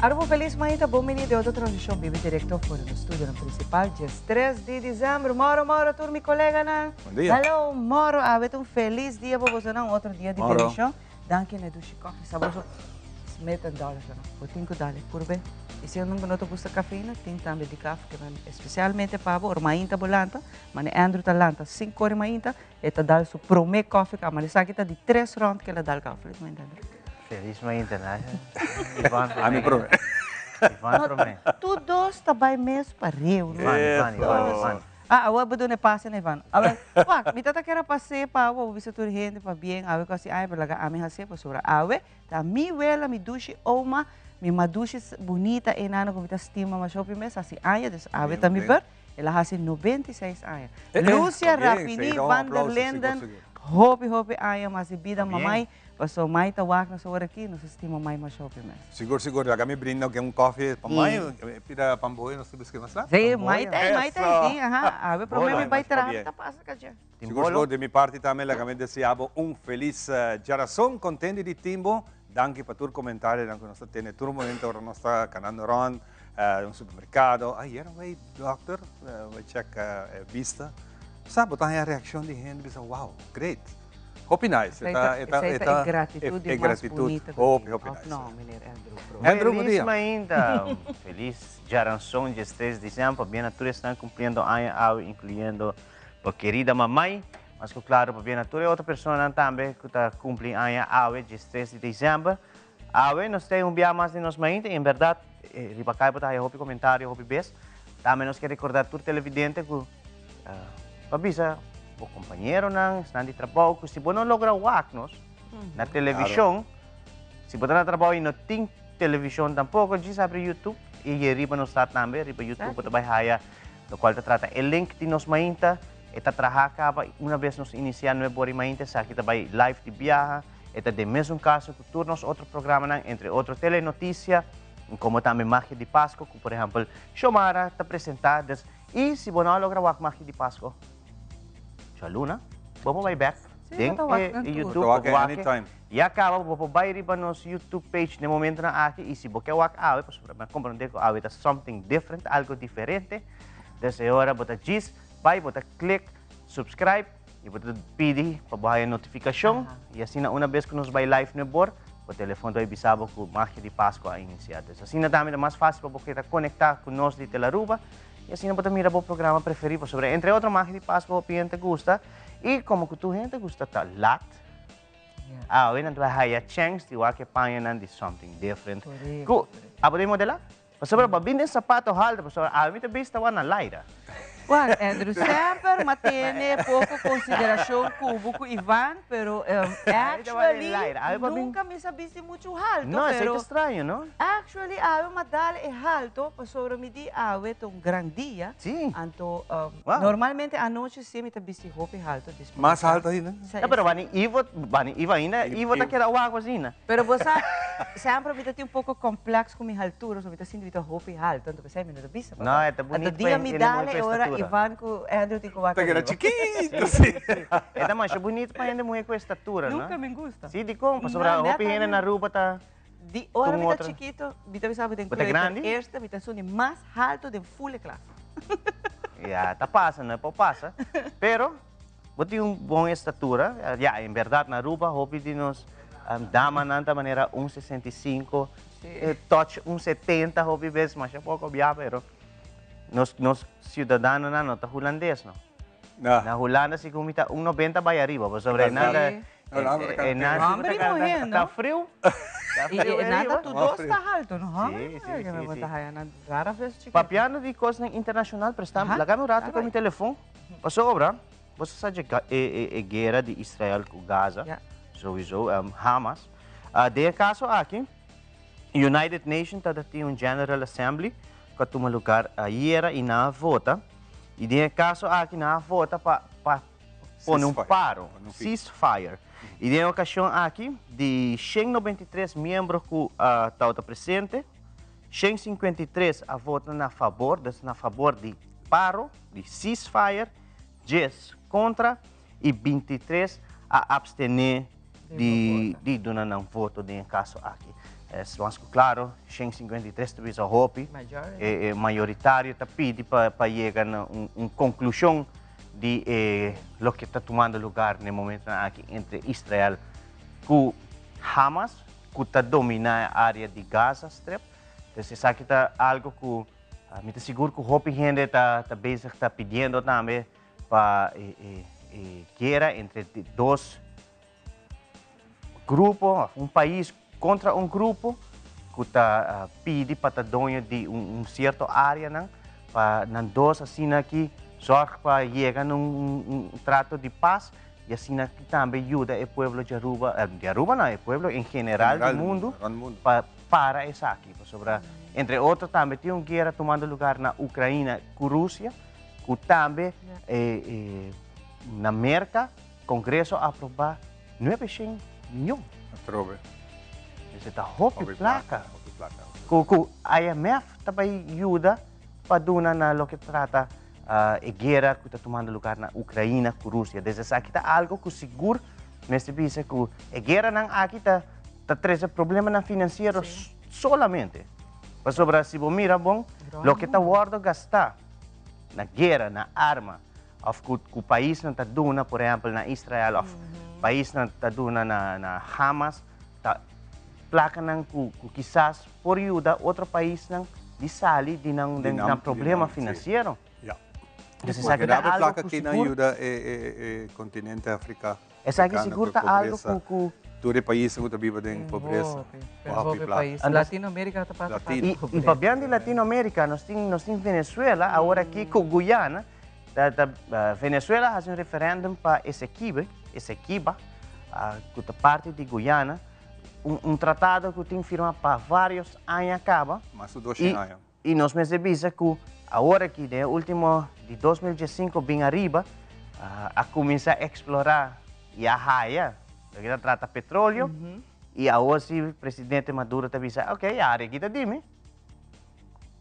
Aruba felis mainta, bon bini den otro transmishon bibi direkto for di nos studionan prinsipal djes tres di dezember. Moro moro tur mi koleganan. Bon dia. Hello moro, awe ta un felis dia pa bosonan, un otro dia di Moro. bendishon. Danki na e dushi koffie sabroso Smith and Dollars no. Bo tin ku dale purbe. I si no ta gusta kafeina, tin tambe decaf ke men espesialmente pa bo ora mainta bo lanta, mane Andrew ta lanta sinku ora mainta, E ta dal su prome koffie kaba, ma esaki ta di tres rond ke el a dal kaba. Felis mainta, Andrew. Felis mainta, Nasha. Ivan prome. Ami prome. Ivan prome. Tur dos ta bai mes pareu, no? Ivan, Ivan, Ivan, Ivan. Ah, awor bo duna e pase na Ivan. Awor, wak, mi ta kere pas'é pa bo, bo bisa tur hende pabien, awe ku hasi aña, pero laga ami hasié pasobra awe ta mi wela, mi dushi oma, mi madushi bunita enano ku mi ta stima masha hopi mes hasi aña, dus awe ta mi bert. El a hasi 96 aña. Lucia Raffini van der Linden, hopi hopi aña mas di bida mamai, paso mai ta wak nos awor aki, nos a stima mai masha hopi mes. Sigur sigur, laga mi brinda un un koffie pa mai, pida pamboyo nos ta biskri mas laat. Si, mai ta ei, mai ta ei, si, aha, awe prome mi bai traha mi ta pasa kacha. Sigur sigur, di mi parti tambe laga mi desea bo un felis djarason, contenti di tin bo, danki pa tur comentarionan cu nos ta tene tur momento ora nos ta canando rond. Un supermercado, ayer a bay dokter, bay check e bista. Sa, bo ta haña reaccion di hende bisa, wow, great. Hopi nice. Esey ta, esey ta e gratitud di mas bunita ku Hopi, tin. hopi Of nice. no, meneer Andrew Bro? Andrew, bon Felis dia. mainta, felis djaranson 13 diciember, pabia na tur esnan cumpliendo aña awe, incluyendo bo kerida mamai, mas cu claro pabia na tur e otro personanan tambe cu ta cumpli aña awe, 13 di december. Awe nos tin un bia mas di nos mainta y en berdad riba cay bo ta haya hopi comentario hopi bes. Tambe nos ke recorda tur televidente cu pa bisa bo compañeronan, esnan di trabao cu si bo no logra wak nos na television, si bo ta na trabao y no tin television tampoco, djis abri YouTube y e riba nos ta tambe, riba YouTube bo ta bay haya locual ta trata e link di nos mainta, e ta traha caba y una bes nos inicia nuebe ora y mainta esaki ta bay live di biaha. E ta den mesun kaso ku tur nos otro programanan, entre otro Telenoticia, komo tambe Magia di Pasko, ku por ehèmpel Xiomara ta presentá. Dus, i si bo no a logra wak Magia di Pasko djaluna, bo por bai bèk den e YouTube, bo por wak e. Ya kaba bo por bai riba nos YouTube page den momentonan aki, i si bo ke wak awe, pasobra mi a komprondé ku awe ta something different, algo diferente, dus e ora bo ta djis bai, bo ta klik subscribe, Y bo ta pidi pa bo haya notificacion y asina una bes cu nos bay live no e bor, bo telefon ta bay bisa bo cu Magia di Pasco a inicia. Dus asina tambe ta mas facil pa bo keda conecta cu nos di Telaruba y asina bo ta mira bo programa preferi pasobra entre otro Magia di Pasco hopi hende gusta y como cu tur hende gusta ta lat, awe nan ta bay haya chance di wak e pañanan di something different cu abo ta modela? Pasobra bo a bin den sapato haltu, pasobra awe mi ta bista wak na laira. Juan, Andrew semper m'a tene poko konsiderashon ku bo ku Ivan, pero actually nunka mi sa bisti muchu haltu, No, esei ta straño, no? Actually awe m'a dal e haltu pasobra mi di awe ta un gran dia. Sí. Anto normalmente anochi sí mi ta bisti hopi haltu. Mas haltu ainda? No, pero wani Ivo, wani Ivo ainda, Ivo ta keda wak asina. Pero bo sa, semper mi ta tin un poko kompleks ku mi haltura, so mi ta sinti mi ta hopi haltu, anto p'esei mi no ta bisa pa. No, e ta bunito pa hende muhé ku estatura. Anto dia mi dal e ora Ivan ku Andrew tin ku wak Ta keda ariba. chikitu, si. E ta masha bunito pa hende muhé ku estatura, no? Nunka mi gusta. Si, dikon? Pasobra hopi hende na Aruba ta. Di ora mi ta chikito, mi ta bisa bo den Bo ta grandi? Eerste, mi ta esun di mas haltu den ful e klas. Ya, ta pasa, no e por pasa. Pero, bo tin un bon estatura. Ya, en berdad na Aruba hopi di nos damanan ta manera un 65, touch un 70 hopi bes, masha poco bia, pero nos, nos ciudadanonan no ta hulandes, no. Na Hulanda segun mi ta un 90 bai ariba, pasobra e nan ta, e nan Homber y muher, no? Ta friu. Ta friu Y nan ta ariba. tur dos ta halto, no? Homber y Sí, sí, muher, sí, bo sí. ta haya nan rara vez chikito. Papiando di cosnan internacional, presta, laga mi un rato cu mi telefon. Pasobra, bo sa dje e guera di Israel cu Gaza, sowieso, Hamas. Den e caso aki, United Nations ta tin un General Assembly cu a tuma lugar ayera y nan a vota. Y den e caso aki nan a vota pa pa pone un paro, ceasefire. Y den e ocasion aki di 193 miembro cu tabata presente, 153 a vota na fabor, dus na fabor di paro, di ceasefire, 10 contra y 23 a abstene di duna nan voto den e caso aki. Mas ku klaro, 153 ta bisa hopi. E mayoritario ta pidi pa yega na un konklushon di e loke ta tumando lugar na e momentonan aki entre Israel ku Hamas, ku ta dominá e área di Gaza Strip. Entonces esaki ta algo ku mi ta sigur ku hopi hende ta bezig ta pidiendo tambe pa e guera entre dos grupo of un pais kontra un grupo ku ta pidi pa ta doño di un sierto áreanan pa nan dos asina aki zòrg pa yega na un trato di pas i asina aki tambe yuda e pueblo di Aruba, di Aruba no, e pueblo en general di mundu pa para esaki pasobra entre otro tambe tin un guera tumando lugar na Ukraina ku Rusia ku tambe na Merka. Congreso a aproba 900 miyon. Atrobe. Esei ta hopi placa. Hopi placa. Cu IMF ta bay yuda pa duna na loke trata e guera cu ta tumando lugar na Ucraina cu Rusia. Des esaki ta algo cu sigur mester bisa cu e gueranan aki ta ta trece problemanan financiero solamente. Pasobra si bo mira bon, loke ta wordo gasta na guera, na arma, Of ku ku paisnan ta duna, por ehèmpel na Israel òf paisnan ta duna na na Hamas, ta plakanan ku ku kisas por yuda otro paisnan di sali di nan Di den nan nan di problema nan, sí. finansiero. Ya. Entonces esaki Porque ta daba algo plaka ku ki nan sigur yuda e e e kontinente Afrika, esaki afrikano sigur ku ta algo pobresa. ku ku Tur e paisnan ku ta biba den pobresa. Hopi, pero Hopi hopi plaka. pais. Anto Latinoamérica ta pasa Latino. I pobresa. papiando di Latinoamérica nos tin nos tin Venezuela awor aki ku Guyana. Ta ta Venezuela a hasi un referendum pa Esequibe, Esequiba, ku ta parti di Guyana, un un tratado ku tin firma pa varios aña kaba. Mas ku 200 aña. I nos mester bisa ku awor aki den e ultimo di 2015 bin ariba a kuminsá eksplorá i a haya loke ta trata petroleo i awor si presidente Maduro ta bisa ok e área aki ta di mi.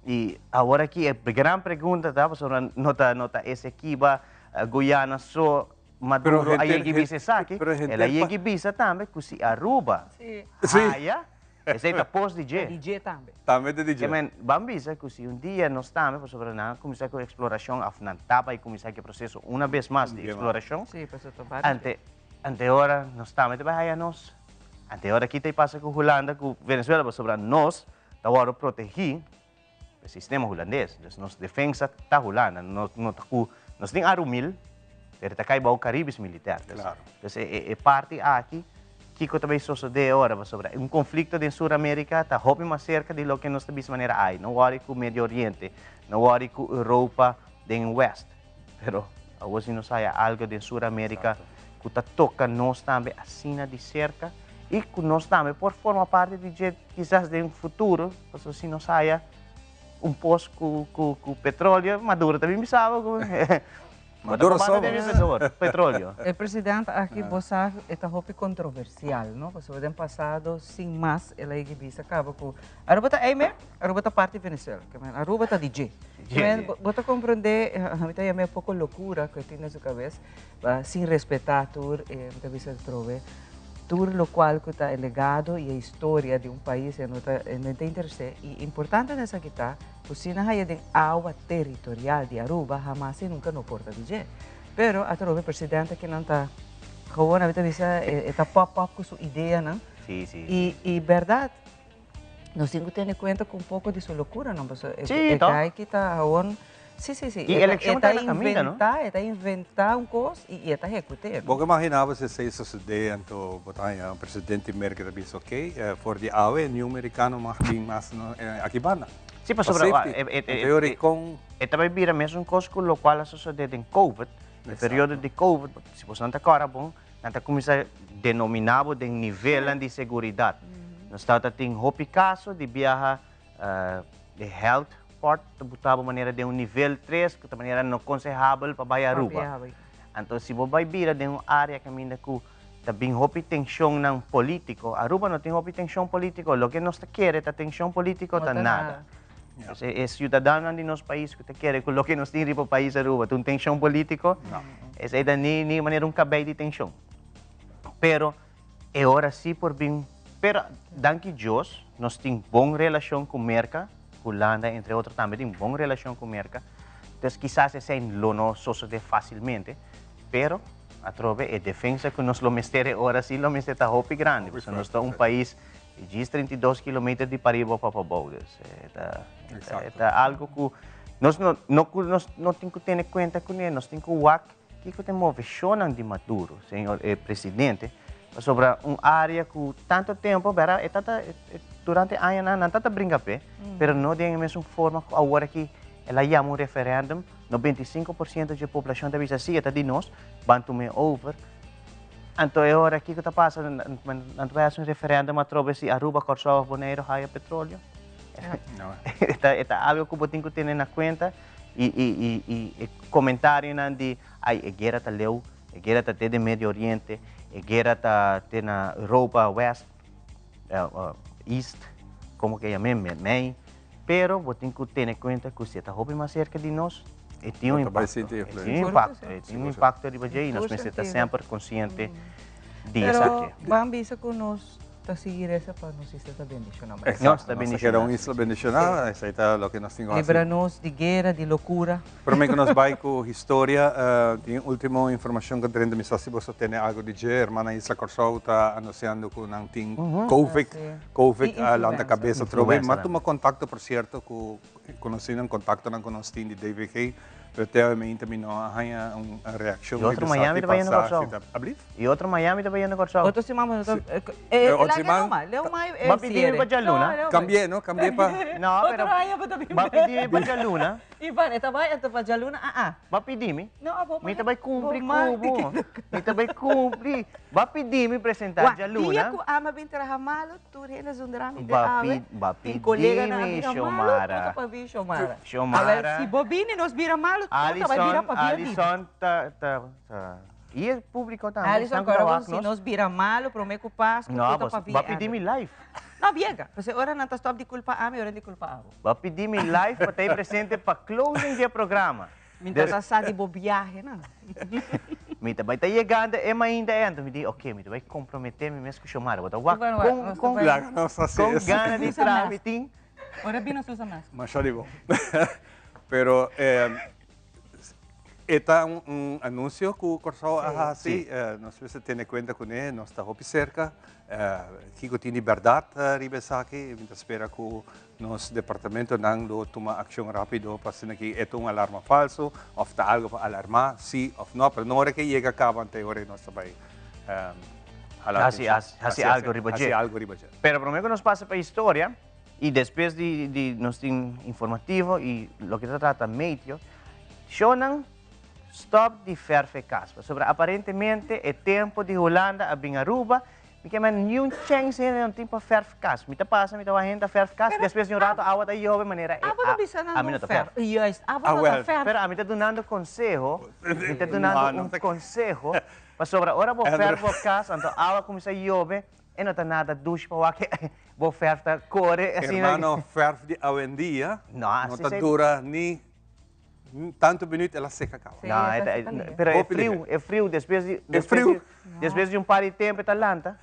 Y awor aki e gran pregunta ta, pasobra no ta, no ta Esequiba, Guyana so, Maduro a yega y bisa esaki, el a yega y bisa tambe cu si Aruba haya, esey ta post di dje. Ta di dje tambe. Tambe ta di dje. Ke men, ban bisa cu si un dia nos tambe, pasobra nan a cuminsa cu exploracion, of nan ta bay cuminsa cu e proceso una bes mas di exploracion, ante, ante ora nos tambe ta bay haya nos, ante ora kita y pasa cu Hulanda, cu Venezuela, pasobra nos ta wòrdu protegí e sistema hulandes. Dus nos defensa ta Hulanda, no no ta ku nos tin Arumil, pero ta kai bou Caribisch Militair. Dus, Claro. dus e e e parti aki, kiko ta bay sosodé ora? Pasobra un konflikto den Sur Amerika ta hopi mas serka di loke nos ta bisa manera ai, no wòri ku Medio Oriente, no wòri ku Europa den West. Pero awor si nos haya algo den Sur Amerika ku ta toka nos tambe asina di serka i ku nos tambe por forma parti di dje kisas den futuro, pasobra si nos haya un pos ku ku petroleo, Maduro ta bin bisa bo ku Maduro bo ta so. Petroleo. E presidente aki bo sa e ta hopi kontroversial no, pasobra den pasado sin mas el a yega bisa kaba ku Aruba ta eimer, Aruba ta parti Venezuela, ke men Aruba ta di dje. Ke men bo ta komprende, mi ta yama e poko lokura ku e tin den su kabes, sin respetá tur e, mi ta bisa atrobe, tur lokual ku ta e legado i e historia di un pais e no ta e no ta interes'é. I importante na esaki ta ku si nan haya den awa teritorial di Aruba hamas i nunka no por ta di dje. Pero atrobe presidente kinan ta gewoon mi ta bisa e ta pop pop ku su ideanan. I bèrdat Nos tin ku tene kuenta ku un poko di su lokuranan, pasobra e Sí, to. gai ki ta awor, sí, sí, sí, I e ta elekshon e ta ta na kaminda, no? inventá, e ta inventá un kos i i e ta hekut'é, no? Bo ke imaginá bo si esei sosodé anto bo ta haña un presidente di Merka ta bisa ok, for di awe niun merikano mag bin mas aki banda. Sí, Pa pasobra safety. e e Anto e ora kon. E ta bai bira mesun kos ku lokual a sosodé den covid, e periodo di covid, si boso nan ta kòrda bon, Nan ta kuminsá denominá bo den nivelnan di seguridat. Nos tabata tin hopi kaso di biaha e health part ta buta bo manera den un nivel tres ku ta manera no konsehabel pa bai Aruba. Anto si bo bai bira den un área kaminda ku ta bin hopi tenshonnan polítiko, Aruba no tin hopi tenshon polítiko, loke nos ta kere ta tenshon polítiko ta nada. E siudadanonan di nos pais ku ta kere ku loke nos tin riba pais Aruba ta un tenshon polítiko, esei ta ni ni manera un kabei di tenshon. Pero e ora sí por bin, pero danki Dios, nos tin bon relashon ku Merka, Hulanda entre otro tambe tin bon relashon ku Merka, dus kisas esei lo no sosodé fásilmente, pero atrobe e defensa ku nos lo mester e ora sí lo mester ta hopi grandi, pasobra nos ta un pais di djis 32 kilometer di pariba pa pabou, dus e ta e ta algu ku nos no no ku nos no tin ku tene kuenta kuné, nos tin ku wak kiko ta e moveshonnan di Maduro, señor e presidente, pasobra un área ku tantu tempu bera e ta durante añanan nan ta ta bringa p'e, pero no den e mesun forma ku awor aki el a yama un referèndum, 95% dje poblashon ta bisa si e ta di nos, ban tum'é over. Anto e ora kiko ta pasa? Nan ta bai hasi un referèndum atrobe si Aruba, Kòrsou òf Boneiru haya petroleo? E ta algu ku bo tin ku tene na kuenta i e komentarionan di ai e guera ta leu, e guera ta te den Medio Oriente, e guera ta te na Europa West, East, komo ke yam'é, mei. Pero bo tin ku tene kuenta ku si e ta hopi mas serka di nos, e tin un impakto. E tin un impakto, e tin un impakto riba dje i nos mester ta semper konsiente di esaki. Pero ban bisa ku nos ta sigui resa pa nos isla ta bendishoná. Nos ta keda un isla bendishoná, esei ta loke nos tin ku hasi. Libra nos di guera, di lokura. Prome ku nos bai ku historia, tin ultimo informashon ku drenta, mi sa si boso tene algu di dje, Hermana Isla Kòrsou ta anunsiando ku nan tin Covid, Covid a lanta kabes atrobe. Mi a tuma kontakto por sierto ku konosínan, kontaktonan ku nos tin di DVG, pero te awe mainta mi no a haña un reakshon riba esaki pa sa si ta. Ablief? I otro Miami ta bayendo Kòrsou. Otro siman bo no ta. Otro siman. Ba pidi mi pa djaluna. Kambié no, kambié pa. No, pero. Ba pidi mi pa djaluna. Ivan, e ta bai anto pa djaluna? Ah ah. Ba pidi mi. No, abo Mi ta bai kumpli ku bo. Mi ta bai kumpli. Ba pidi mi presentá djaluna. Dia ku ami a bin traha malu, tur hende zundra mi te awe. Ba pidi mi, Xiomara. Tur ta pa bin Xiomara. Xiomara. Awel, si bo bini nos bira malu, tur ta bai bira pabia di bo. Alison ta, ta, ta. I e públiko tambe. Alison, kòrda bo si nos bira malu promé ku Pasku, No, tur ta pabia. Ba pidi mi live. No, biega. Pasobra ora nan ta stòp di kulpa ami, ora di kulpa abo. Bo a pidi mi live pa ta ei presente pa closing di e programa. Mi ta ta sa di bo biahenan. Mi ta bai ta yegando e mainta ei, anto mi di, ok, mi ta bai compromete mi mes cu Xiomara. Bo ta wak con, con, con gana di traha mi tin. Ora bini nos usa mask. Masha di bon. Pero e ta un anuncio cu Corsou a haci. Nos mester tene cuenta cune, nos ta hopi cerca. Kiko tin di berdad riba esaki? Mi ta spera cu nos departamentonan lo tuma accion rapido pa asina ki e ta un alarma falso of ta algo pa alarma, si of no. Pero no ora ke yega caba ante ora nos ta bay hala atencion. Haci algo riba dje. Haci algo riba dje. Pero prome cu nos pasa pa historia y despues di nos tin informativo y loke ta trata meteo, shownan Stop di verf e cas, pasobra aparentemente e tempo di Hulanda a bin Aruba, mi ke men niun chens hende no tin pa verf cas. Mi ta pasa, mi ta wak hende ta verf cas, despues di un rato awa ta yobe manera e Abo ta bisa nan ami no no ta verf. verf. Juist, abo no ta verf. Pero ami ta dunando conseho, mi ta dunando un conseho, pasobra ora bo verf bo cas, anto awa cuminsa yobe, e no ta nada douche pa wak bo verf ta core asina. Hermano, verf di awendia no ta dura ni Tantu minuut el a seca caba. No, e ta, e, pero e friu, e friu despues di, despues di, despues di un par di tempo e ta lanta.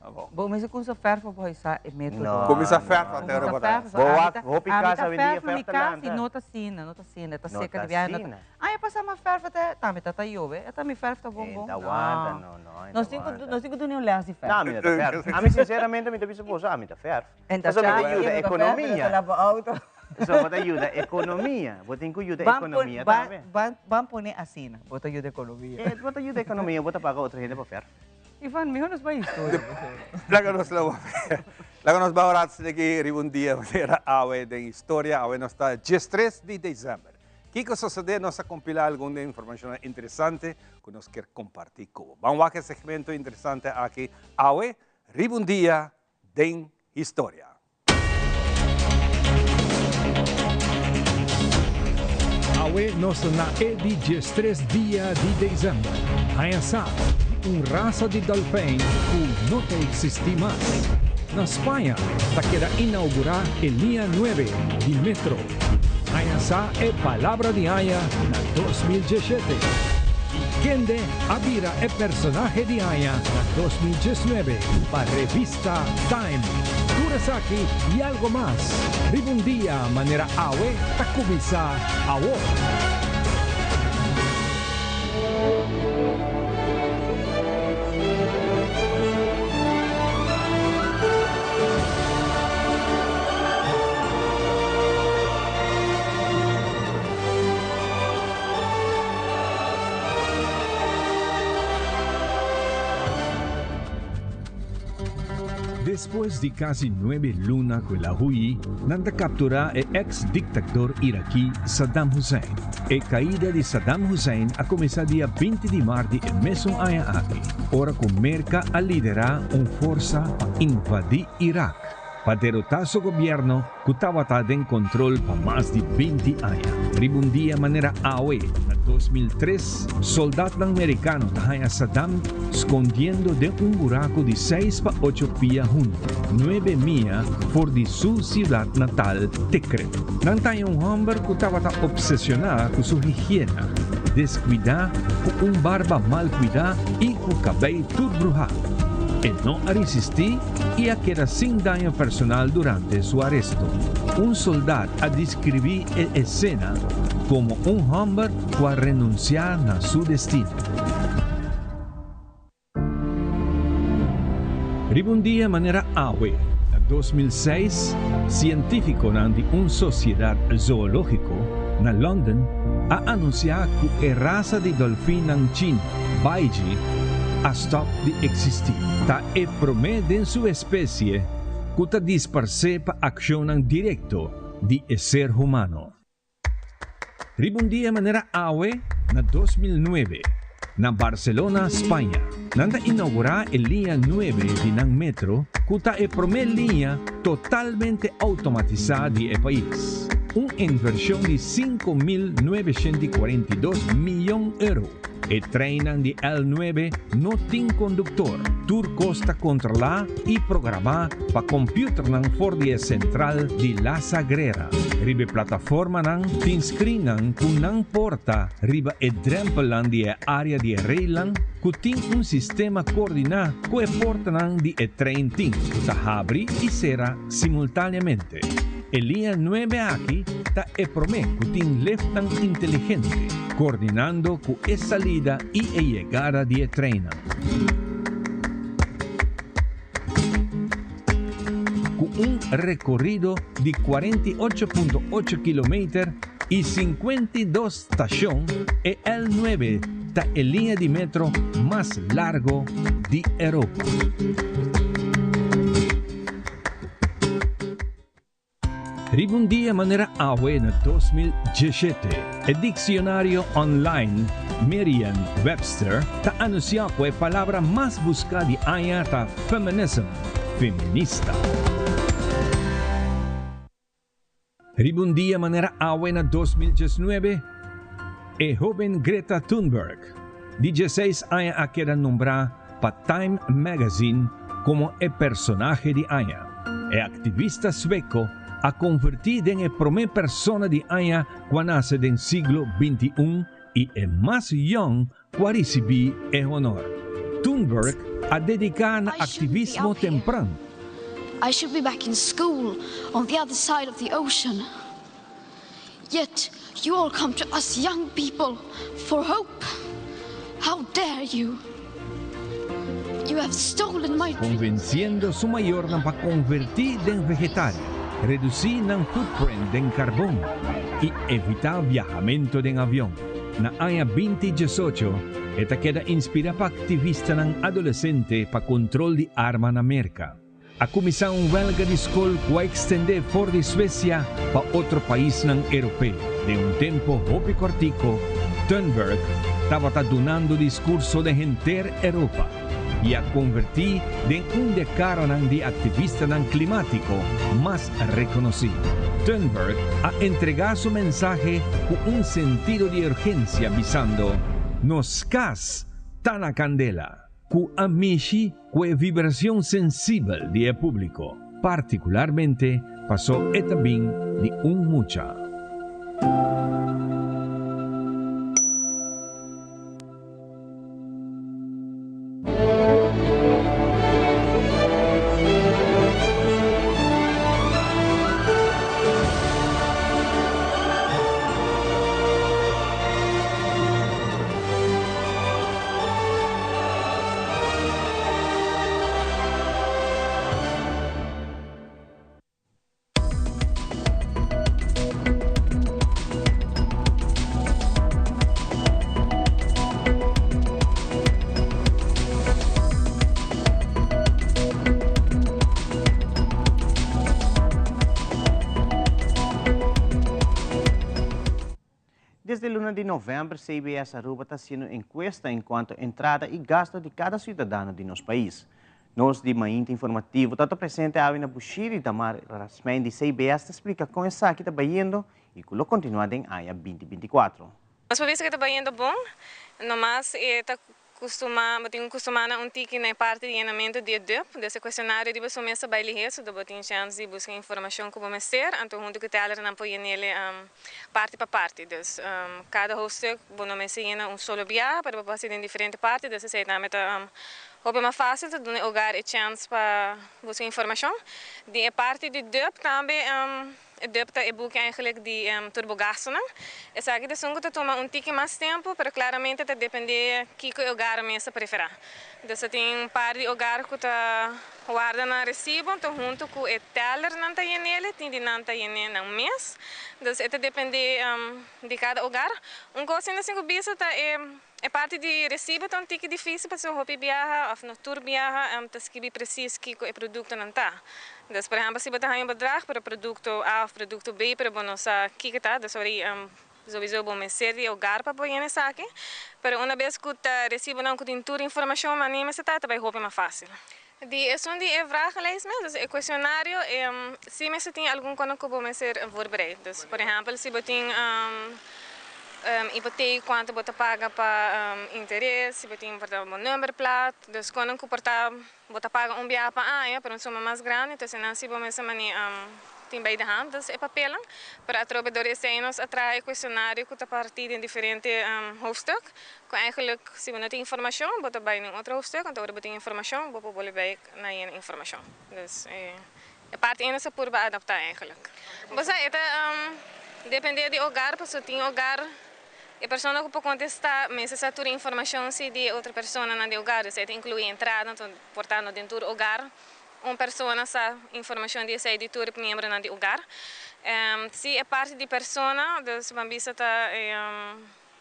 Ah, bon. Bo mester cuminsa ferf pa bo haisa e metodo. No, Cuminsa ferf pa te ora bo Bo wak hopi casa awendia ferf ta lanta. Mi no ta asina, no ta asina, e ta seca di biaha. No ta. Aña pasa mi a ferf te, tambe ta ta yobe, e ta mi ferf ta bon bon. E ta wanta, no, no, e ta wanta. Nos tin cu duna un les di ferf. No, ami no ta ferf. Ami sinceramente mi ta bisa boso, ami ta ferf. En ta Pasobra mi ta cha, yuda e no ta ferf, e no ta economia. laba auto. So bo ta yuda economia. Bo tin cu yuda Ban economia ban tambe. ban ban pone asina, bo ta yuda economia. Eh, bo ta yuda economia, bo ta paga otro hende pa ferf. Ivan, miho nos bai historia. Laga nos lo Laga nos bai ora aki riba un dia manera awe den historia. Awe nos ta 13 di december. Kiko sosode? Nos a compila algun den informacionnan interesante cu nos kier comparti cu bo. Ban wak e segmento interesante aki awe riba un dia den historia. Awe nos ta na e di 13 dia di december. Haña sa di un rasa di dolfijn cu no ta existi mas. Na Spaña ta keda inaugura e liña 9 di metro. Haña sa e palabra di aña na 2017. Y kende a bira e personahe di aña na 2019 pa revista Time. Tur esaki y algo mas riba un dia manera awe ta cuminsa awor. Despues di kasi nuebe luna ku el a hui, nan ta kapturá e eks diktador irakí Saddam Hussein. E kaida di Saddam Hussein a kuminsá dia 20 di mart di e mesun aña aki, ora ku Merka a liderá un forsa pa invadí Irak pa derotá su gobièrnu ku tabata den kontrol pa mas di 20 aña. Riba un dia manera awe, na 2003, soldatnan merikano ta haña Saddam skondiendo den un buraku di seis pa ocho pia hundu, nuebe mia for di su siudat natal Tikrit. Nan ta haña un hòmber ku tabata opseshoná ku su higiena, deskuidá, ku un barba mal kuidá i ku kabei tur bruhá. E no a risistí i a keda sin daño personal durante su aresto. Un soldat a deskribí e esena komo un hòmber ku a renunsiá na su destino. Riba un dia manera awe, na 2006, sientífikonan di un sosiedat zoológiko na London a anunsiá ku e rasa di dòlfinnan chino, baiji, a stòp di eksistí. Ta e promé den su espesie ku ta disparsé pa akshonnan direkto di e ser humano. Riba un dia manera awe na 2009, na Barcelona, Spaña, nan ta inougurá e liña nuebe di nan metro ku ta e promé liña totalmente outomatisá di e pais. Un invershon di 5942 miyon euro. E treinnan di L9 no tin konduktor. Tur kos ta kontrolá i programá pa kompiuternan for di e sentral di La Sagrera. Riba e plataformanan tin skrinnan ku nan porta riba e drèmpelnan di e área di e reilnan ku tin un sistema koordiná ku e portanan di e trein tin ku ta habri i sera simultáneamente. E liña nuebe aki ta e promé ku tin liftnan inteligente, koordinando ku e salida i e yegada di e treinnan. Ku un rekorido di 48.8 kilometer i 52 stashon, e L9 ta e liña di metro mas largo di Europa. Riba un dia manera awe na 2017, e diksionario online Merriam-Webster ta anunsiá ku e palabra mas buská di aña ta feminism, feminista. Riba un dia manera awe na 2019, e hóben Greta Thunberg, di 16 aña a keda nombrá pa Time Magazine komo e personahe di aña. E aktivista sueko a konvertí den e promé persona di aña ku a nase den siglo 21 i e mas yòn ku a risibí e honor. Thunberg a dediká na I shouldn't be aktivismo up here. tempran. I should be back in school on the other side of the ocean. Yet you all come to us young people for hope. How dare you? You have stolen my dreams. Konvensiendo su mayornan pa konvertí den vegetario, redusí nan footprint den karbon i evitá biahamentu den avion. Na aña 2018 e ta keda inspirá pa aktivistanan adolesente pa kontrol di arma na Merka. A kuminsá un wèlga di skol ku a ekstendé for di Suesia pa otro paisnan europeo. Den un tempu hopi kòrtiku, Thunberg tabata dunando diskurso den henter Europa i a konvertí den un di e karanan di aktivistanan klimátiko mas rekonosí. Thunberg a entregá su mensahe ku un sentido di urgensia bisando, Nos kas ta na kandela! Ku a mishi ku e vibracion sensibel di e publico, particularmente paso e ta bin di un mucha. luna di november CBS Aruba ta haciendo encuesta en cuanto entrada y gasto di cada ciudadano di nos pais. Nos di Mainta Informativo ta presente awe na Bushiri Damar Rasmijn di CBS ta splica con esaki ta bayendo y con lo continua den aña 2024. Nos por bisa cu ta bayendo bon, nomas ta custuma, bo tin custuma un tiki na parti di yenamento di DUP, dus e cuestionario di bo mes bay lihe, so bo tin chance di busca informacion cu bo mester, anto hunto cu teller nan por yen'e parti pa parti. Dus cada hoofdstuk bo no mester yena un solo biaha, pero bo por den diferente parti, dus esey tambe ta hopi mas facil, ta duna hogar e chance pa busca informacion. Di parti di DUP tambe, e DUP ta e boek eigenlijk di tur bo gastonan. Esaki ta esun cu tuma un tiki mas tempo, pero claramente ta depende kico e hogar mes ta prefera. Dus tin un par di hogar cu ta warda nan recibo, anto hunto cu e teller nan ta yen'e, tin di nan ta yen'e nan mes. Dus e ta depende di cada hogar. Un cos ainda asina cu bisa ta e parti di recibo ta un tiki dificil pa hopi biaha of no tur biaha ta skirbi precies kico e producto nan ta. Dus, por ehempel, si bo ta un bedrag pa producto A of producto B, pero bo no sa kico ta, dus sorry, sowieso bo mester di hogar pa por esaki. Pero un bes cu ta recibo nan cu tin tur informacion, mas nem ta bay hopi mas facil. Di esun di e vragenlijst mes, dus e cuestionario, si mester tin algun cos cu bo mester voorbereid. Dus, por ehempel, si bo tin hipoteek, cuanto bo ta paga pa interes, si bo tin por un nummerplaat, dus con cu por ta bo ta paga un biaha pa aña, pero un suma mas grandi, anto nan si bo mester mani tin bij de hand, dus e papelen. Pero atrobe door esey nos a traha cuestionario cu ta parti den diferente hoofdstuk. Cu eigenlijk, si bo no tin informacion, bo ta bay na otro hoofdstuk, anto ora bo tin informacion, bo por bay na e informacion. Dus e parti ainda ta por adapta eigenlijk. Bo sa, e ta depende di hogar, pasobra tin hogar e persona cu por contesta, mas sa tur informacion si di otro persona na di hogar, dus e ta inclui entrada, anto por ta den tur hogar, un persona sa informacion di esey di tur miembro na di hogar. Si e parti di persona, dus ban bisa ta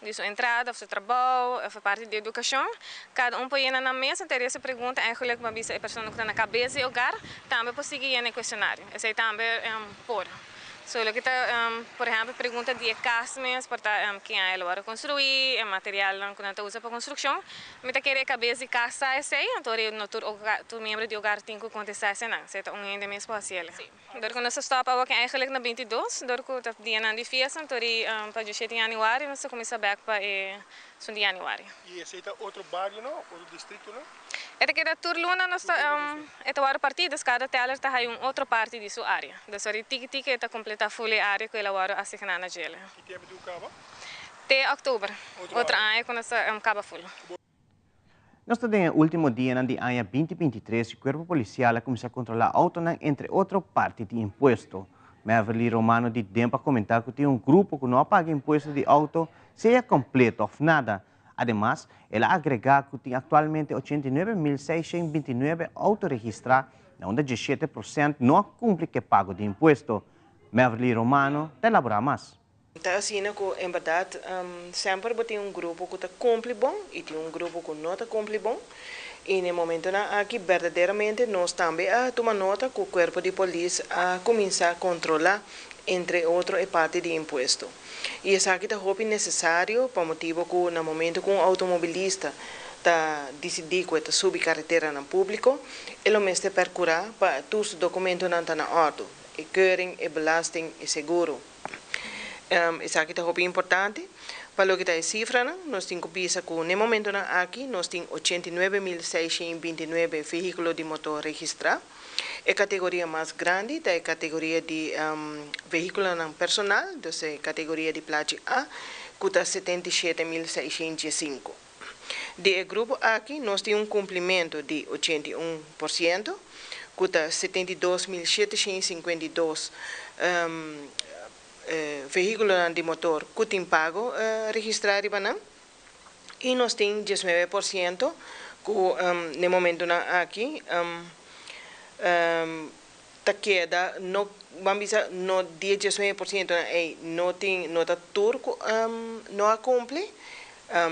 di su entrada of su trabou, of e parti di educacion, cada un por yena nan mes, anto e pregunta eigenlijk ban bisa e persona cu ta na cabes di hogar, tambe por sigui yena e cuestionario. Esey tambe por. So, loke ta, por ehempel, pregunta di cas mes, por ta ken a construi, e material cu nan ta usa pa construccion. Mi ta kere cabes di cas esey, anto no tur miembro di hogar tin cu contesta esey nan. Esey ta un hende mes por haci. Si. Door cu nos a stop awor eigenlijk na 22, door cu ta dia nan di fiesta, anto pa 17 januari, nos ta cuminsa back pa esun di januari. Y esey ta otro bario, no? Otro distrito, no? E ta keda tur luna nos ta e ta word parti, dus cada teller ta un otro parti di su area. Dus ori tiki tiki ta completa full area cu el a wordo asigna na dje. Ki tempo ta caba? Te october. Otro aña cu nos caba full. Nos ta den ultimo dia di aña 2023 e Cuerpo Policial a cuminsa controla auto, entre otro parti di impuesto. Meverly Romano di DEMP a comenta cu tin un grupo cu no a paga impuesto di auto, sea completo of nada. Ademas, el a agrega cu tin actualmente 89.629 auto registra, unda 17% no a cumpli cu pago di impuesto. Meverly Romano ta elabora mas. Anto, asina, cu, en berdad, semper tin un grupo cu ta cumpli bon y tin un grupo cu no ta cumpli bon. Y na e momento aki, berdaderamente, nos tambe a tuma nota cu e cuerpo di polis a cuminsa controla, entre otro, e parti di impuesto. Y esaki ta hopi necesario pa motibo cu na momento cu un automobilista ta dicidi cu ta subi caretera na publico, e mester percura pa tur documentonan ta na orde, e keuring, e belasting y seguro. Esaki ta hopi importante. Pa loke ta e cifra, nos tin cu bisa cu na e momento aki nos tin 89.629 vehiculo di motor registra. E categoria mas grandi ta e categoria di vehiculo personal, dus e categoria di plachi A, cu ta 77.605. Di e grupo aki, nos tin un cumplimento di 81%, cu ta 72.752 vehiculo di motor cu tin pago registra riba y nos tin 19% cu na e momento aki ta keda no, ban bisa, no 19% ey no tin, no ta tur no a cumpli.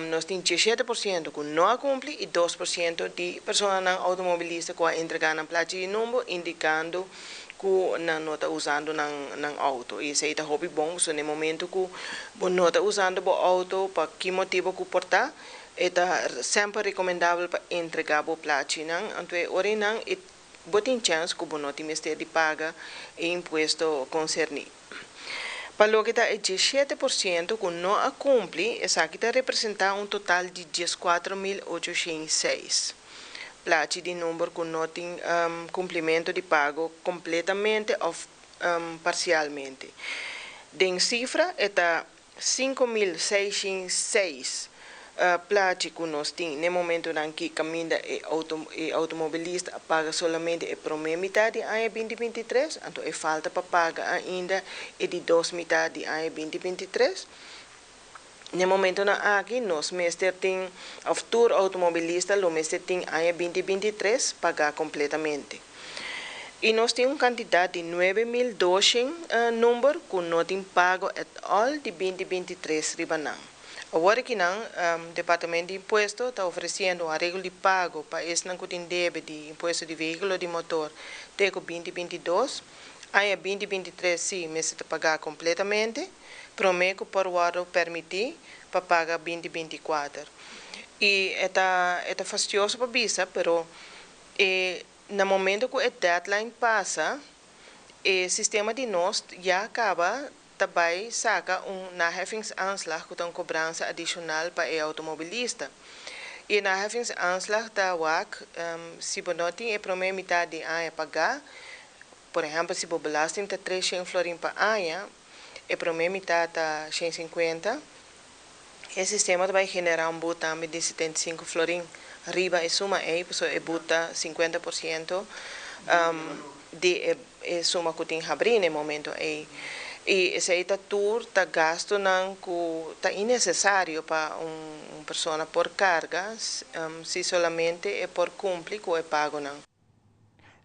Nos tin 17% cu no a cumpli y 2% di persona automobilista cu a entrega nan plachi di number indicando. ku nan no ta usando nan nan outo. I esei ta hopi bon, pasobra na e momento ku bo no ta usando bo outo pa ki motibo ku por ta, e ta semper rekomendabel pa entregá bo plachinan. Anto e ora einan e bo tin chèns ku bo no tin mester di paga e impuesto konserní. Pa loke ta e 17% ku no a kumpli, esaki ta representá un total di 14.806 plachi di number ku no tin kumplimentu di pago kompletamente òf parsialmente. Den sifra e ta 5606 plachi ku nos tin n'e momentunan ki kaminda e e outomobilista a paga solamente e promé mitá di aña 2023, anto e falta pa paga ainda e di dos mitá di aña 2023. N'e momentunan aki nos mester tin òf tur outomobilista lo mester tin aña 2023 pagá kompletamente. I nos tin un kantidat di 9200 number ku no tin pago at all di 2023 riba nan. Awor aki nan, Departamento di Impuesto ta ofresiendo un areglo di pago pa esnan ku tin debe di impuesto di vehíkulo di motor te ku 2022. Aña 2023 sí mester ta pagá kompletamente, promé ku por wòrdu permití pa paga 2024. I e ta e ta fastioso pa bisa, pero e na momento ku e deadline pasa, e sistema di nos ya kaba ta bai saka un naheffingsaanslag ku ta un kobransa adishonal pa e outomobilista. I e naheffingsaanslag ta wak si bo no tin e promé mitá di aña pagá, por ehèmpel si bo belasting ta 300 florin pa aña, e promé mitá ta 150, e sistema ta bai generá un but tambe di 75 florin riba e suma ei, pasobra e but ta 50% di e suma ku tin habrí na e momento ei. I esei ta tur ta gastunan ku ta innesesario pa un persona por karga si solamente e por kumpli ku e pagonan.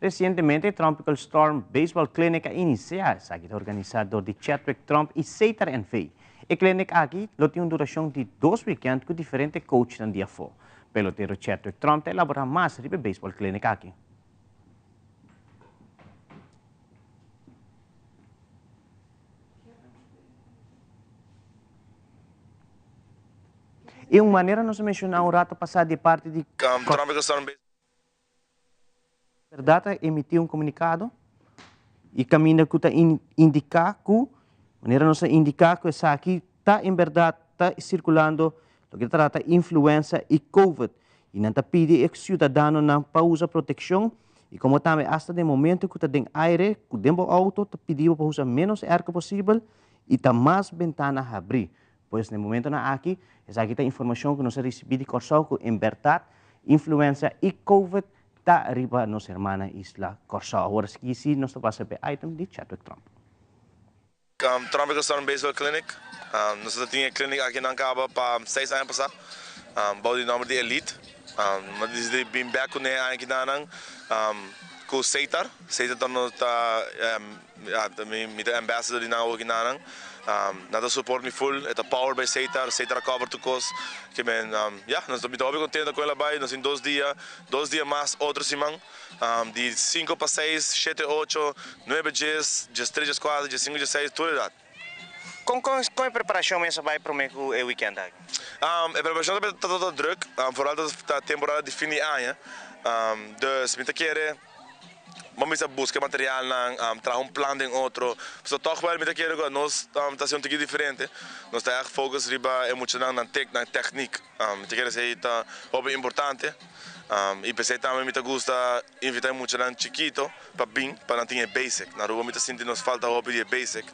Resientemente Tropical Storm Baseball Clinic a inisiá. Esaki ta organisá dor di Chadwick Tromp i Setar NV. E clinic aki lo tin un durashon di dos wikènt ku diferente coachnan di afó. Pelotero Chadwick Tromp ta elaborá mas riba e baseball clinic aki. I un manera nos a menshoná un rato pasá di e parti di. Tropical Storm Baseball. Berdad a emití un komunikado i kaminda ku ta indiká ku, manera nos a indiká ku esaki ta en berdad ta sirkulando loke ta trata influensa i covid i nan ta pidi e siudadanonan pa usa protekshon i komo tambe asta den momento ku ta den aire ku den bo outo ta pidi bo pa usa ménos airco posibel i ta mas bentana habrí. Pues na e momentonan aki, esaki ta informashon ku nos a risibí di Kòrsou ku en bèrdat influensa i covid ta riba nos hermana isla Kòrsou. Awor esaki si nos ta pasa p'e item di Chadwick Tromp. Tropical Storm Baseball Clinic. Nos ta tin e clinic aki nan kaba pa seis aña pasá bou di nòmber di Elite. Nos a disidí bin bèk kuné aña kidanan ku Seitar. Seitar ta nos ta Mi ta ambassador di nan awo kinanan. Nan ta support mi full. E ta powered by Setar. Setar a cover tur cos. Ke men, ya, nos ta, mi ta hopi contento cu el a bay. Nos tin dos dia, dos dia mas otro siman. Di cinco pa seis, shete, ocho, nuebe, djes, djestres, djescuater, djescinco, djesseis, tur edad. Con, con, con e preparacion mes a bay prome cu e weekend aki? E preparacion ta ta druk, vooral ta temporada di fin di aña. Dus mi ta kere. Bo mester buska e materialnan, traha un plan den otro. Pasobra tòg wèl mi ta kere ku nos ta hasi un tiki diferente. Nos ta ègt focus riba e muchanan nan tek, nan tèknik. Mi ta kere esei ta hopi importante. I p'esei tambe mi ta gusta invitá e muchanan chikito pa bin pa nan tin e basic. Na Aruba mi ta sinti nos falta hopi di e basic.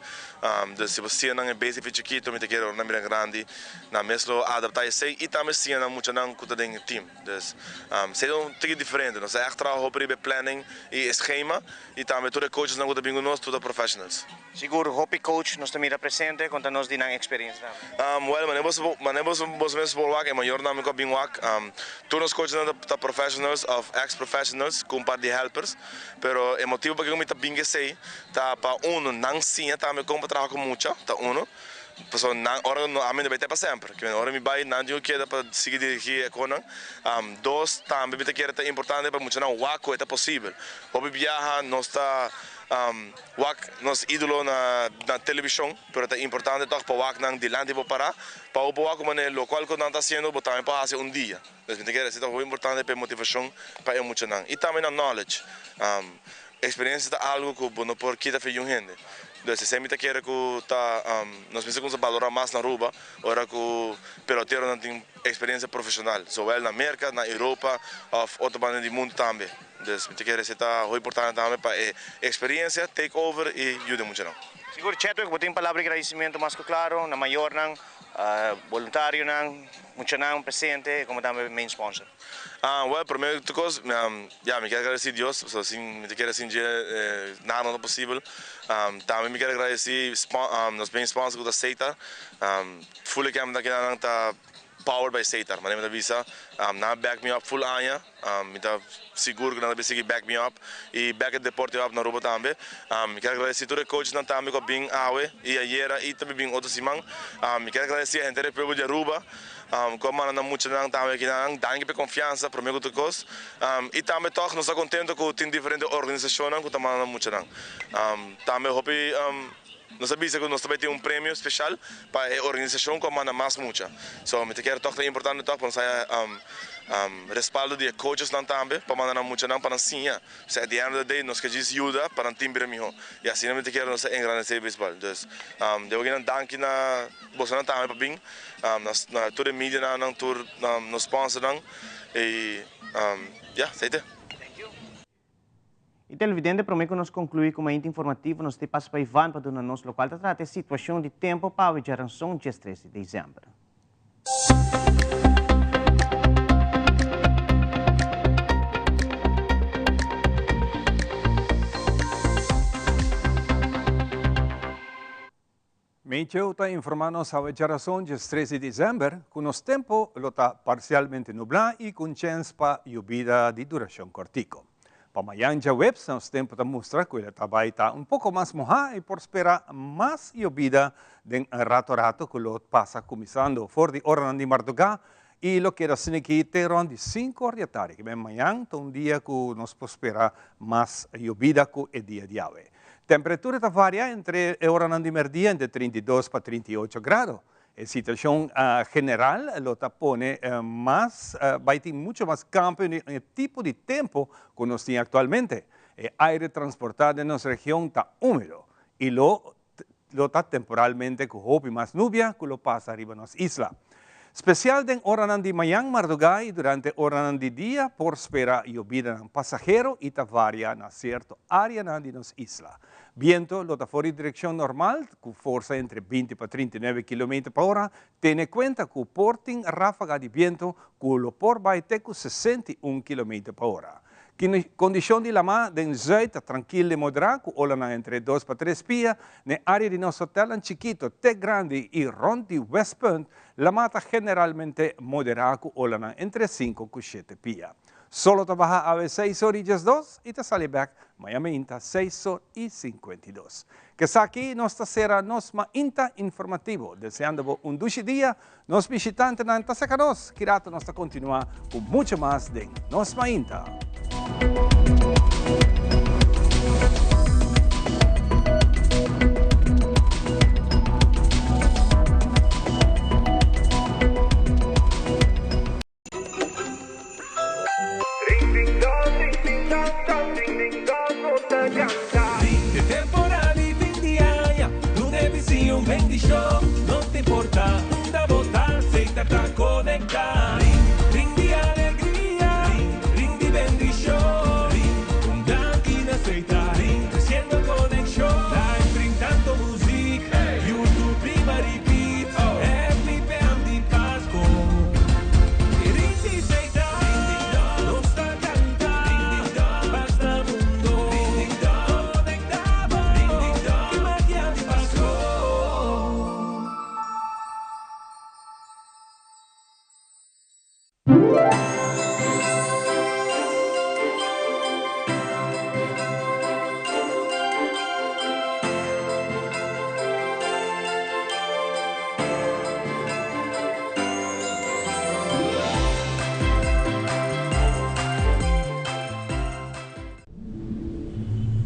Dus si bo siña nan e basic fi chikito mi ta kere ora nan bira grandi nan mes lo adaptá esei i tambe siña nan muchanan ku ta den e team. Dus esei ta un tiki diferente. Nos a ègt traha hopi riba e planning i e schema i tambe tur e coachesnan ku ta bin ku nos tur ta professionals. Sigur hopi coach nos ta mira presente, konta nos di nan experiencia tambe. Well, manera boso manera boso boso mes por wak e mayornan mi ku a bin wak, tur nos coachesnan ta ta professionals of ex professionals ku un par di helpers, pero e motibu pakiko mi ta bin ku esei ta pa uno nan siña tambe kon pa traha ku mucha, ta uno. Pasobra nan ora no ami no bai te pa semper. Kimen ora mi bai nan tin ku keda pa sigui dirigí e konan. Dos, tambe mi ta kere ta importante pa muchanan wak ku e ta posibel. Hopi biaha nos ta wak nos ídolo na na televishon, pero ta importante tòg pa wak nan dilanti bo pará pa bo por wak ku manera lokual ku nan ta hasiendo bo tambe por hasi un dia. Dus mi ta kere esei ta hopi importante pa e motivashon pa e muchanan i tambe nan knowledge. Experiencia ta algo cu bo no por kita fe yun hende. Dus esey mi ta kere cu ta nos mester cuminsa balora mas na Aruba ora cu peloteronan tin experiencia profesional, zowel na Merca, na Europa of otro banda di mundo tambe. Dus mi ta kere esey ta hopi importante tambe pa e experiencia take over y yuda e muchanan. Sigur Chadwick, bo tin palabra di gradicimento mas cu claro na mayornan, boluntarionan, muchanan presente como tambe main sponsor. Ah, well, prome tur kos, ya, mi kier agradeci Dios, pasobra sin, mi ta kere sin dje nada no ta posibel. Tambe mi kier agradeci nos main sponsor ku ta Setar. Full e camp nan kinan ta powered by Setar, manera mi ta bisa. Nan a back mi up full aña, mi ta sigur ku nan ta bin sigui back mi up i back e deporte up na Aruba tambe. Mi kier agradeci tur e coachnan tambe ku a bin awe i ayera i ta bin otro siman. Mi kier agradeci henter e pueblo di Aruba. Ku a manda nan muchanan tambe aki nan. Danki pa e konfiansa, promé ku tur kos. I tambe tòg nos ta kontento ku tin diferente organisashonnan ku ta manda nan muchanan. Tambe hopi nos a bisa ku nos ta bai tin un premio speshal pa e organisashon ku a manda mas mucha. So mi ta kere tòg ta importante tòg pa nos haya respaldo di e coachesnan tambe pa manda nan muchanan pa nan siña. Pasobra at the end of the day nos ke djis yuda pa nan tin bira mihó. I asina mi ta kere nos ta engrandesé beisbòl. Dus debo gina danki na bosonan tambe pa bin, na tur e medianan, tur nos sponsornan i ya, esei te. I televidente, prome ku nos konkluí ku mainta informativo nos te pasa pa Ivan pa duna nos lokual ta trata e situashon di tempu pa awe djaranson diestres di desèmber. Meteo ta informá nos awe djarason 13 di desèmber ku nos tempu lo ta parsialmente nublá i ku un chèns pa yobida di durashon kòrtiku. Pa mayan djaweps nos tempu ta mustra ku e ta bai ta un poko mas mohá i por spera mas yobida den rato rato ku lo pasa kuminsando for di oranan di mardugá i lo keda asina aki te rònt di sinku or di atardi. Kiben mayan ta un dia ku nos por spera mas yobida ku e dia di awe. Temperatura ta varia entre e oranan di merdia entre 32 pa 38 grado. E situashon general lo ta pone mas, bai tin mucho mas kambio den e tipo di tempu ku nos tin aktualmente. E aire transportá den nos region ta húmedo i lo lo ta temporalmente ku hopi mas nubia ku lo pasa riba nos isla. Spesial den oranan di mañan mardugá i durante oranan di dia por spera yobidanan pasahero i ta varia na sierto áreanan di nos isla. Biento lo ta for di direkshon normal ku forsa entre 20 pa 39 kilometer pa ora. Tene kuenta ku por tin ráfaga di biento ku lo por bai te ku 61 kilometer pa ora. Kondishon di lamá den zùit ta trankil i moderá ku olanan entre 2 pa 3 pia. Na e área di nos hotelnan chikito te grandi i rònt di Westpunt, lamá ta generalmente moderá ku olanan entre 5 ku 7 pia. Solo ta baha awe 6 or i 12 i ta sali bèk maña mainta 6 or i 52. Kesaki nos ta sera nos mainta informativo, deseando bo un dushi dia. Nos bishitantenan ta saka nos, ki rato nos ta kontinuá ku mucho mas den Nos Mainta.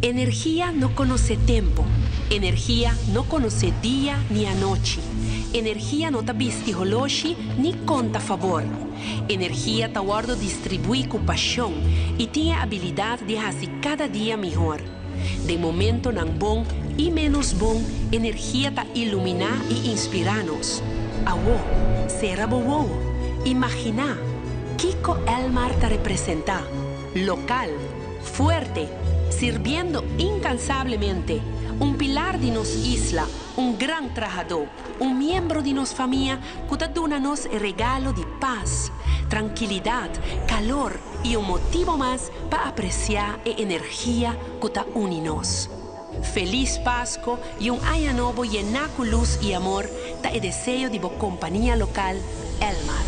Energia no conoce tempo. Energia no conoce dia ni anochi. Energia no ta bisti holoshi ni conta fabor. Energia ta wordo distribui cu pasion y tin e habilidad di haci cada dia mihor. Den momentonan bon y menos bon, energia ta ilumina y inspira nos. Awo, cera bo wowo. Imagina kico Elmar ta representa. Local, fuerte, sirbiendo incansablemente, un pilar di nos isla, un gran trahadó, un miembro di nos famia cu ta duna nos e regalo di paz, trankilidad, calor y un motibo mas pa aprecia e energia cu ta uni nos. Feliz Pasco y un aña nobo yená cu luz y amor ta e deseo di bo compania local, Elmar.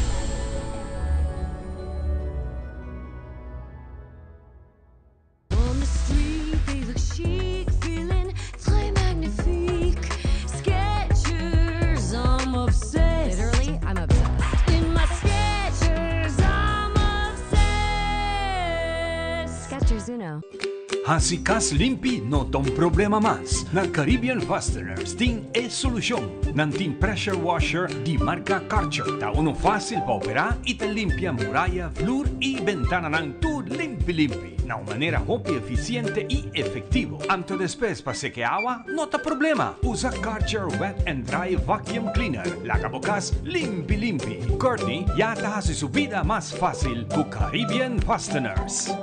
Hasi kas limpi no ta un problema mas. Na Caribbean Fasteners tin e solushon. Nan tin pressure washer di marka Karcher. Ta uno fásil pa operá i ta limpia muraya, flur i bentananan tur limpi limpi, na un manera hopi efisiente i efektivo. Anto despues pa seke awa no ta problema. Usa Karcher Wet and Dry Vacuum Cleaner. Laga bo kas limpi limpi. Courtney ya ta hasi su bida mas fásil ku Caribbean Fasteners.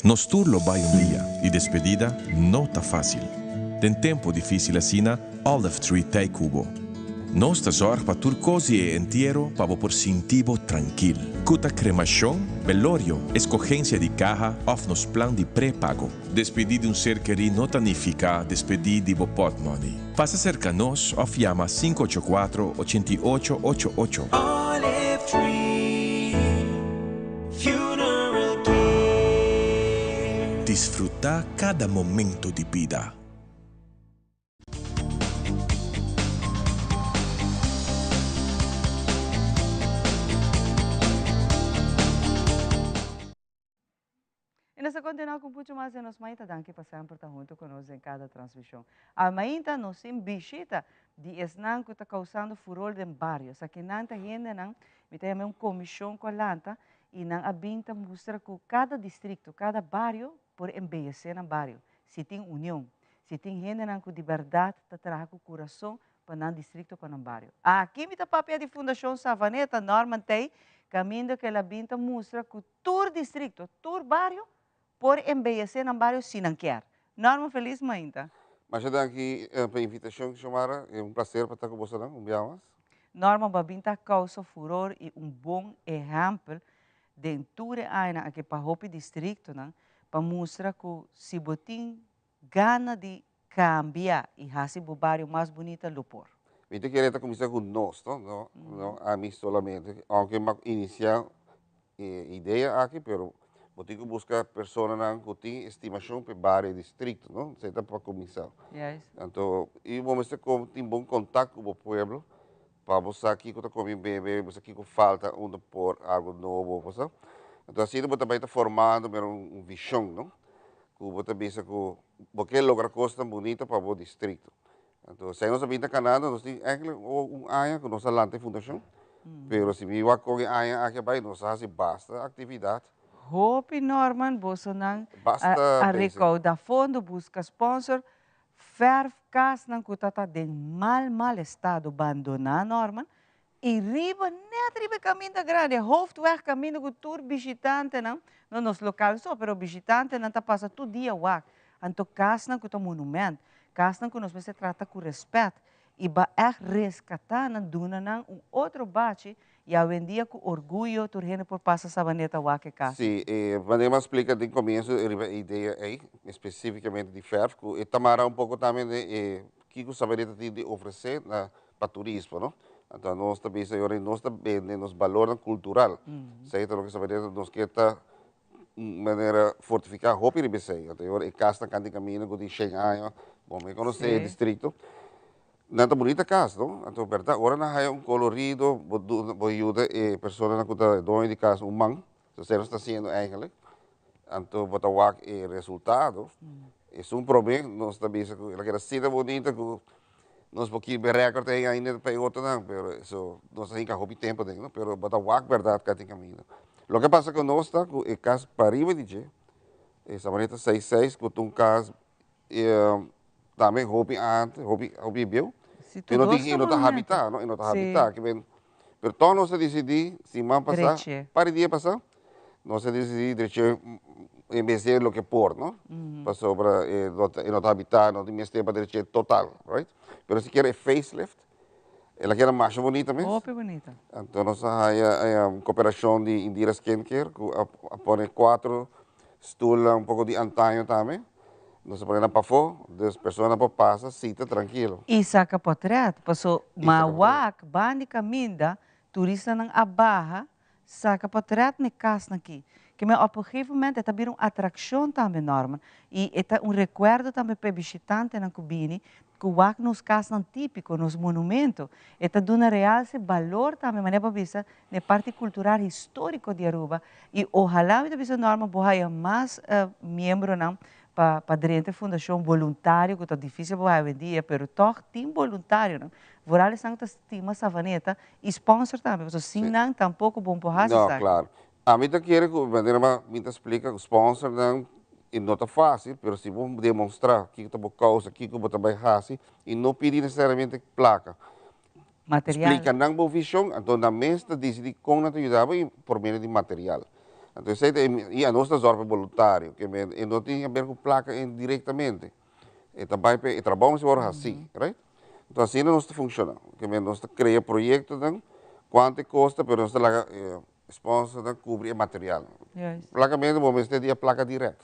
Nos tur lo bai un dia y despedida no ta facil. Den tempo dificil asina, Olive Tree t'ey cu bo. Nos ta zorg pa tur cos di e entiero pa bo por sinti bo trankil. Cu ta cremacion, belorio, escogencia di caha of nos plan di prepago. Despedi di un ser keri no ta nifica despedi di bo potmoney. Pasa cerca nos of yama 584 88 88. Olive Tree Funeral Care. Disfruta cada momento di bida. Y nos ta continua cu mucho mas den nos mainta. Danki pa semper ta hunto cu nos den cada transmision. Awe mainta nos tin bishita di esnan cu ta causando furor den bario. Esakinan ta hendenan, mi ta yama un comision cu a lanta y nan a bin ta mustra cu cada districto, cada bario por embeyece nan bario si tin union, si tin hendenan cu di berdad ta traha cu curason pa nan districto, pa nan bario. Aki mi ta papia di Fundacion Savaneta, Norman Tey, caminda cu el a bin ta mustra cu Tur districto, tur bario por embeyece nan bario si nan kier. Norman feliz mainta. Masha danki pa e invitacion Xiomara, e un placer pa ta cu bosonan un bia mas. Norman bo a bin ta causa furor y un bon ehempel den tur e añanan aki pa hopi districtonan pa mustra cu si bo tin gana di cambia y haci bo bario mas bunita lo por. Mi ta kere ta cuminsa cu nos, no? No, no ami solamente, aunke mi a inicia e idea aki, pero bo tin cu busca personanan cu tin estimacion pa e bario y districto, no? Esey ta pa cuminsa. Anto, y bo mester tin bon contact cu bo pueblo pa bo sa kico ta come y bebe, bo sa kico falta unda por algo nobo, bo sa. Anto asina bo ta bay ta formando mira un vision, no? Cu bo ta bisa cu bo ke logra cosnan bunita pa bo districto. Anto esei nos a bin ta Canada, nos tin eigenlijk un aña cu nos a lanta e fundacion, pero si mi wak con e aña aki a bay nos a haci basta actividad. Hopi Norman, bosonan a recauda fondo, busca sponsor, verf casnan cu ta ta den mal mal estado, bandona Norman, y riba net riba e caminda grandi, e hoofdweg caminda cu tur bishitantenan, no nos local so, pero bishitantenan ta pasa tur dia wak, anto casnan cu ta monument, casnan cu nos mester trata cu respet y ba echt rescata nan, duna nan un otro bachi y awendia cu orguyo tur hende por pasa Sabaneta wak e cas. Sí, e manera mi a splica den comienzo riba e idea ey, specificamente di verf, cu e ta mara un poco tambe den e kico Sabaneta tin di ofrece na pa turismo, no? Anto nos ta bisa yora nos ta bende nos balornan cultural. Esey ta loke Sabaneta nos kier ta un manera fortifica hopi riba esey. Anto yora e casnan canta di camino cu tin shen aña, bo mi conoce e distrito. Nan ta bunita cas, no? Anto berdad ora nan haya un colorido, bo duna, bo yuda e personanan cu ta doño di cas un man. Esey nos ta haciendo eigenlijk. Anto bo ta wak e resultado. Esun prome nos ta bisa ku el a keda asina bunita ku nos por kiba e record ei ainda pa e otronan, pero eso nos a hinka hopi tempo den, no? Pero bo ta wak berdad ka tin kaminda. Loke a pasa ku nos ta ku e kas pariba di dje, e Sabaneta seis seis ku ta un kas tambe hopi antes, hopi hopi bieu, Si e no tur tin dos e no ta ta habitá, no? E no ta Si. habitá, ke men, pero tòg nos a disidí siman pasá, Drechi. par di dia pasá, Nos a disidí drecha en bes di loke por, no? Pasobra e no ta, e no ta habitá, no tin mester pa drech'é total, right? Pero sikiera e facelift, el a keda masha bunita mes. Hopi bunita. Anto nos a haya koperashon di Indira Skincare ku a a pone kuatro stulnan un poko di antaño tambe. Nos a pone nan pafó, dus personanan por pasa, sita trankilo. I saka pòtrèt, paso I saka pòtrèt. ma wak banda di kaminda turistanan a baha Saca potret n'e casnan aki. Ke men op un gegeven moment e ta bira un atraccion tambe, Norman. Y e ta un recuerdo tambe pa e bishitantenan cu bini, cu wak nos casnan tipico, nos monumento. E ta duna realce balor tambe, manera bo a bisa, n'e parti cultural historico di Aruba. Y ohala, mi ta bisa Norman, bo haya mas miembronan pa pa drenta e fundacion boluntario, cu ta dificil pa bo haya awendia, pero toch tin boluntarionan. Vooral esnan cu ta stima Savaneta Y sponsor tambe, pasobra sin nan tampoco bon por haci No, esaki. claro. Ami ta kere cu manera ma mi ta splica cu sponsornan e no ta facil, pero si bo demonstra kico ta bo causa, kico bo ta bay haci y no pidi necesariamente placa. Material. Splica nan bo vision, anto nan mes ta dicidi con nan ta yuda bo y por medio di material. Anto esey ta e, y anos ta zorg pa e boluntario, ke men e no tin haber cu placa directamente. E ta bai pa e trabou mester wòrdu hasí, right? Enton asina nos ta funshoná. Ke men nos ta krea proyektonan, kuantu e kosta, pero nos ta laga e sponsornan kubri e material. Plakamente bo mester di e plaka dirèkt.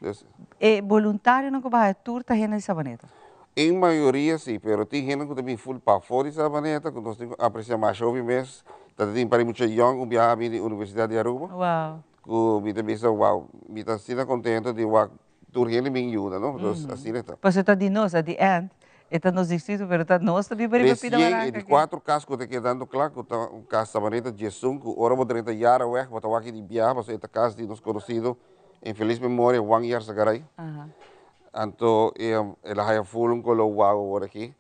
Dus. E boluntarionan ku baha e tur ta hende di Sabaneta? En mayoria si, pero tin hende ku ta bin ful pafó di Sabaneta ku nos tin ku apresiá masha hopi mes. Ta tin pari mucha yòn ku biaha bin di Universidat di Aruba. Wow. Ku mi ta bisa wow, mi ta asina kontento di wak Tur hende bin yuda, no? Entonces, asina ta. Pasobra ta di nos, at the end, e ta nos distrito, pero ta nos ta biba riba pida Resien baranka e di aki. kuatro kas ku ta kedando kla, ku ta un kas Sabaneta Djesun, ku ora bo drenta Jaraweg, bo ta wak di biaha, pasobra e ta kas di nos konosido en felis memoria Juan Yarzagaray. Anto el a haya ful un kolo wou awor aki.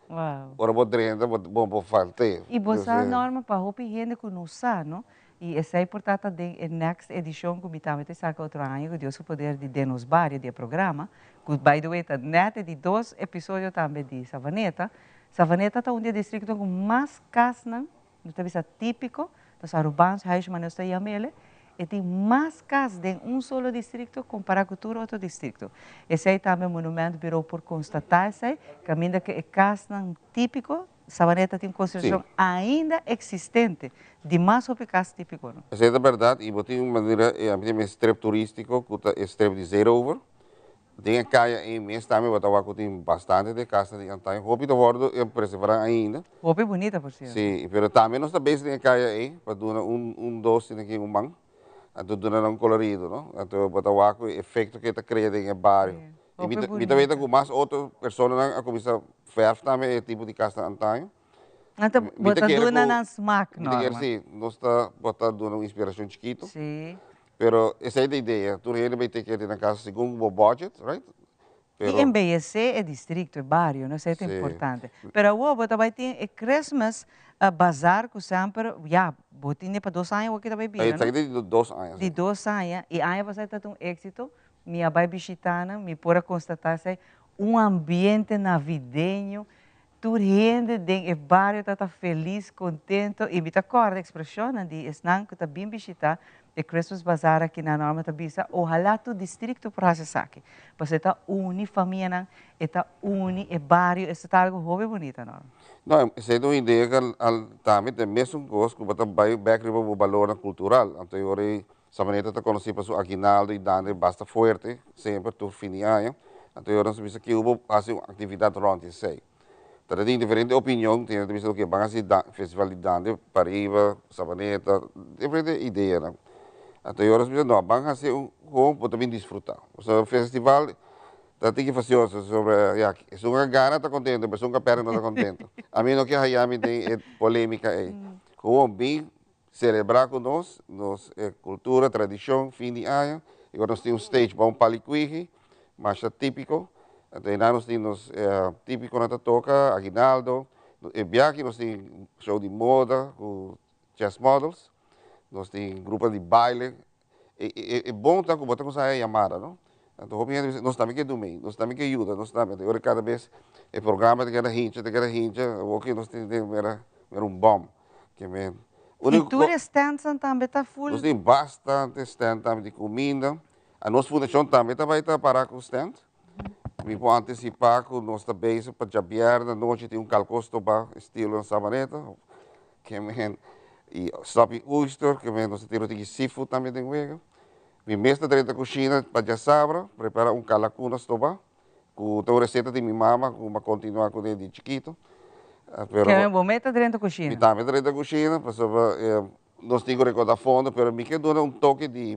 Ora bo drenta, bo bo falt'é. I bo sa, Norma, pa hopi hende ku no sa, no? I esei por ta ta den e next edishon ku mi tambe ta saka otro aña ku Dios su poder di Den Nos Bario di e programa, ku by the way ta net e di dos episodio tambe di Savaneta. Savaneta ta un di e distriktonan ku mas kasnan, nos ta bisa típiko, ta su Arubaans huisje manera nos ta yam'ele, e tin mas kas den un solo distrikto kompará ku tur otro distrikto. Esei tambe Monument Bureau por konstatá esei, kaminda ku e kasnan típiko Sabaneta tin konstrukshon ainda eksistente di mas hopi kas típiko no. Esei ta bèrdat i bo tin un manera e ami ta yama e strip turístiko ku ta e strip di Zeerover. Den e kaya ei mes tambe bo ta wak ku tin bastante di e kasnan di antaño. Hopi ta wòrdu preservá ainda. Hopi bunita por sierto. Si, pero tambe nos ta bezig den e kaya ei pa duna un un dos tin aki un man. Anto duna nan un kolorido no. Anto bo ta wak ku e efekto ku e ta krea den e bario. I mi ta mi ta weta ku mas otro personanan a kuminsá fèrf tambe e tipo di kasnan antaño. Anto bo ta duna nan smak, Mi ta kere Norma. si, nos ta bo ta duna un inspirashon chikitu. Si. Pero esei ta idea, tur hende bai teke di nan kasa segun bo budget, right? I embeyesé e distrikto, e bario, no? Esei ta importante. Pero awor bo ta bai tin e Christmas bazaar ku semper, ya, bo tin e pa dos aña awor ki ta bai bira, no? Esaki ta di dos aña, si. Di dos aña, i aña pasá ta un éksito. Mi a bai bishitá nan, mi por a konstatá esei, un ambiente navideño, tur hende den e bario ta ta felis, kontento i mi ta kòrda ekspreshonnan di esnan ku ta bin bishitá e Christmas Bazaar aki na Norma ta bisa, ohalá tur distrikto por hasi esaki, pasobra e ta uni famianan, e ta uni e bario, eso ta algu hopi bunita, Norma. No, esei ta un idea ku al tambe ta e mesun kos ku bo ta bai bèk riba bo balornan kultural, anto e ora ei Sabaneta ta konosí pa su aguinaldo i dande basta fuerte, semper tur fin di aña. Anto e ora nos a bisa kiubo hasi un aktividat rònt di esei. Ta tin diferente opinion, tin hende ta bisa oke ban hasi festival di dande pariba, Sabaneta, diferente ideanan. Anto e ora nos a bisa no, ban hasi un kon bo ta bin disfrutá. Pasobra festival ta tiki fasioso, pasobra ya, esun a gana ta kontento, pero esun ku a pèrdè no ta kontento. Ami no ke haña mi den e polémika ei. Gewoon bin Selebrá ku nos, nos kultura, tradishon, fin di aña. I ora nos tin un stage pa un palikwigi, masha típiko. Anto einan nos tin nos típikonan ta toka, aguinaldo. E biaha aki nos tin show di moda ku chess models, nos tin gruponan di baile. E bon ta ku bo ta kuminsá haña yamada, no? Anto hopi hende bisa, nos tambe ke dumei, nos tambe ke yuda, nos tambe. Anto ora kada bes e programa ta keda hincha, ta keda hincha, awoki nos tin den mera mera un bòm. Ke men I tur e standsnan tambe ta full? Nos tin bastante stand tambe di kuminda. A nos fundashon tambe ta bai ta para ku stand. Mi por antisipá ku nos ta bezig pa djabièrnè anochi tin un kalkos toba estilo na Sabaneta. Ke men i sloppy oyster, ke men nos ta tira un tiki seafood tambe den wega. Mi mes ta drenta kushina pa djasabra prepara un kalakuna stoba ku ta un reseta di mi mama ku mi a kontinuá kuné di chikito. Pero Ke men bo mes ta drenta kushina? Mi tambe ta drenta kushina pasobra nos tin ku rekordá fondo pero mi ke duna un toke di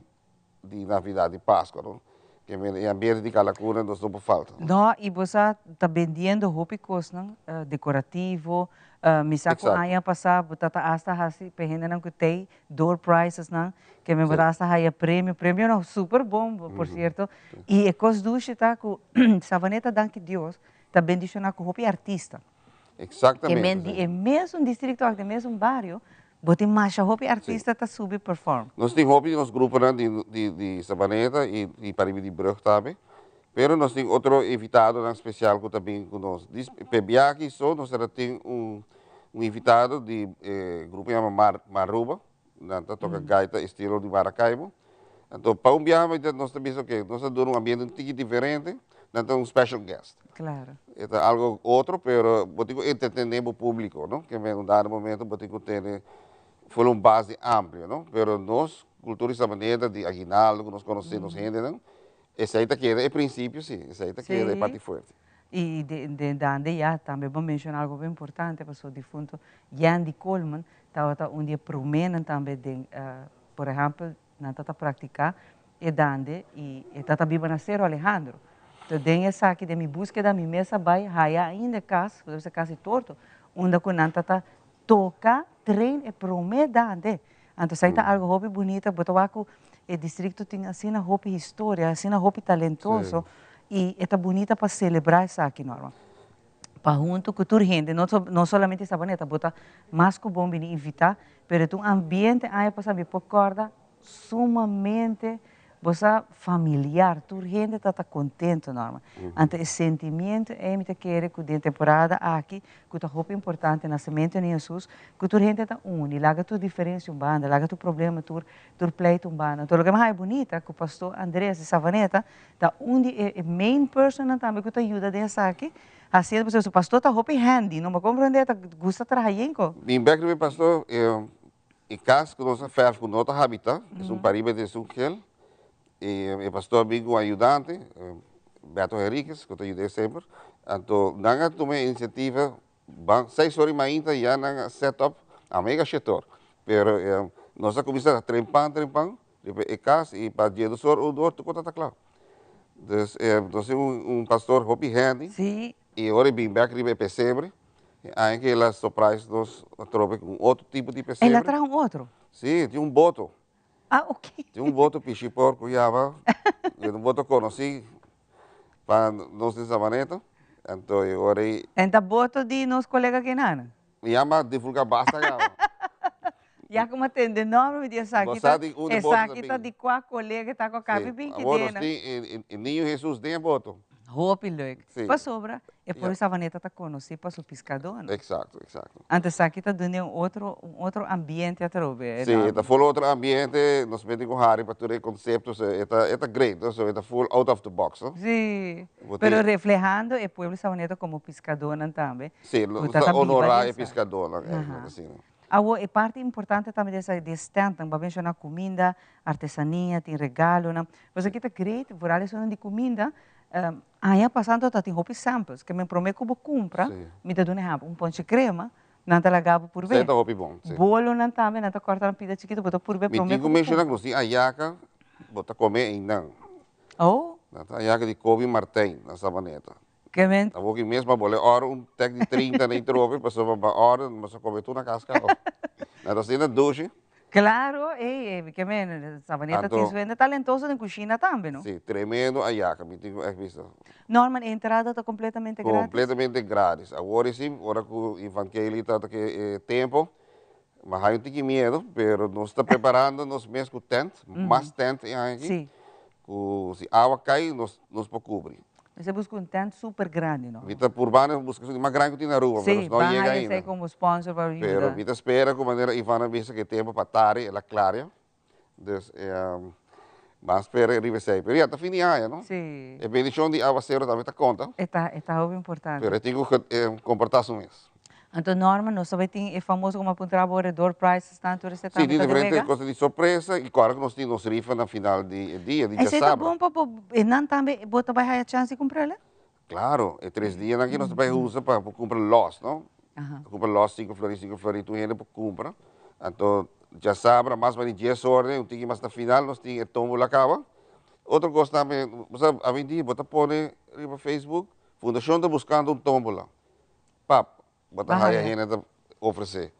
di Navidad, di Pascua, no? Ke men e ambiente di kalakuna nos no por falta. No, i bo sa ta bendiendo hopi kosnan dekorativo, mi sa ku aña pasá bo ta ta asta hasi pa e hendenan ku tei door prizesnan, ke men bo ta asta haya premio, premionan super bon por sierto, i e kos dushi ta ku Savaneta danki Dios ta bendishoná ku hopi artista. Exactamente. Ke men di e mesun districto ak di e mesun bario, bo tin masha hopi artista ta subi perform. Nos tin hopi di nos gruponan di di di Sabaneta y di pariba di Brug tambe, pero nos tin otro invitadonan special cu ta bin cu nos. Dis p'e biaha so nos ta tin un un invitado di e grupo yama Mar Maruba, nan ta toca gaita estilo di Maracaibo. Anto pa un biaha nos ta bisa oke, nos ta duna un ambiente un tiki diferente, nan ta un special guest. Claro. E ta algo otro, pero bo tin ku entretene bo publico, no? Ke men un dado momento bo tin ku tene full un base amplio, no? Pero nos cultura di Sabaneta, di Aguinaldo ku nos konosé nos hendenan, esei ta keda e principio si, esei ta keda e parti fuerte. I den dande ya tambe bo menciona algo bien importante pasobra difunto Yandy Coleman tabata un di e promenan tambe den por ehempel nan ta ta practica e dande y e ta ta biba na Cerro Alejandro. Entonces den esaki den mi buskeda mi mes a bay haya ainda e cas, ku ta bisa cas di torto, unda ku nan ta ta toca train e prome dande. Anto esaki ta algo hopi bunita, bo ta wak ku e districto tin asina hopi historia, asina hopi talentoso y e ta bunita pa celebra esaki Norman. Pa hunto cu tur hende, no no solamente Sabaneta, bo ta mas cu bon bini invita, pero e ta un ambiente aña pasa mi por corda sumamente bo sa familiar, tur hende ta ta contento Norma. Anto e sentimiento ey mi ta kere cu den temporada aki cu ta hopi importante nacemento di Jesus, cu tur hende ta uni, laga tur diferencia un banda, laga tur problema, tur tur pleito un banda. Anto loke mi haya bunita cu Pastor Andres di Savaneta Ta un di e main personnan tambe ku ta yuda den esaki, hasiendo pasobra su pastor ta hopi handy, no? Bo komprende? E ta gusta traha yenko. Bin bek riba e pastor, e kas ku nos a fèrf ku no ta habitá, esun pariba di esun gel, e pastor a bin ku un ayudante, Beto Henriquez, ku ta yud'é semper. Anto nan a tuma e inisiativa, ban seis ora di mainta ya nan a set up, a mega shetor, pero nos a kuminsá trempan trempan, Riba e cas y pa diedos or un or tur cos ta ta cla. Dus nos tin un pastor hopi handy. Sí. Y ora e bin bek riba e pesebre, e aña ke el a surprise nos atrobe cu un otro tipo di pesebre. El a traha un otro? Sí, tin un boto. Ah, ok. Tin un boto pishi porco yama, un boto conoci pa nos den Sabaneta. Anto e ora ei. En ta boto di nos colega Kenana? Mi yama divulga basta caba. Ya como a tende nombre mi di esaki ta esaki ta di cua colega ta cu cabi bin ki dena. Awor nos tin e niño Jesus den e boto. Hopi leuk. Pasobra e pueblo Savaneta ta conoci pa su piscadornan. Exacto, exacto. Anto esaki ta duna un otro un otro ambiente atrobe. Si, e ta full otro ambiente, nos mete cu hari pa tur e concepto, e ta e ta great, e ta full out of the box. Si, pero reflehando e pueblo Savaneta como piscadornan tambe. Si, nos ta honora e piscadornan, asina. Awor, e parti importante tambe di esaki, di e standnan, bo a menciona cuminda, artesania, tin regalonan. Pues aki ta great, vooral esunnan di cuminda, aña pasa anto ta tin hopi samples, ke men prome ku bo cumpra, mi ta duna ehempel, un ponche crema, nan ta laga bo purbe. Esei ta hopi bon, si. Bolonan tambe, nan ta corta nan pida chikito, bo ta purbe Mi prome tin ku ku bo menciona cumpra. ku nos tin ayaca, bo ta come einan. Oh. Nan ta ayaca di Kobe Martijn na Sabaneta. Ke men. Awor ki mes pa bole ora un tek di 30 na e trope pasobra pa ora nos a come tur na cas caba. Nan ta asina dushi. Claro, ey, ke men, Savaneta tin Anto- su hende talentoso den cushina tambe, no? Si, tremendo ayaka, mi tin cu echt bisa. Norman, e entrada ta completamente gratis? Completamente gratis. Awor si, ora cu Ivan Kelly ta ta ke e tempo, mi a haya un tiki miedo, pero nos ta preparando nos mes cu tent, mas tent e aña aki, cu si awa cay, nos nos por cubri. Mester busca un tent super grandi, no? Mi ta purbando busca esun di mas grandi cu tin na Aruba, pero nos no ban yega haya ainda. esey como sponsor pa yuda. Pero mi ta spera cu manera Ivan a bisa cu e tempo pa tari el a claria. Dus ban spera riba esey. Pero ya ta fin di aña, no? Si. E bendicion di awacero tambe ta conta. E ta, e ta hopi importante. Pero e tin cu comporta su mes. Anto Norman, nos tabata tin e famoso como a puntra bo ora door prizes tanto ora esei Sí, tambe tin ta den diferente wega? cosa di sorpresa y kòrda ku nos tin nos rifa na final di e dia, di Esei ta djasabra. bon pa bo, e nan tambe bo ta bai haya chance di kumpr'el? Claro, e tres dianan aki nos ta bai usa pa por kumpra lòs, no? Kumpra lòs sinku florin, sinku florin, tur hende por kumpra. Anto djasabra mas o menos dies ora, un tiki mas na final nos tin e tómbola kaba. Otro kos tambe, bo sa awendia bo ta pone riba Facebook, Fundashon ta buskando un tómbola. Pap, bo ta haya hende ta ofresé.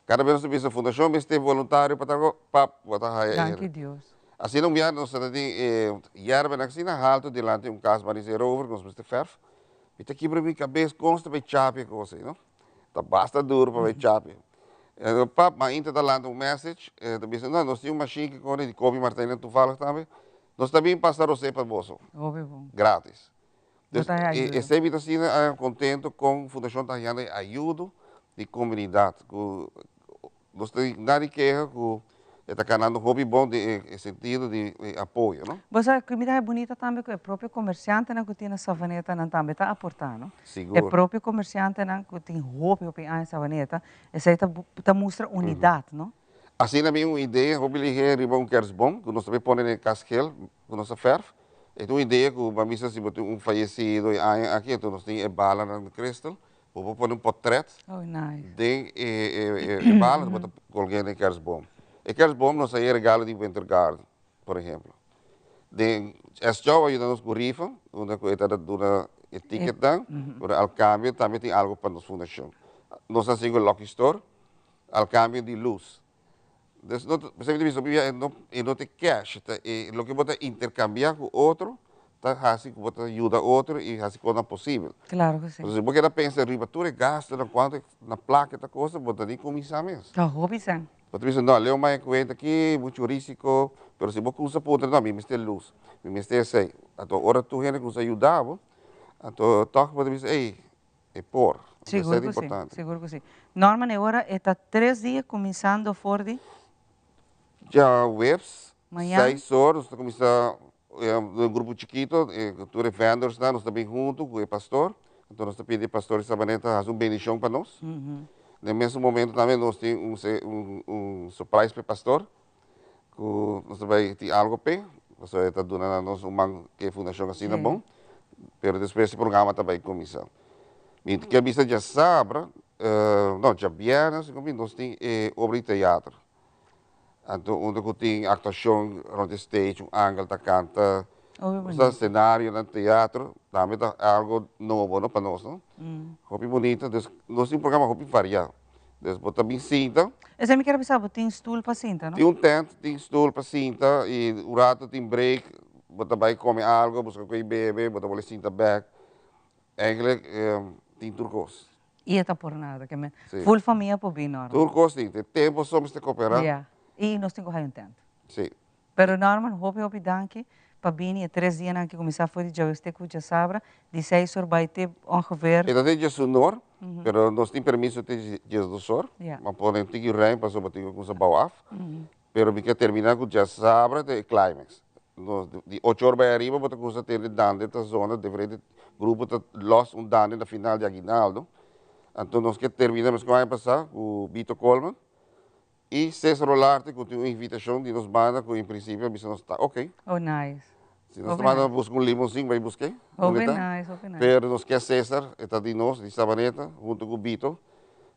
Kada bes nos ta bisa fundashon mester voluntario pa tal kos, pap, bo ta haya hende. Danki Dios. Asina un biaha nos ta tin e yerbanan asina haltu dilanti un kas Marisé Rover ku nos mester fèrf. Mi ta kibra mi kabes kon nos ta bai chapi e kos ei, no. Ta basta duru pa bai chapi. Pap, mainta ta lanta un message, ta bisa, no, nos tin un mashin ki kore di Kobi Martijn toevallig tambe. Nos ta bin pasa rosé pa boso. Hopi bon. Gratis. Bo ta haña ayudo. Esei mi ta asina contento con Fundacion ta hañando e ayudo di comunidad cu nos ta nada di keha cu e ta canando hopi bon den e sentido di e apoyo no. Bo sa cu mi ta haña bunita tambe cu e propio comerciantenan cu tin na Savaneta nan tambe ta aporta no. Sigur. E propio comerciantenan cu tin hopi hopi aña Savaneta esei ta ta mustra unidad no. Asina mi un idea hopi lihe riba un kerstboom cu nos ta bay pone den e cas geel cu nos ta verf. E ta un idea cu bo a bisa si bo tin un fayecido e aña aki enton nos tin e balanan di Crystal, bo por pone un potret den e bala bo ta colgu'e den e kerstboom. E kerstboom nos a e regalo di Winter Garden, por ehemplo. Den S. Chow a yuda nos cu rifa, unda cu e ta duna e ticketnan, pero al cambio tambe tin algo pa nos fundacion. Nos a haci cu Lucky Store, al cambio di luz. Dus no ta, esei mi ta bisa bia e no e no ta cash, ta e loke bo ta intercambia cu otro ta haci cu bo ta yuda otro y haci cosnan posibel. Claro cu si. Entonces si bo keda pensa riba tur e gastonan cuanto na placa e ta costa bo ta ni cuminsa mes. Ta hopi san. Bo ta bisa no leo maya cuenta aki mucho risico, pero si bo cuminsa puntra no mi mester luz, mi mester esey, anto ora tur hende cuminsa yuda bo, anto toch bo ta bisa ey E por. Sigur Esei ta ku si, importante. sigur ku si. Norman, e ora e ta tres dia kuminsando for di? Djaweps, Mañan. seis or, nos ta kuminsá un grupo chikito, tur e vendorsnan, nos ta bin huntu ku e pastor. Anto nos ta pidi e pastor di Sabaneta hasi un bendishon pa nos. Den mesun momento tambe nos tin un un surprise pa e pastor, ku nos ta bai tin algo p'e, pasobra e ta duna na nos un man ku e fundashon asina bon, pero despues e programa ta bai kuminsá. Mi ke bisa djasabra, no djabièrnè si nos nos tin e obra di teatro, anto unda ku tin aktuashon rònt e stage, un angel ta kanta, esta senarionan teatro tambe ta algo nobo no pa nos no, hopi bunita, dus nos tin un programa hopi variá. Dus bo ta bin sinta. Esei mi kier a bisa bo tin stoel pa sinta, no? Tin un tent, tin stoel pa sinta y un rato tin break, bo ta bay come algo, busca cu e bebe, bo ta bolbe sinta bek. Eigenlijk tin tur cos. Y e ta por nada, ke men. Si. Full famia por bin, Norman. Tur cos tin, te tempo so mester coopera. Ya, y nos tin cu hay un tent. Si. Pero Norman, hopi hopi danki pa bini e tres dianan aki kuminsá for di djaweps te ku djasabra, di seis or bai te ongeveer. E ta te djesunor, pero nos tin permiso te djesdosor, ma pone un tiki ruim pasobra bo tin ku kumsa bou af, pero mi ke terminá ku djasabra te e climax. Nos di ocho or bai ariba bo ta kumsa tende dande ta zona, diferente grupo ta los un dande na final di aguinaldo, anto nos ke terminá meskos aña pasá ku Bito Colman. Y Cesar Olarte cu tin un invitacion di nos banda cu en principio a bisa nos ta ok. Oh nice. Si nos ta manda busca un limousine bay busque. Hopi nice, hopi nice. Pero nos kier Cesar, e ta di nos, di Sabaneta, hunto cu Bito.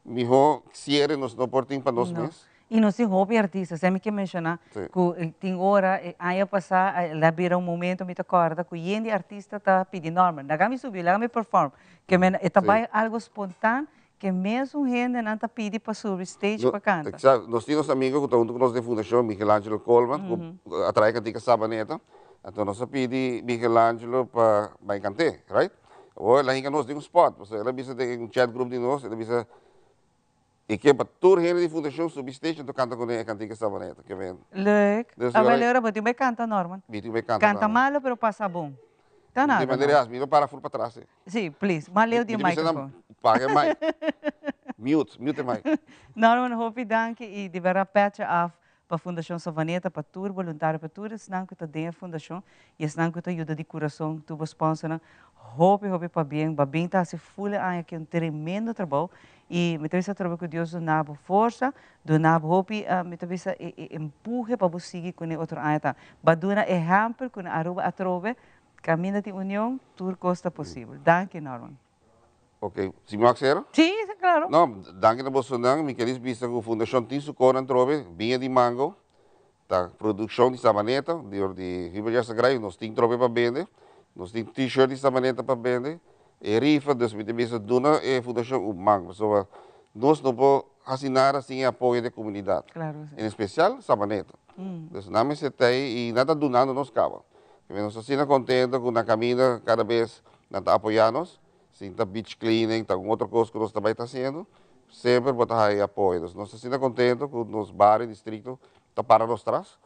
Miho cierre nos no por tin pa nos mes. Y nos tin hopi artista, esei mi ke menciona cu tin ora, aña pasa la bira un momento mi ta corda cu yen di artista ta pidi Norman, laga mi subi, laga mi perform. Ke men e ta bay algo spontan. Ku e mesun hendenan ta pidi pa subi stage pa kanta. Exacto. Nos tin nos amigo ku ta huntu ku nos den fundashon, Michelangelo Colman, ku a trae kantika Sabaneta. Anto nos a pidi Michelangelo pa bai kant'é, right? Awor el a hinka nos den un spot, pasobra el a bisa den un chat group di nos, el a bisa e ke pa tur hende di fundashon subi stage anto kanta kuné e kantika Sabaneta. Ke men. Leuk. Awel ora bo tin bai kanta Norman. Mi tin bai kanta. Kanta malo pero pasa bon. Ta nada. Di manera as mi no para fur patras. Sí, please. Mas leu di e microphone. Paga e mic. Mute, mute e mic. Norman, hopi danki y di berdad petje af pa Fundacion Savaneta, pa tur boluntario, pa tur esnan cu ta den e fundacion y esnan cu ta yuda di curason, tur bo sponsornan. Hopi, hopi pabien. Babin ta haci ful e aña aki un tremendo trabou y mi ta bisa atrobe cu Dios duna bo forsa, duna bo hopi, mi ta bisa e e empuhe pa bo sigui cune otro aña ta. Ba duna ehempel cu na Aruba atrobe Caminda tin union, tur cos ta posibel. Danki Norman. Ok, si mi wak sera? Si, claro. No, danki na bosonan. Mi keris bisa cu Fundacion tin su conan trobe, biña di mango, ta produccion di Sabaneta, di di Hubert Yassagray, nos tin trobe pa bende, nos tin t-shirt di Sabaneta pa bende, e rifa, dus mi ta bisa duna e fundacion un man, pasobra nos no por haci nada sin e apoyo di e comunidad, Claro, si. en especial Sabaneta. Dus nan mester ta ey y nan ta dunando nos caba. Nos ta asina contento cu na caminda cada bes nan ta apoya nos, si ta beach cleaning, ta un otro cos cu nos ta bay ta haciendo, semper bo ta haya e apoyo. Dus nos ta asina contento cu nos bario, districto ta para nos tras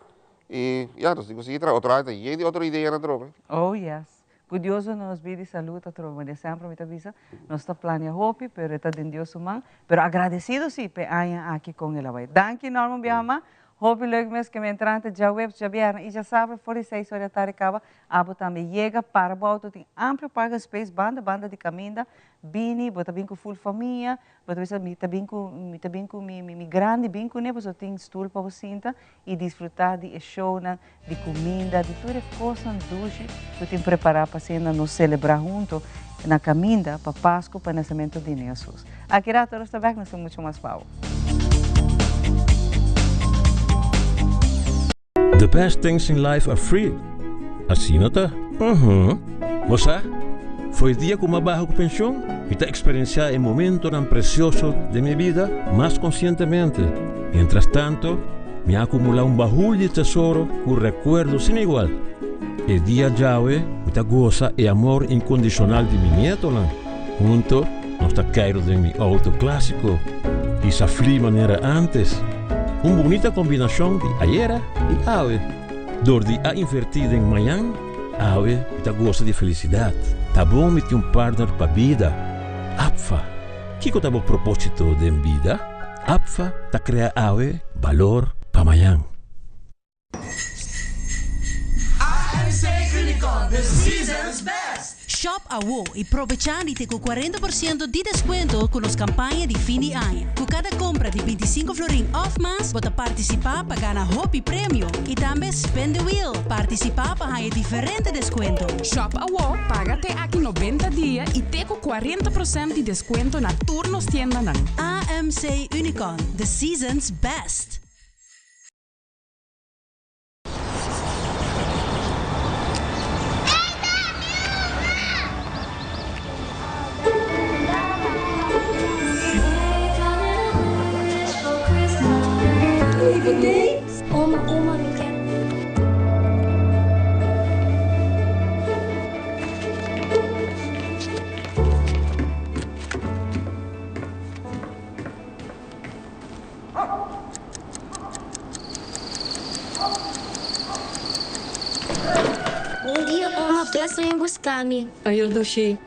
y ya, nos tin cu sigui traha. Otro aña ta yen di otro ideanan atrobe. Oh yes. Cu Dios duna nos bida y salud atrobe. Manera semper mi ta bisa, nos ta planea hopi, pero e ta den Dios su man. Pero agradecido si p'e aña aki con el a bay. Danki Norman biaha mas. Hopi leuk mes ke mi entrante djaweps, djabièrnè i djasabra for di seis ora di atardi kaba. Abo tambe yega, para bo auto, tin amplio parking space banda banda di kaminda. Bini, bo ta bin ku ful famia, bo ta bisa mi ta bin ku mi ta bin ku mi mi grandi bin kuné pasobra tin stul pa bo sinta i disfrutá di e shownan, di kuminda, di tur e kosnan dushi ku tin prepará pa asina nos selebrá hunto na kaminda pa Pasku pa nasementu di Hesus. Aki rato nos ta bek, nos tin mucho mas pa bo. The best things in life are free. Asina ta? Uhum. Bo sa, for e dia ku mi a baha ku penshon, mi ta eksperensiá e momentonan presioso den mi bida mas konsientemente. Mientras tanto, mi a akumulá un bahul di tesoro ku rekuerdo sin igual. E dia djawe mi ta gosa e amor inkondishonal di mi nietonan. Hunto nos ta keiru den mi outo klásiko i sa fli manera ántes. Un bunita kombinashon di ayera i awe. Dor di a invertí den mañan, awe mi ta gosa di felisidat. Ta bon mi tin un partner pa bida. APFA, Kiko ta bo propósito den bida? APFA ta krea awe balor pa mañan. AMC Unicorn, the season's best! Shop awo y probecha di te cu 40% di descuento cu nos campaña di fin di aña. Cu cada compra di 25 florin of mas bo ta participa pa gana hopi premio y tambe spin the wheel, participa pa haya diferente descuento. Shop awo, paga te aki 90 dia y te cu 40% di descuento na tur nos tiendanan. AMC Unicorn, the season's best! Oma, oma, mi ke. Bon dia, oma. Bless ven busca mi. Ayo dushi.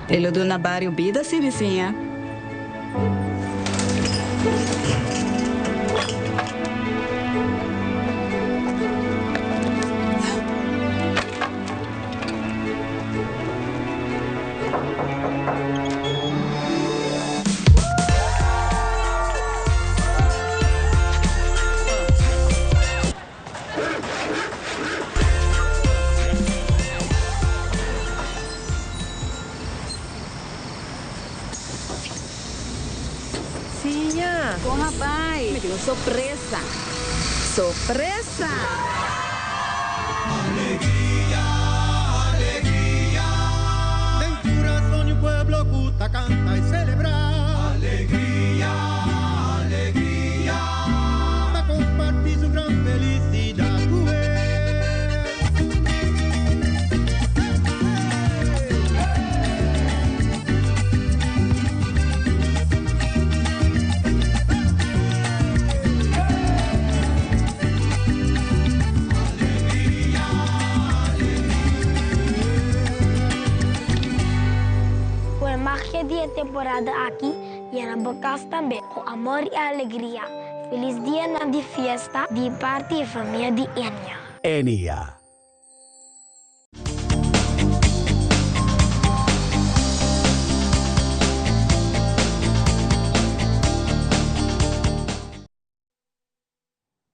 E lo duna bario bida si bisiña. Siña! Con a bay? Mi tin un sorpresa! Sorpresa! Alegria, alegria, den curason di un pueblo. di e temporada aki yena bo kas tambe ku amor i alegria. Felis dianan di fiesta di parti e famia di Enia. Enia.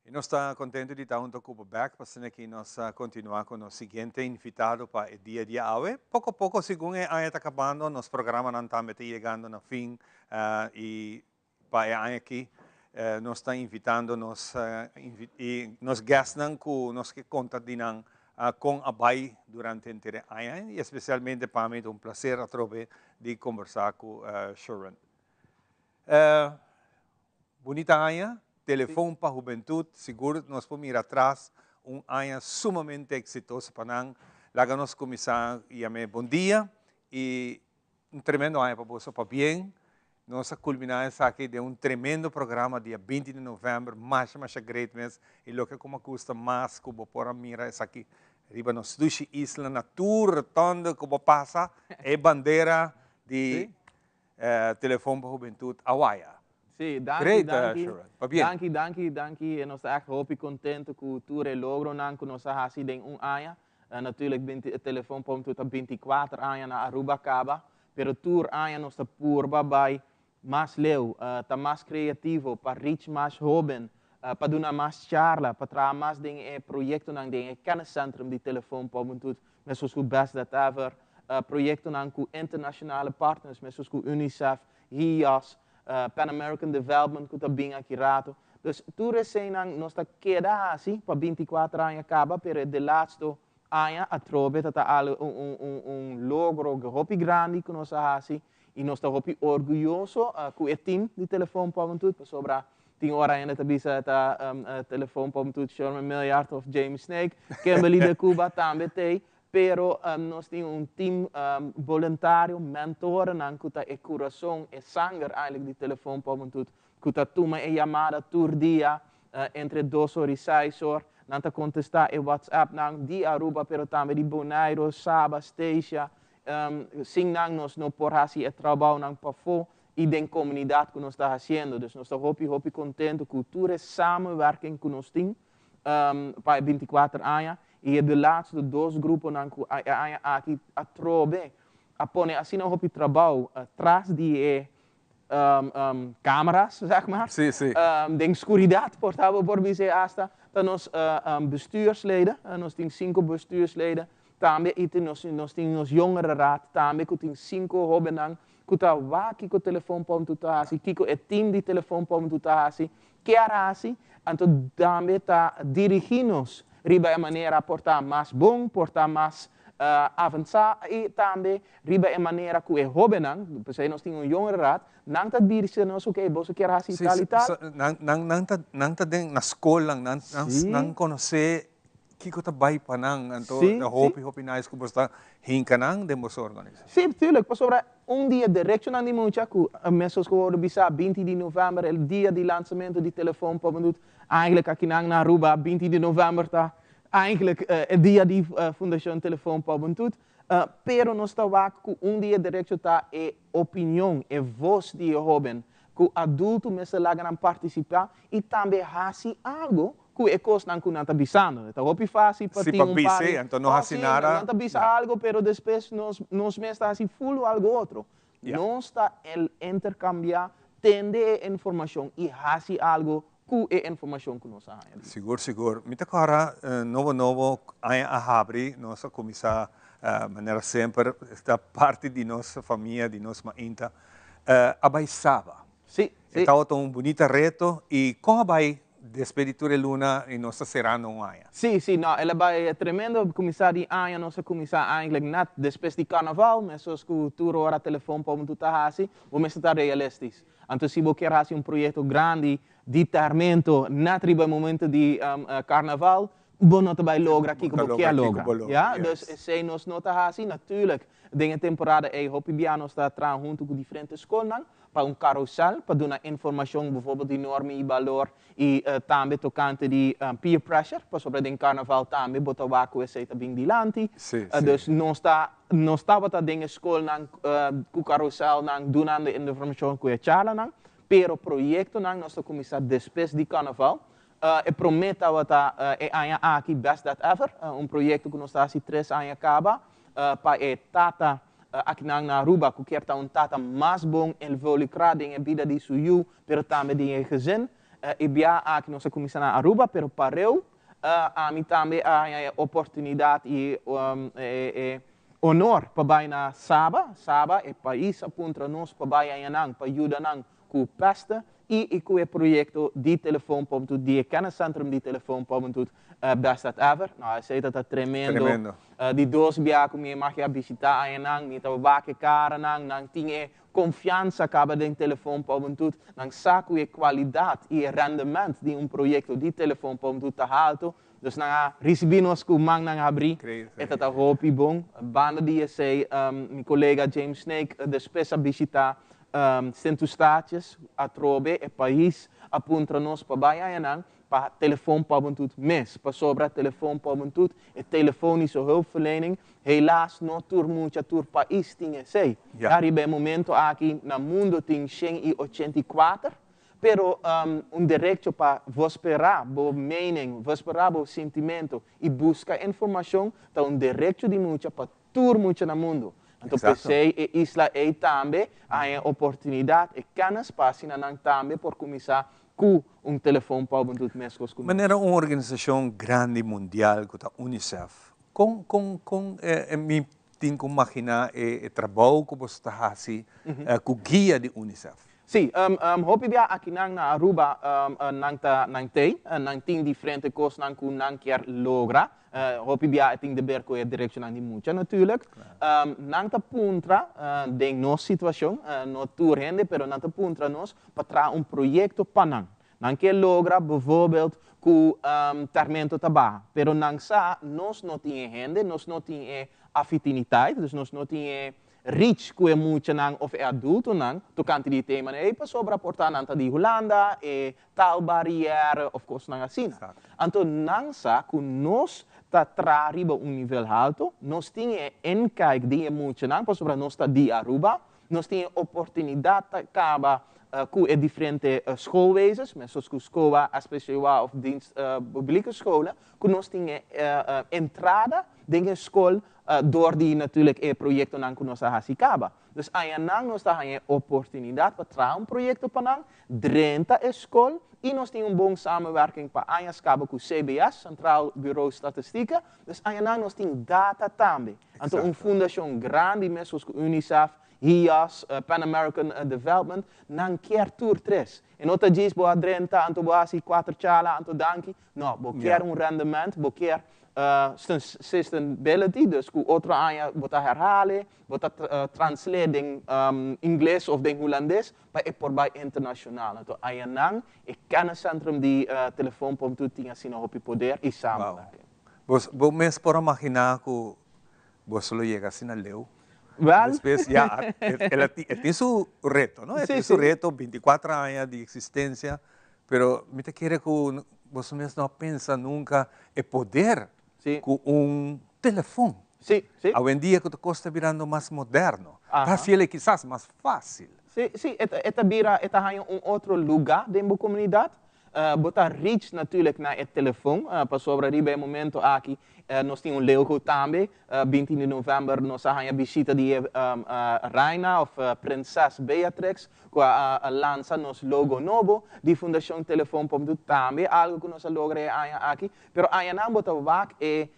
Y nos ta contento di ta hunto cu bo bek pa asina ki nos continua cu nos siguiente invitado pa e dia di awe. Poco poco segun e aña ta cabando nos programanan tambe ta yegando na fin y pa e aña aki nos ta invitando nos y nos guestnan cu nos ke conta di nan con a bay durante henter e aña y especialmente pa mi ta un placer atrobe di conversa cu Sherwin. Bunita aña, Telefon pa Hubentud, sigur nos por mira atras un aña sumamente exitoso pa nan. Laga nos cuminsa yam'e bon dia y un tremendo aña pa boso pabien. Nos a culmina esaki den un tremendo programa dia 20 di november, masha masha great mes y loke como a gusta mas cu bo por a mira esaki riba nos dushi isla na tur rotonde cu bo pasa e bandera di Telefon pa Hubentud a waya. Sí, danki, Great, danki. Sherwin. Pabien. Danki, danki, danki. Nos ta echt hopi contento cu tur e logronan cu nos a haci den un aña. Natuurlijk binti e Telefon pa Hubentud ta 24 aña na Aruba caba, pero tur aña nos ta purba bay mas leu, ta mas creativo pa reach mas hoben, pa duna mas charla, pa traha mas den e proyectonan den e kenniscentrum di Telefon pa Hubentud, mescos cu Best That Ever, proyectonan cu internacionale partners, mescos cu UNICEF, HIAS, Pan American Development cu ta bin aki rato. Dus tur eseynan nos ta keda haci pa 24 aña caba, pero e de laatsto aña atrobe ta ta algo un un un logro hopi grandi cu nos a haci y nos ta hopi orguyoso cu e team di Telefon pa Hubentud, pasobra tin ora hende ta bisa ta Telefon pa Hubentud Sherman Miljard of James Snake, Kimberly de Cuba tambe t'ey, pero nos tin un team boluntario, mentorenan cu ta e curason, e sanger eigenlijk di Telefon pa Hubentud, cu ta tuma e yamada tur dia entre dos or y seis or. Nan ta contesta e WhatsAppnan di Aruba pero tambe di Bonaire, Saba, Statia. Sin nan nos no por haci e trabounan pafó y den comunidad cu nos ta haciendo. Dus nos ta hopi hopi contento cu tur e samenwerking cu nos tin pa e 24 aña y e de laatste dos gruponan cu e aña aki atrobe a pone asina hopi trabou tras di e camera's, zeg maar. Sí, sí. Den scuridad por ta bo por bis'e hasta ta nos bestuursleden, nos tin cinco bestuursleden, tambe y tin nos nos tin nos jongerenraad tambe cu tin cinco hobennan cu ta wak kico Telefon Pom ta haci, kico e team di Telefon Pom ta haci, kier haci, anto tambe ta dirigi nos riba e manera por ta mas bon, por ta mas avansa y tambe riba e manera cu e hobennan, p'esey nos tin un jongerenraad, nan ta dirigi nos, ok, boso kier haci tal y tal. Nan, nan, nan ta, nan ta den na scolnan, nan, nan, nan conoce kico ta bay pa nan, anto ta hopi, hopi nice cu boso ta hinca nan den boso organisacion. Sí, tuurlijk, pasobra un di e derechonan di mucha cu mescos cu worde bisa 20 di november el dia di lansamento di telefon pa bo eigenlijk akinan na Aruba 20 di november ta eigenlijk e dia di Fundacion Telefon pa Hubentud, pero nos ta wak cu un di e derecho ta e opinion, e voz di e hoben, cu adulto mester laga nan participa y tambe haci algo cu e cosnan cu nan ta bisando. E ta hopi facil pa Si, tin pa un bisa, par di, anto no oh haci si, nada. nan ta bisa algo pero despues nos nos mes ta haci full algo otro. Nos ta el intercambia, tende e informacion y haci algo cu e informacion cu nos a haña di. Sigur, sigur. Mi ta kòrda nobo nobo aña a habri, nos a kuminsá manera semper, ta parti di nos famia, di nos mainta, a bai Saba. Sí, sí. E tabata un bunita reto i kon a bai despues di tur e luna i nos ta serando un aña? Sí, sí, no, el a bai tremendo. Kuminsá di aña nos a kuminsá eindelijk net despues di karnaval, mesos ku tur ora telefon pa bo ta hasi, bo mester ta realistisch. Anto si bo kier hasi un proyekto grandi di termento net riba e momento di karnaval, bo no ta bai logra kiko bo kier logra. Ya, dus esei nos no ta hasi. Natuurlijk, den e temporada ei hopi bia nos ta traha huntu ku diferente skolnan. pa un carousel pa duna informacion bijvoorbeeld di norma y balor y tambe tocante di peer pressure, pasobra den carnaval tambe bo ta wak cu esey ta bin dilanti. Dus nos ta nos tabata den e scolnan cu carouselnan dunando e informacion cu e charlanan, pero proyectonan nos ta cuminsa despues di carnaval. E prome tabata e aña aki Best Dad Ever, un proyecto cu nos ta haci tres aña caba pa e tata akinan na Aruba cu kier ta un tata mas bon involucra den e bida di su yu pero tambe den e gezin. E bia aki nos a cuminsa na Aruba pero pareu ami tambe a haña e oportunidad y e honor pa bay na Saba. Saba e pais a puntra nos pa bay añanan pa yuda nan ku peste i i ku e proyekto di telefon pa di e kenniscentrum di telefon pa Best Dad Ever. No, esei ta ta tremendo. Tremendo. Di dos bia ku mi a bishitá añanan, mi tabata wak e karanan, nan tin e konfiansa kaba den telefon pa nan sa ku e kualidat i e rendement di un proyekto di telefon pa ta haltu. Dus nan a risibí nos ku mannan habrí. E ta hopi bon. Banda di esei, mi kolega James Snake despues a bishitá Sint Eustatius, atrobe e pais a puntra nos pa bai añanan pa telefon pa mes, pasobra telefon pa e telefonische hulpverlening, helaas no tur mucha tur pais tin esei. Riba e momento aki na mundo tin 184, pero un derecho pa vociferá bo mening, vociferá bo sentimento i buska informashon, ta un derecho di mucha pa tur mucha na mundo. Anto, p'esei e isla ei tambe tin oportunidat i kans pa nan tambe por kuminsá ku un telefon pa un meskos ku Manera un organisashon grandi mundial ku ta UNICEF. Kon mi tin ku imaginá e trabou ku boso ta hasi ku guia di UNICEF? Si, hopi bia aki nan na Aruba nan ta nan tei, nan tin diferente kosnan ku nan kier logra. Hopi bia tin di ber ku e direkshon di mucha natuurlijk. Nan ta puntra den nos situashon, no tur hende, pero nan ta puntra nos pa traha un proyekto pa nan. Nan ke logra bijvoorbeeld ku tèrmento ta baha, pero nan sa nos no tin hende, nos no tin affiniteit, dus nos no tin reach ku e muchanan òf e adultonan tokante di tema ei pasobra por ta nan ta di Hulanda, e taalbarrière òf kosnan asina. Anto nan sa ku nos ta traha riba un nivel haltu, nos tin e inkijk di e muchanan pasobra nos ta di Aruba, nos tin oportunidat ta kaba ku e diferente schoolwezens, zoals ku SKOA, SPCOA òf dienst publieke scholen, ku nos tin entrada den e skol door di natuurlijk e proyektonan ku nos a hasi kaba. Dus einan nos ta haña oportunidat pa traha un proyekto pa nan, drenta e skol i nos tin un bon samenwerking pa aña kaba ku CBS, Centraal Bureau Statistiek. Dus einan nos tin data tambe. Anto un fundashon grandi mescos ku UNICEF, HIAS, Pan American Development, nan kier tur tres. E no ta djis bo a drenta, anto bo hasi kuater charla, anto danki. No, bo kier un rendement, bo kier sustainability, dus ku otro aña bo ta herhalen, bo ta translate den ingles òf den hulandes, pa e por bai internashonal. Anto einan e kenniscentrum di telefon pa tin asina hopi poder i samenwerking. Wow. Bo mes por imaginá ku bo lo yega asina leu? Well, Despues, ja, e tin su reto, no? E tin su reto, 24 aña di eksistensia, pero mi ta kere ku bo mes no a pensa nunka e poder ku un telefon. Awendia ku kos ta birando mas moderno. Ta hasié kisas mas fásil. Si, e ta bira, e ta un otro lugá den e komunidat. Bo ta reach natuurlijk na e telefon, pasobra riba e momento aki, nos tin un logo tambe, 20 di novèmber nos a haña bishita di Reina òf Prinses Beatrix, ku a lansa nos logo nobo di Fundashon Telefon pa tambe algu ku nos a logra aña aki, pero aña bo ta wak e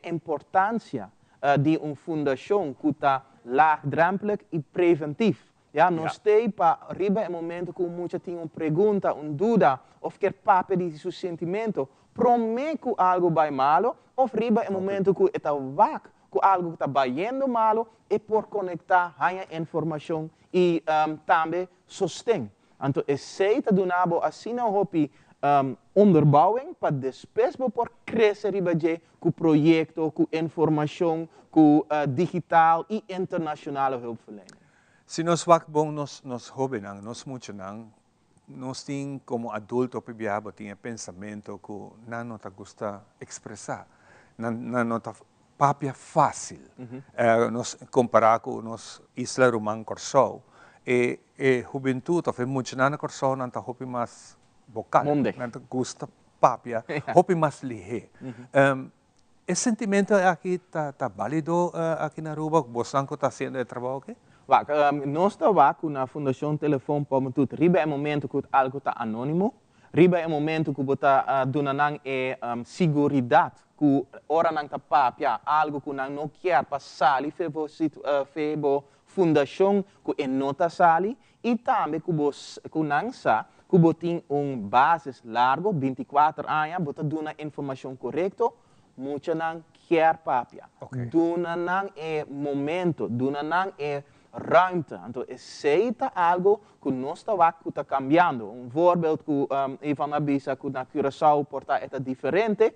importansia di un fundashon ku ta laagdrempelig i preventief. Ja, nos ta pa riba e momento ku mucha tin un pregunta, un duda, òf ke papia di su sentimento, promé ku algu bai malu, òf riba e momento ku ta wak, ku algu ta bayendo malu, e por konektá, haña informashon i tambe sosten. Anto, esei ta duna bo asina hopi onderbouwing pa despues bo por krese riba dje ku proyekto, ku informashon, ku digital i internashonale hulpverlening. Si nos wak bon nos nos hobennan, nos muchanan, nos tin como adulto hopi biaha bo tin e pensamento cu nan no ta gusta expresa, nan nan no ta papia facil. Nos compara cu nos isla ruman Corsou, e e hubentud of e muchanan na Corsou nan ta hopi mas vocal, nan ta gusta papia hopi mas lihe. E sentimento aki ta ta balido aki na Aruba? Bosnan ku ta hasiendo e trabou aki? Wak, nos ta wak ku na Fundashon Telefon pa Hubentud riba e momento ku algu ta anónimo, riba e momento ku bo ta duna nan e siguridat ku ora nan ta papia algu ku nan no kier pa sali fe bo fe bo fundashon ku e no ta sali i tambe ku bo ku nan sa ku bo tin un basis largo, 24 aña, bo ta duna informashon korekto, muchanan kier papia. Duna nan e momento, duna nan e ruimte. Anto esei ta algo ku nos ta wak ku ta kambiando. Un voorbeeld ku Ivan a bisa ku na Curaçao por ta e ta diferente,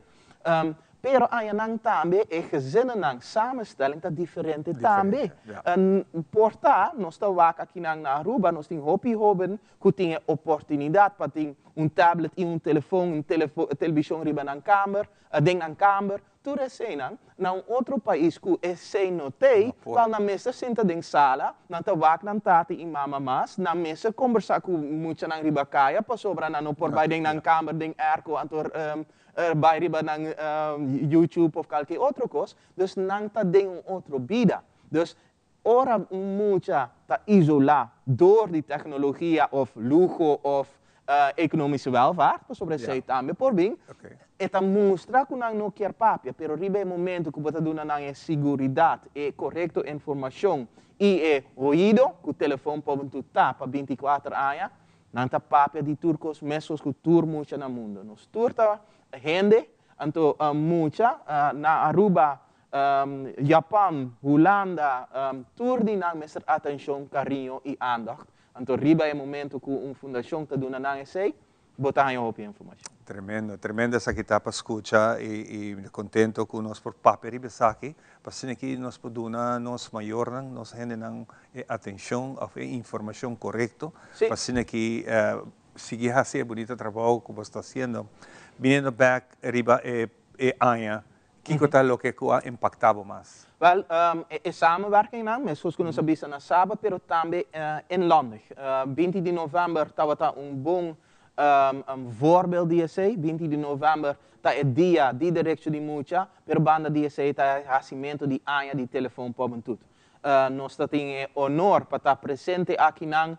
Pero añanan tambe e gezinnennan samenstelling ta diferente tambe. Por ta nos ta wak akinan na Aruba nos tin hopi hoben ku tin e oportunidat pa tin un tablet i un telefon, un televishon riba nan kamer, den nan kamer, tur eseinan. Na un otro pais ku esei no tei, wèl nan mester sinta den sala, nan ta wak nan tata i mama mas, nan mester kombersá ku muchanan riba kaya pasobra nan no por bai den nan kamer den airco anto bai riba nan YouTube of kalke otro kos, dus nan ta den un otro bida. Dus ora un mucha ta isolá dor di teknologia of luho of ekonomische welvaart, pasobra esei tambe por bin, e ta mustra ku nan no kier papia, pero riba e momento ku bo ta duna nan e siguridat, e korekto informashon i e oido ku telefon por ta pa 24 aña, Nan ta papia di tur kos meskos ku tur mucha na mundu. Nos tur ta hende, anto mucha na Aruba, Japan, Hulanda, tur di nan mester atenshon, kariño i aandacht. Anto riba e momento ku un fundashon ta duna nan esei, bo ta haña hopi informashon. Tremendo, tremendo esaki ta pa skucha i mi ta kontento ku nos por papia riba esaki, pa asina ki nos por duna nos mayornan, nos hendenan e atencion of e informacion corecto pa asina ki sigui haci e bunita trabou cu bo sta haciendo. Biniendo bek riba e e aña, kico ta loke cu a impacta bo mas? Wel, e samenwerkingnan, meskos cu nos a bisa na Saba, pero tambe inlandig. 20 di november tabata un bon voorbeeld di esey. 20 di november ta e dia di derecho di mucha, pero banda di esey ta e hacimento di aña di Telefon pa Hubentud. Nos ta tin e honor pa ta presente akinan.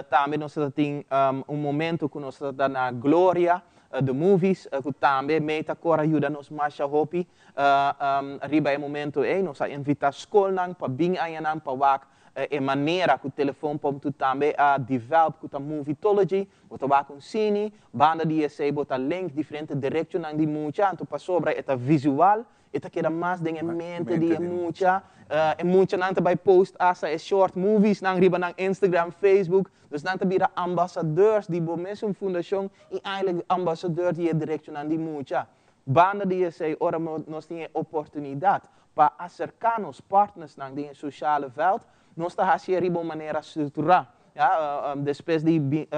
Tambe nos ta tin un momento ku nos ta ta na Gloria, The Movies, ku tambe mei ta kor a yuda nos masha hopi riba e momento ei. Nos a invitá skolnan pa bin añanan pa wak e manera ku Telefon Pòmtu tambe a develop ku ta Movietology. Bo ta wak un sini, banda di esei bo ta link diferente derechonan di mucha, anto pasobra e ta visual E ta keda mas den e mente di e mucha. E muchanan ta bai post hasta e short moviesnan riba nan Instagram, Facebook. Dus nan ta bira ambassadeurs di bo mesun fundashon i eigenlijk ambassadeur di e derechonan di mucha. Banda di esei ora nos tin e oportunidat pa aserká nos partnersnan den e sociale veld, nos ta hasié riba un manera strukturá. Ya, despues di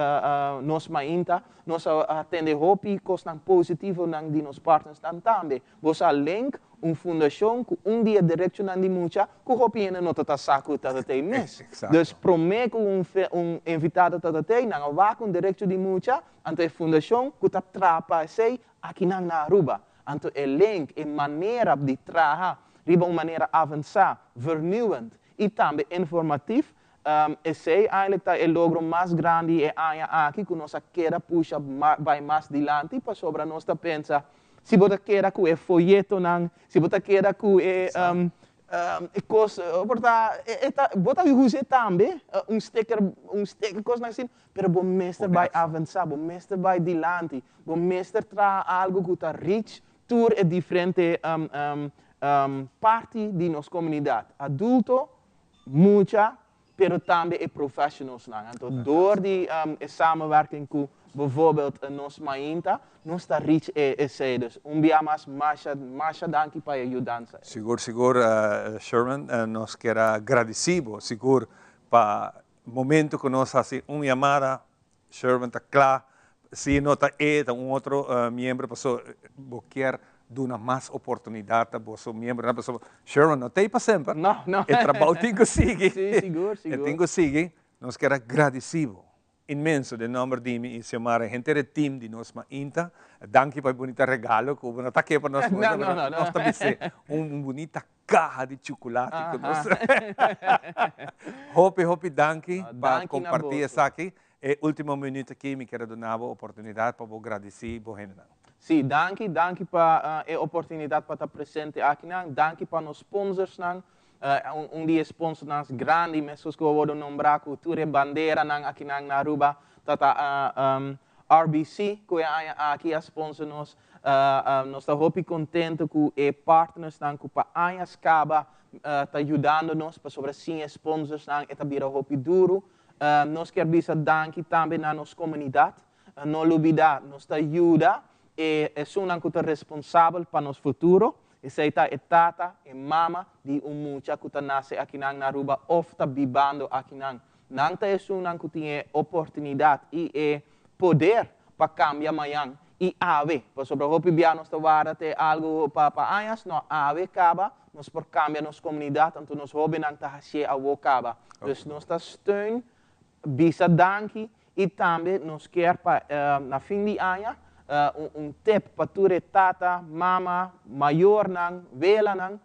nos mainta, nos a tende hopi kosnan positivonan di nos partnersnan tambe. Bo sa link un fundashon ku un di e derechonan di mucha ku hopi hende no ta ta sa ku ta ta tei mes. Dus promé ku un un invitado ta ta tei, nan a wak un derecho di mucha, anto e fundashon ku ta traha pa esei akinan na Aruba. Anto e link, e manera di traha riba un manera avansá, vernieuwend i tambe informatief, Esey eigenlijk ta e logro mas grandi e aña aki cu nos a keda pusha bay mas dilanti pasobra nos ta pensa si bo ta keda cu e foyetonan, si bo ta keda cu e e cos por ta e ta bo ta use tambe un sticker un sticker cosnan asina pero bo mester bay avansa bo mester bay dilanti bo mester traha algo cu ta reach tur e diferente parti di nos comunidad adulto mucha, pero tambe e professionalsnan. Anto door di e samenwerking cu bijvoorbeeld nos mainta, nos ta reach e esey. Dus un bia mas, masha, masha danki pa e yudansa ey. Sigur, sigur Sherman, nos kier a gradici bo sigur pa Momento ku nos hasi un yamada, Sherwin ta kla, si no ta e, ta un otro miembro, paso bo kier duna mas oportunidat na boso miembronan, pasobra Sherwin no ta ei pa semper. No, no. E trabou tin ku sigui. Sí, sigur, sigur. E tin ku sigui. Nos kier a gradisí bo inmenso den nomber di mi y Xiomara y henter e team di Nos Mainta. Danki pa e bunita regalo ku bo no ta ke pa nos mucha, No, no, no, no. nos ta bis'é un bunita Caha di chuculati cu nos. Hopi hopi danki pa comparti esaki. E ultimo minuut aki mi kier a duna bo oportunidad pa bo gradici bo hendenan. Sí, danki, danki pa e oportunidad pa ta presente akinan. Danki pa nos sponsorsnan. Un di e sponsornan grandi, mescos cu a wordo nombra cu tur e banderanan akinan na Aruba, ta ta RBC cu e aña aki a sponsor nos. Nos ta hopi contento cu e partnersnan cu pa añas caba ta yudando nos pasobra sin e sponsorsnan e ta bira hopi duro. Nos kier bisa danki tambe na nos comunidad. No lubida nos ta yuda e esunnan cu ta responsabel pa nos futuro. Esey ta e tata, e mama di un mucha cu ta nace akinan na Aruba of ta bibando akinan. Nan ta esunnan ku tin e oportunidat i e poder pa kambia mañan i awe. Pasobra hopi bia nos ta warda te algu pa pa añas, no, awe kaba nos por kambia nos komunidat, anto nos hóbennan ta hasié awo kaba. Dus nos ta steun, bisa danki i tambe nos kier pa na fin di aña un un tip pa tur e tata, mama, mayornan, welanan,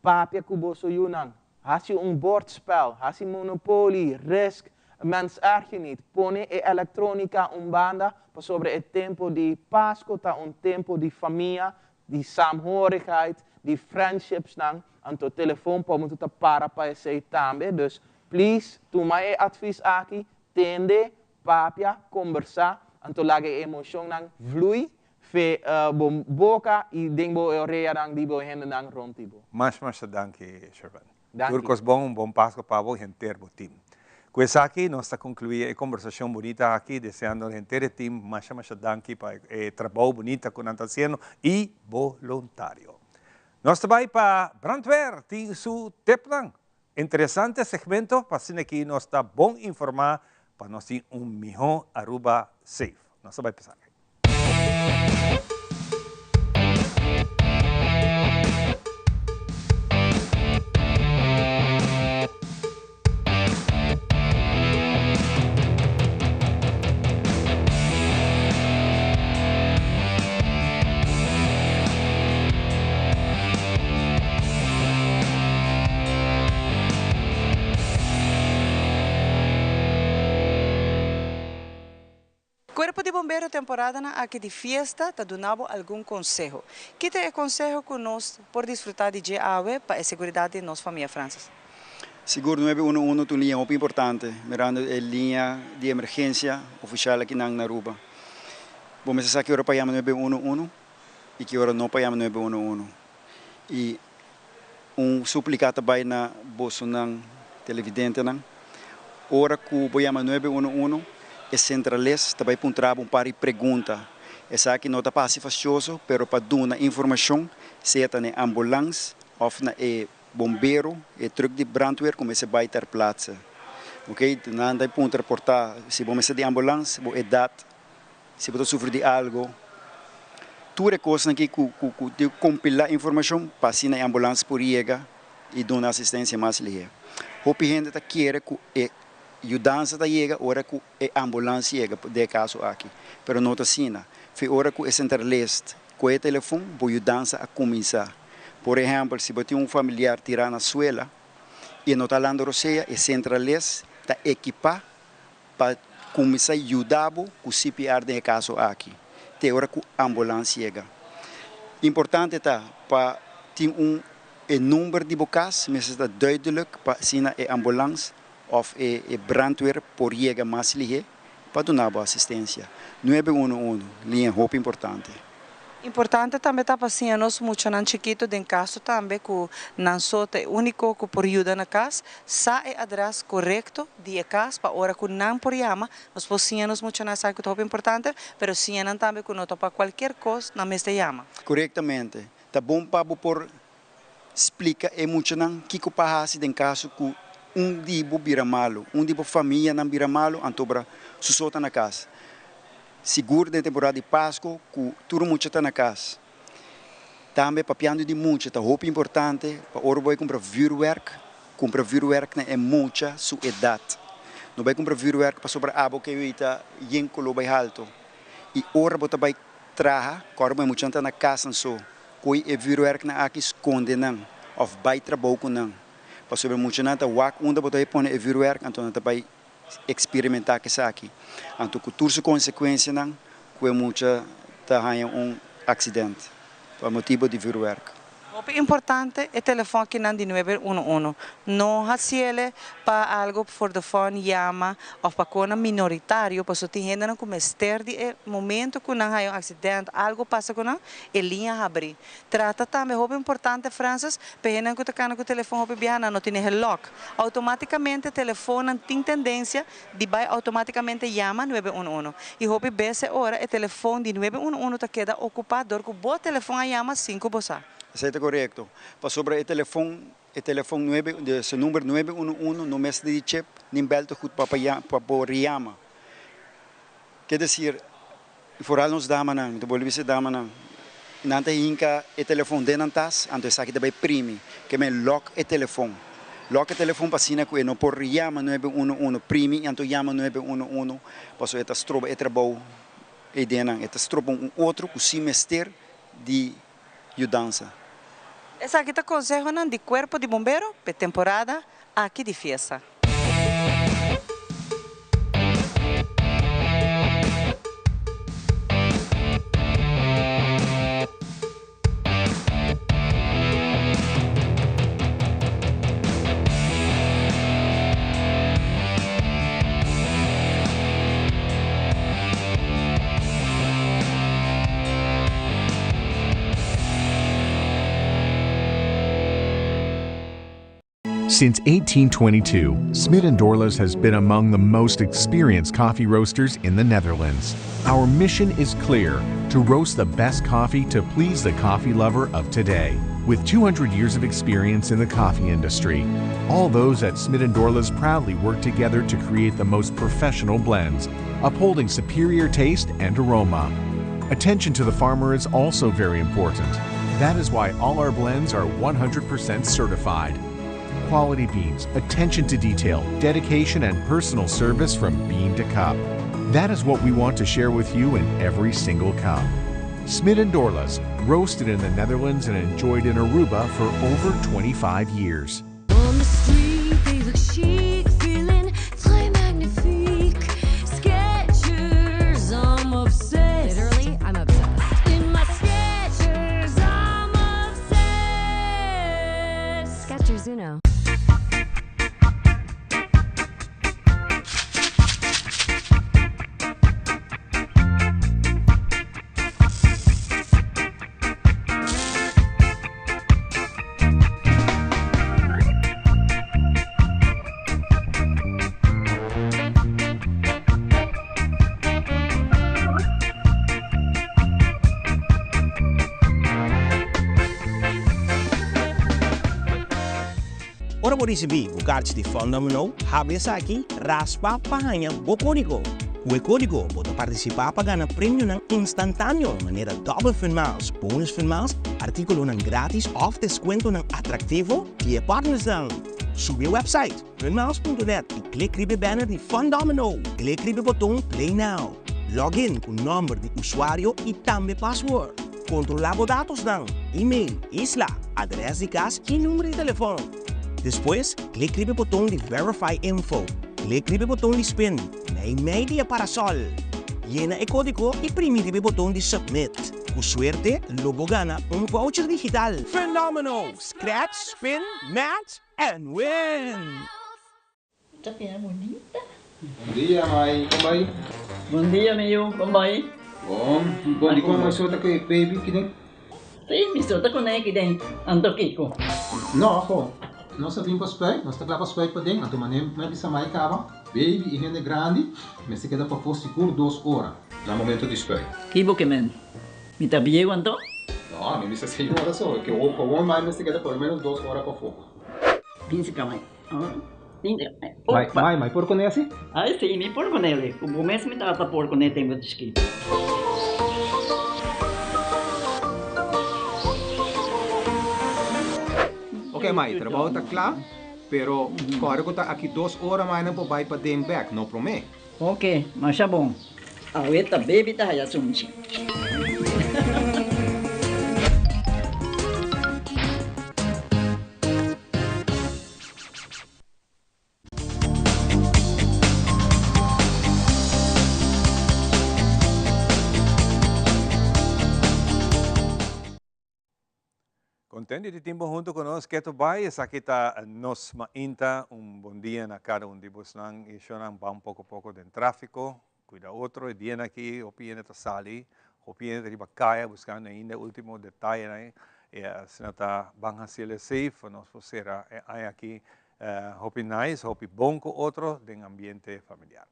Papia ku boso yunan. Hasi un bordspel, hasi Monopoly, Risk, Mens Erg Je Niet. Pone e elektronika un banda pasobra e tempu di Pasku ta un tempu di famia, di saamhorigheid, di friendshipsnan. Anto telefon por mutu ta para pa esei tambe. Dus please tuma e advis aki, tende, papia, kombersá, anto laga e emoshonnan vlui Fe bo boka i den bo oreanan di bo hendenan rond di bo. Masha masha danki Sherman. Danki. Tur kos bon, un bon Pascua pa bo i henter bo team. Ku esaki nos ta konkluí e kombersashon bunita aki deseando henter e team masha masha danki pa e trabou bunita ku nan ta hasiendo i boluntario. Nos ta bai pa Brandweer tin su tipnan. Interesante segmento pa asina ki nos ta bon informá pa nos tin un mihó Aruba safe. Nos ta bai p'esaki. Cuerpo di Bombero temporadanan aki di fiesta ta duna bo algun conseho. Ki ta e conseho cu nos por disfruta di dje awe pa e seguridad di nos famia Francis? Sigur nuebe uno uno ta un liña hopi importante, mirando e liña di emergencia oficial akinan na Aruba. Bo mester sa ki ora pa yama nuebe uno uno y ki ora no pa yama nuebe uno uno. Y un suplica ta bay na bosonan televidentenan, ora cu bo yama nuebe uno uno, e centrales ta bay puntra bo un par di pregunta. Esaki no ta pa haci fastioso, pero pa duna informacion, sea ta na e ambulans of na e bombero, e truck di brandweer cu mester bay ter plaatse. Ok, nan ta puntra por ta si bo mester di ambulans, bo edad, Si bo ta sufri di algo, tur e kosnan aki ku ku ku tin ku kompilá informashon pa asina e ambulans por yega i duna asistensia mas lihé. Hopi hende ta kere ku e yudansa ta yega ora ku e ambulans yega den e kaso aki, pero no ta asina. Fi ora ku e sentralist kohe e telefon, bo yudansa a kuminsá. Por ehèmpel, si bo tin un familiar tirá na suela i e no ta landa rosea, e sentralist ta ekipá Pa cuminsa yuda bo cu CPR den e caso aki, te ora cu ambulans yega. Importante ta pa tin un e number di bo cas mester ta duidelijk pa asina e ambulans of e e brandweer por yega mas lihe pa duna bo asistencia. Nuebe uno uno, liña hopi importante. Importante tambe ta pa siña nos muchanan chikito den kaso tambe ku nan so ta e úniko ku por yuda na kas, sa e adrès korekto di e kas pa ora ku nan por yama, nos por siña nos muchanan esaki ku ta hopi importante, pero siña nan tambe ku no ta pa kualkier kos nan mester yama. Korektamente. Ta bon pa bo por splika e muchanan kiko pa hasi den kaso ku. Un di bo bira malu, un di bo famianan bira malu, anto bra su so ta na kas. Sigur den temporada di Pasku ku tur mucha ta na kas. Tambe papiando di mucha ta hopi importante pa ora bo bai kumpra vürwèrk, kumpra vürwèrk na e mucha su edat. No bai kumpra vürwèrk pasobra abo ke yu ta yen koló bai haltu. I ora bo ta bai traha, kòrda bo e muchanan ta na kas nan so, koi e vürwèrknan aki skonde nan òf bai trabou ku nan. Pasobra muchanan ta wak unda bo ta bai pone e vürwèrk, anto nan ta bai eksperimentá ku esaki. Anto ku tur su konsekuensianan ku e mucha ta haña un aksident pa motibu di vürwèrk. Hopi importante e telefon akinan di nuebe uno uno. No hasiele pa algo for the fun yama of pa kona minoritario paso tin hendenan ku mester di e momento ku nan haya un aksident algo pasa ku nan e liña habri. Trata tambe hopi importante Francis pa e hendenan ku ta kana ku telefon hopi biaha nan no tene e lock. Automaticamente telefonnan tin tendencia di bay automaticamente yama nuebe uno uno y hopi bes e ora e telefon di nuebe uno uno ta keda ocupa dor cu bo telefon a yama sin cu bo sa. Esey ta corecto, pasobra e telefon e telefon nuebe su number nuebe uno uno no mester di chip nin bel te goed pa pa bo riyama. Ke decir Vooral nos damanan, mi ta bolbe bisa e damanan, nan ta hinka e telefon den nan tas, anto esaki ta bai primi, ke men lock e telefon. Lock e telefon pa asina ku e no por yama nuebe uno uno, primi anto yama nuebe uno uno, pasobra e ta stroba e trabou ei den nan, e ta stroba un otro ku si mester di yudansa. Esaki ta konsehonan di Kuerpo di Bombero p'e temporada aki di fiesta. Since 1822, Smit & Dorlas has been among the most experienced coffee roasters in the Netherlands. Our mission is clear, to roast the best coffee to please the coffee lover of today. With 200 years of experience in the coffee industry, all those at Smit & Dorlas proudly work together to create the most professional blends, upholding superior taste and aroma. Attention to the farmer is also very important. That is why all our blends are 100% certified. Quality beans, attention to detail, dedication, and personal service from bean to cup. That is what we want to share with you in every single cup. Smit & Dorlas, roasted in the Netherlands and enjoyed in Aruba for over 25 years. On the street, they look chic, feeling très magnifique. Skechers, I'm obsessed. Literally, I'm obsessed. In my Skechers, I'm obsessed. Skechers Uno. Ora bo risibí bo karchi di Fòndomino, habri esaki, raspa pa haña bo kódigo. Ku e kódigo bo ta partisipá pa gana premionan instantáneo manera dòbel Fun Miles, bonus Fun Miles, artíkulonan grátis òf deskuentonan atraktivo di e partnersnan. Subi e wèpsait funmiles.net i klik riba e banner di Fun Domino. Klik riba e boton Play Now. Log in ku nòmber di usuario i tambe password. Kontrolá bo datosnan, email, isla, adrès di kas i number di telefòn. Despues, klik riba e boton di Verify Info. Klik riba e boton di Spin, meimei di e parasòl. Yena e kódigo i primi riba e boton di Submit. Ku suerte, lo bo gana un voucher digital. Fun Domino! Scratch, spin, match and win! Ta bira bunita. Bon dia mai, kon bai? Bon dia mi yu, kon bai? Bon, bon di kon mai so ta ku e baby kiden? Si, mi so ta kuné kiden, anto kiko? No, ho, nos a bin pa spuit, nos ta kla pa spuit paden, anto manera mi a bisa mai kaba, baby i hende grandi mester keda pafó sigur dos ora na momento di spuit. Ki bo ke men? Mi ta bieu anto? No, mi bisa seis ora so, ke awor mai mester keda por lo menos dos ora pafó. Bin si ka mai. Mai, mai, mai por kuné asi? Ai si, mi por kuné. Ku bo mes mi tata por kuné tempu di chikito. Ok mai, trabou ta kla, pero kòrda ku ta aki dos ora mai nan por bai paden bèk, no promé. Ok, masha bon. Awe ta baby ta haya sunchi. Contento di tin bo hunto cu nos keto bay. Esaki ta nos mainta. Un bon dia na cada un di bosnan y shownan. Ban poco poco den trafico. Cuida otro. E dianan aki hopi hende ta sali, hopi hende ta riba caya buscando ainda e ultimo detayenan. Y asina ta ban haciel e safe pa nos por cera e aña aki hopi nice, hopi bon cu otro den ambiente familiar.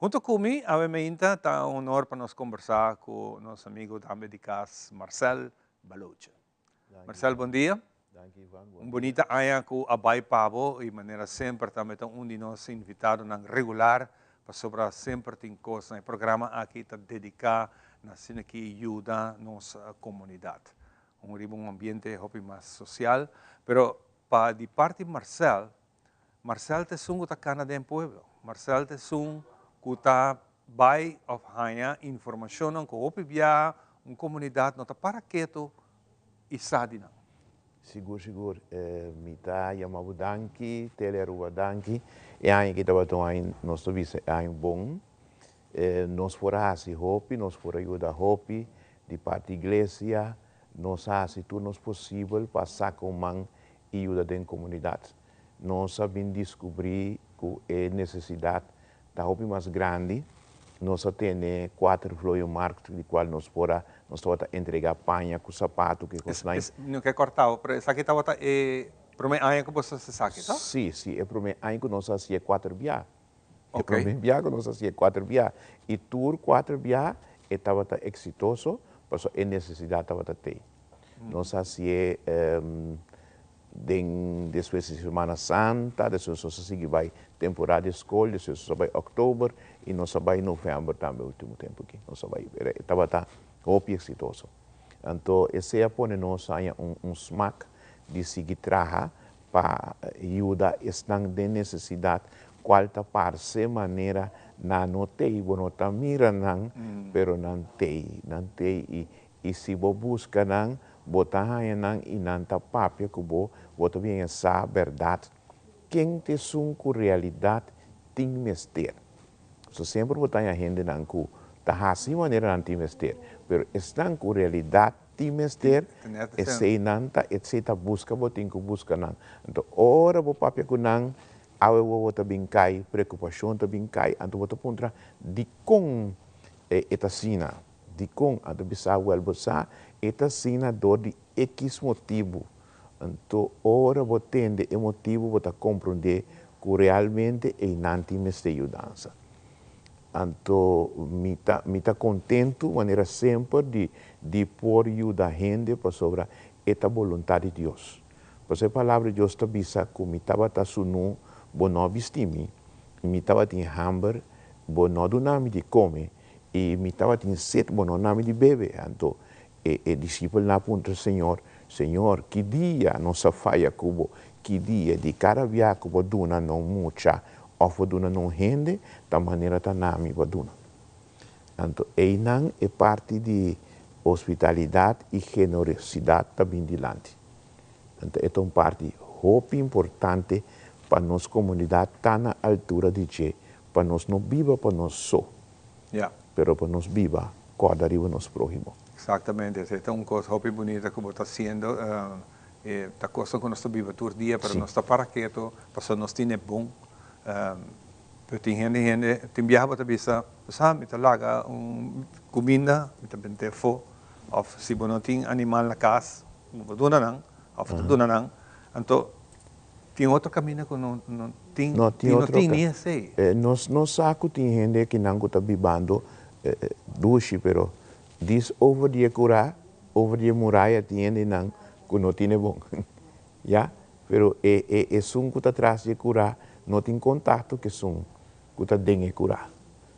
Hunto cu mi awe mainta ta un honor pa nos combersa cu nos amigo tambe di cas Marcel Baloche. Marcel bon dia. Un bunita aña cu a bay pa bo y manera semper tambe ta un di nos invitadonan regular pasobra semper tin cos na e programa aki ta dedica na asina ki yuda nos comunidad. Un riba un ambiente hopi mas social pero pa di parti Marcel, Marcel ta esun cu ta cana den pueblo. Marcel ta esun cu ta bay of haña informacionnan cu hopi biaha un comunidad no ta para keto y sa di nan. Sigur sigur mi ta yama bo danki Tele Aruba danki e aña aki tabata un aña nos ta bisa e aña bon nos por a haci hopi nos por a yuda hopi di parti iglesia nos a haci tur nos posibel pa saca un man y yuda den comunidad. Nos a bin descubri cu e necesidad ta hopi mas grandi. Nos a tene cuater vlooienmarkt di cual nos por a, nos tabata entrega paña cu zapato cu e cosnan. Es, no ke corta bo, pero esaki tabata e prome aña cu boso haci esaki, to? Si, si, e prome aña cu nos a haci e cuater bia. E prome bia cu nos a haci e cuater bia. Y tur cuater bia e tabata exitoso, pasobra e necesidad tabata tey. Nos a hacié den despues di Semana Santa, despues nos a sigui bai temporada di skol, despues nos a bai oktober i nos a bai novèmber tambe ultimo tempu aki nos a bai. Pero e tabata hopi eksitoso. Anto esei a pone nos haña un un smak di sigui traha pa yuda esnan den nesesidat kual ta parse manera nan no tei, bo no ta mira nan, pero nan tei, nan tei i I si bo buska nan, bo ta haña nan i nan ta papia ku bo, bo ta bien sa bèrdat ken ta esun ku realidat tin mester. So semper bo ta haña hendenan ku ta hasi manera nan tin mester, pero esnan ku realidat tin mester, eseinan ta esei ta buska bo tin ku buska nan. Anto ora bo papia ku nan, awe wowo ta bin kai, preokupashon ta bin kai, anto bo ta puntra dikon e ta asina? Dikon? Anto bisa wèl bo sa e ta asina dor di ekis motibu. Anto ora bo tende e motibu bo ta komprondé ku realmente einan tin mester yudansa. Anto mi ta mi ta kontentu manera semper di di por yuda hende pasobra e ta boluntat di Dios. Pasobra e palabra di Dios ta bisa ku mi tabata sunú bo no a bisti mi, mi tabatin hamber bo no a duna mi di kome, I mi tabatin set, bo no na mi di bebe. Anto e e disipelnan a puntra Señor, Señor, ki dia nos a faya ku bo? Ki dia di kada bia ku bo duna no mucha òf bo duna no hende, ta manera ta na mi bo a duna. Anto einan e parti di hospitalidat i generosidat ta bin dilanti. Anto e ta un parti hopi importante pa nos komunidat ta na altura di dje, pa nos no biba pa nos so, pero pa nos biba kòrda riba nos próhimo. Exactamente, esei ta un kos hopi bunita ku bo ta hasiendo. E ta kosnan ku nos ta biba tur dia, pero nos ta para ketu pasobra nos tine bon. Pero tin hende hende, tin biaha bo ta bisa, bo sa mi ta laga un kuminda, mi ta bent'é afó. Òf si bo no tin animal na kas, bo por duna nan, òf bo ta duna nan. Anto tin otro kaminda ku no no tin, No tin no otro tin ni esei. Nos no sa ku tin hende akinan ku ta bibando dushi, pero dis over di e kurá, over di e muraya tin hendenan ku no tine bon. Ya, pero e e esun ku ta tras di e kurá. no tin kontakto ku esun ku ta den e kurá.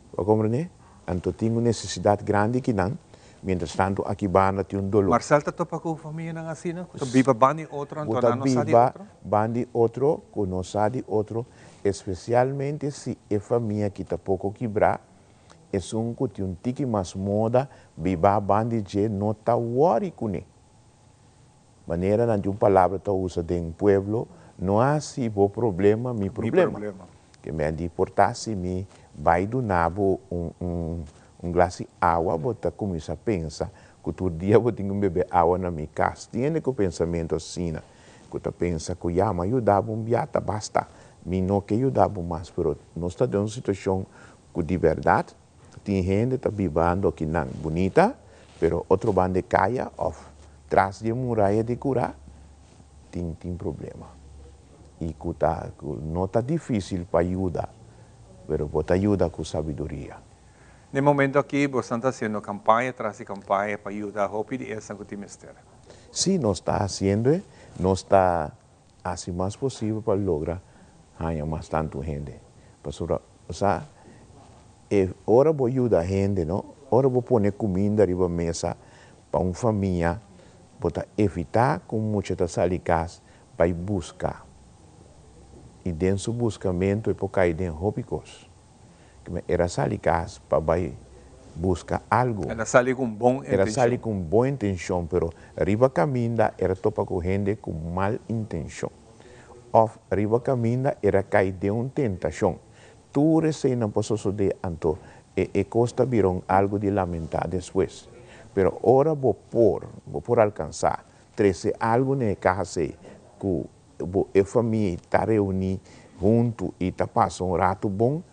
Bo a komprendé? Anto tin un nesesidat grandi kinan, mientras tanto aki banda tin un doló. Marcel ta topa ku famianan asina, ku ta biba banda di otro, Ku anto ta nan no sa di biba otro? banda di otro, ku no sa di otro, espesialmente si e famia ki ta poko kibrá, esun ku tin un tiki mas moda biba banda di dje no ta wòri kuné. Manera nan tin un palabra ta usa den pueblo, no hasi bo problema mi problema. Ke men di por ta si mi bai duna bo un un glas di awa bo ta kuminsá pensa ku tur dia bo tin ku bebe awa na mi kas. Tin hende ku pensamentu asina ku ta pensa ku ya mi a yuda bo un bia ta basta mi no ke yuda bo mas pero nos ta den un situashon ku di bèrdat Tin hende ta bibando akinan bunita, pero otro banda e kaya of tras di e muraya di kura tin tin problema. I ku ta ku no ta difisil pa yuda, pero bo ta yuda ku sabiduria. Na e momento aki bosan ta hasiendo kampaña tras di kampaña pa yuda hopi di esnan ku tin mester. Sí, nos ta hasiendo e. Nos ta hasi mas posibel pa logra haña mas tantu hende. Pasobra, bo sa, e ora bo yuda hende, no, ora bo pone kuminda riba mesa pa un famia, bo ta evitá ku un mucha ta sali kas bai buska. I den su buskamentu e por kai den hopi kos. El a sali kas pa bai buska algu. El a sali ku un bon El a sali ku un bon intenshon, pero riba kaminda el a topa ku hende ku mal intenshon. Òf riba kaminda el a kai den un tentashon. Tur eseinan por sosodé, anto e e kos ta bira un algu di lamentá despues. Pero ora bo por, bo por alkansá trese algu na e kas ei ku bo e famia ta reuní huntu i ta pasa un ratu bon,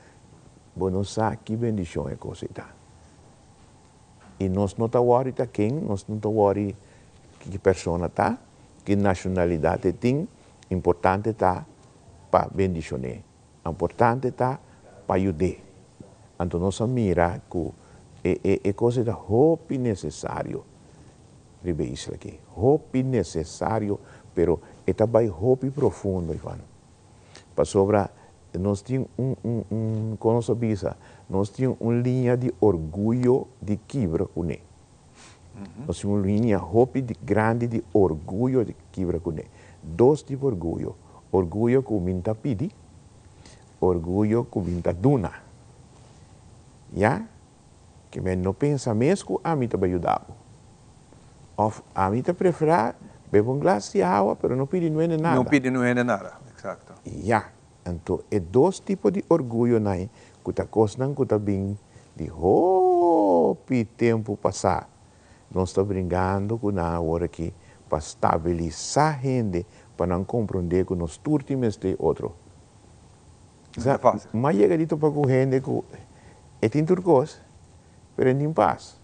bo no sa ki bendishon e kos ei ta. I nos no ta wòri ta ken, nos no ta wòri ki persona ta, ki nashonalidat e tin, importante ta pa bendishon'é, importante ta pa yud'é. Anto nos a mira ku e e e kos ei ta hopi nesesario. Riba e isla aki. Hopi necesario, pero e ta bay hopi profundo, Ivan. Pasobra nos tin un, un, un, con nos ta bisa, nos tin un liña di orguyo di kibra cune. Nos tin un liña hopi di grandi di orguyo di kibra cune. Dos tipo orguyo. Orguyo cu mi ta pidi, orguyo cu mi ta duna. Ya? Ke men no pensa mes ku ami ta bai yuda bo. Òf ami ta preferá bebe un glas di awa pero no pidi nuende nada. No pidi nuende nada, eksakto. Ya, anto e dos tipo di orguyonan ku ta kosnan ku ta bin di hopi tempu pasá, nos ta bringando ku nan awor aki pa stabilisá hende pa nan komprondé ku nos tur tin mester otro. Sa, m'a yega di topa ku hende ku e tin tur kos, pero e no tin pas.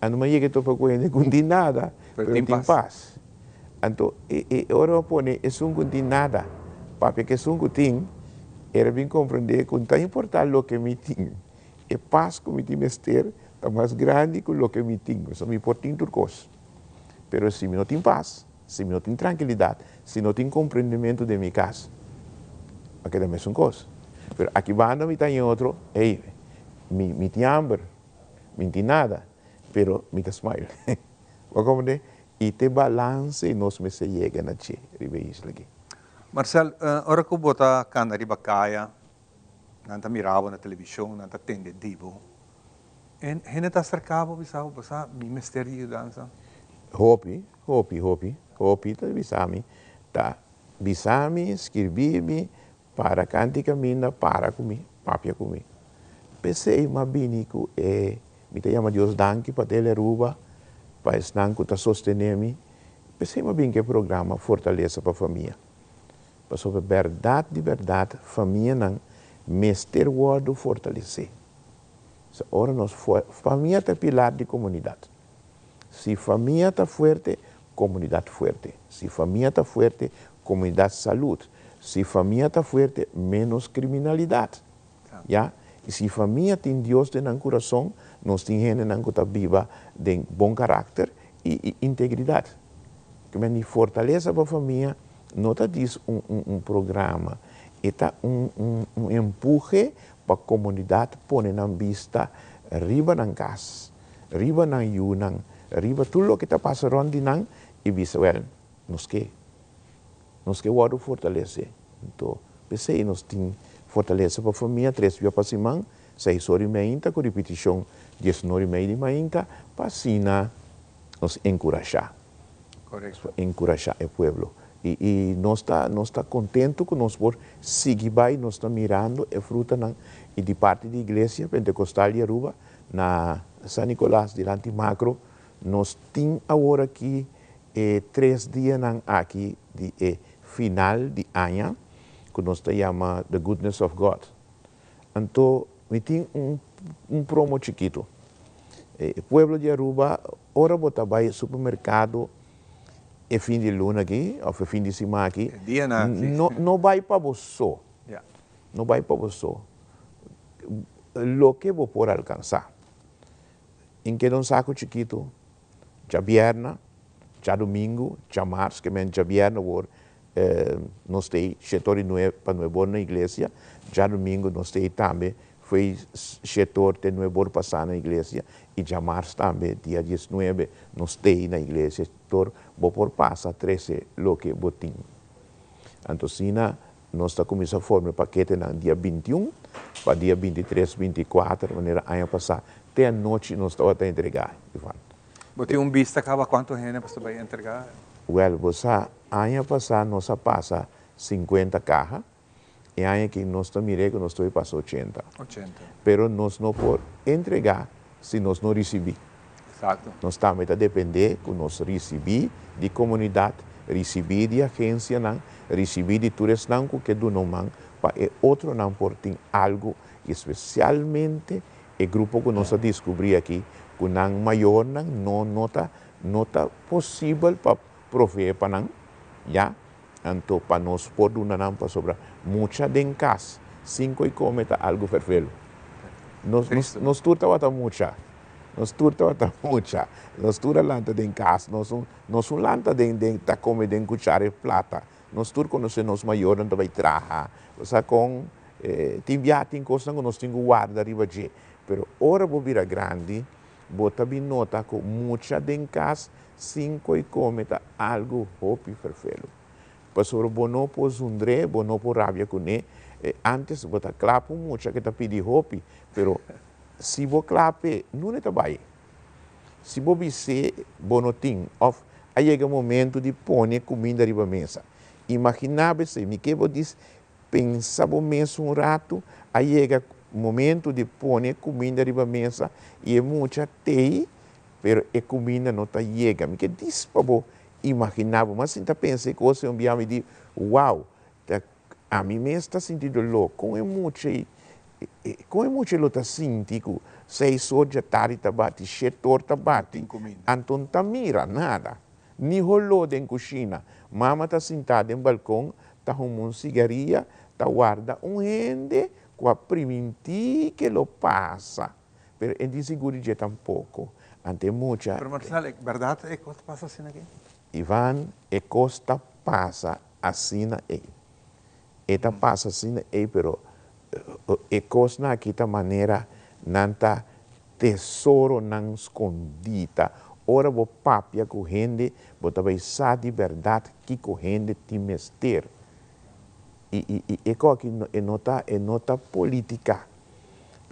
Anto m'a yega di topa ku hende ku no tin nada, pero e tin pas. Anto, e e ora bo pone esun ku no tin nada papia ku esun ku tin, e ra bin komprendé ku no ta importá loke mi tin, e pas ku mi tin mester ta mas grandi ku loke mi tin. Pasobra mi por tin tur kos, pero si mi no tin pas, Si mi no tin trankilidat, si no tin komprendimentu den mi kas, a keda mesun kos. Pero aki banda mi ta haña otro, hey, mi mi tin hamber, mi no tin nada, pero mi ta smile. Bo a komprendé? I te balanse nos mester yega na dje riba e isla aki. Marcel, ora ku bo ta kanda riba kaya, nan ta mira bo na televishon, nan ta tende di bo. Hende ta aserká bo bisa bo, bo sa mi mester di yudansa? Hopi, hopi, hopi, hopi ta bisa mi, ta bisa mi, skirbi mi, para kanti kaminda, para ku mi, papia ku mi. P'esei m'a bini ku e, mi ta yama Dios danki pa Tele Aruba, pa esnan ku ta sostené mi, p'esei m'a bini ku e programa Fortalesa pa Famia. Pasobra bèrdat di bèrdat famianan mester wòrdu fortalesé. So ora nos famia ta e pilar di komunidat. Si famia ta fuerte, komunidat fuerte. Si famia ta fuerte, komunidat salud. Si famia ta fuerte, ménos kriminalidat. Ya? I si famia tin Dios den nan kurason, nos tin hendenan ku ta biba den bon karakter i i integridat. Kimen di fortalesa pa famia no ta dis un un un programa. E ta un un un empuhe pa komunidat pone nan bista riba nan kas, riba nan yunan, riba tur loke ta pasa rònt di nan i bisa, wèl, nos ke, nos ke wòrdu fortalesé. Anto, p'esei nos tin Fortalesa pa Famia tres bia pa siman, seis ora i meinta ku ripitishon diesnor i mei di mainta, pa asina nos enkurashá. Korekto. Enkurashá e pueblo. I i nos ta nos ta kontentu ku nos por sigui bai, nos ta mirando e frutanan i di parti di Iglesia Pentekostal di Aruba na San Nicolas dilanti Makro nos tin awor aki e tres dianan aki di e final di aña ku nos ta yama The Goodness of God. Anto mi tin un un promo chikitu. E pueblo di Aruba ora bo ta bai supermerkado e fin di luna aki of e fin di siman aki no no bai pa bo so. No bai pa bo so. Loke bo por alkansa. In keda un saku chikitu djabièrna, djadumingu, djamars, ke men djabièrna wor nos ta ei shete ora i nuebe pa nuebe ora na iglesia, djadumingu nos ta ei tambe fo'i shete ora te nuebe ora pasá na iglesia i djamars tambe dia diesnuebe nos ta ei na iglesia tor bo por pasa trese loke bo tin. Anto asina nos ta kuminsá forma e paketenan dia bintiun pa dia bintitres, bintikuater manera aña pasá te anochi nos tabata entregá, Ivan. Bo tin un bista kaba kuantu hende bo sta bai entregá? Wèl, bo sa, aña pasá nos a pasa sinkuenta kaha, e aña aki nos ta mir'é ku nos ta bai pasa ochenta. Ochenta. Pero nos no por entregá si nos no risibí. Eksakto. Nos tambe ta dependé ku nos risibí di komunidat, risibí di agensianan, risibí di tur esnan ku ke duna un man pa e otronan por tin algu i spesialmente E grupo ku nos a diskubrí aki ku nan mayornan no no ta no ta posibel pa proveé pa nan, ya, anto pa nos por duna nan pasobra mucha den kas sin ku e kome ta algu ferfelu. Nos nos nos tur tabata mucha, nos tur tabata mucha, nos tur a lanta den kas, nos un nos un lanta den den ta kome den kuchara e plata, nos tur konosé nos mayornan ta bai traha, bo sa kon Tin bia tin kosnan ku nos tin ku warda riba dje, pero ora bo bira grandi, bo ta bin nota ku mucha den kas sin koi kome ta algu hopi ferfelu. Pasobra bo no por zundr'é, bo no por rabia kuné. Antes bo ta klap un mucha ke ta pidi hopi, pero si bo klap'é, nunde ta bai. Si bo bis'é bo no tin òf a yega momentu di pone kuminda riba mesa. Imaginá bo esei, mi ke bo dis Pensa bo mes un ratu, a yega momento di pone e kuminda riba mesa i e mucha t'ei, pero e kuminda no ta yega. Mi ke dis pa bo imaginá bo, mas sinta pensa e kos ei un bia mi di, wow, ta ami mes ta sinti doló, kon e mucha ei, kon e mucha ei lo ta sinti ku seis or dja tardi ta bati, shete or ta bati, anto no ta mira nada. Ni holó den kushina. Mama ta sintá den balkon ta huma un sigaria, ta warda un hende ku a primintí ke lo pasa. Pero e tin sigur di dje tampoko. Ante e mucha. Pero Marcel, e bèrdat e kos ta pasa asina aki? Ivan, E kos ta pasa asina ei. E ta pasa asina ei, pero e kosnan aki ta manera nan ta tesoronan skondí. Ta ora bo papia ku hende, bo ta bai sa di bèrdat kiko hende tin mester. I i i e kos aki e no ta e no ta polítika.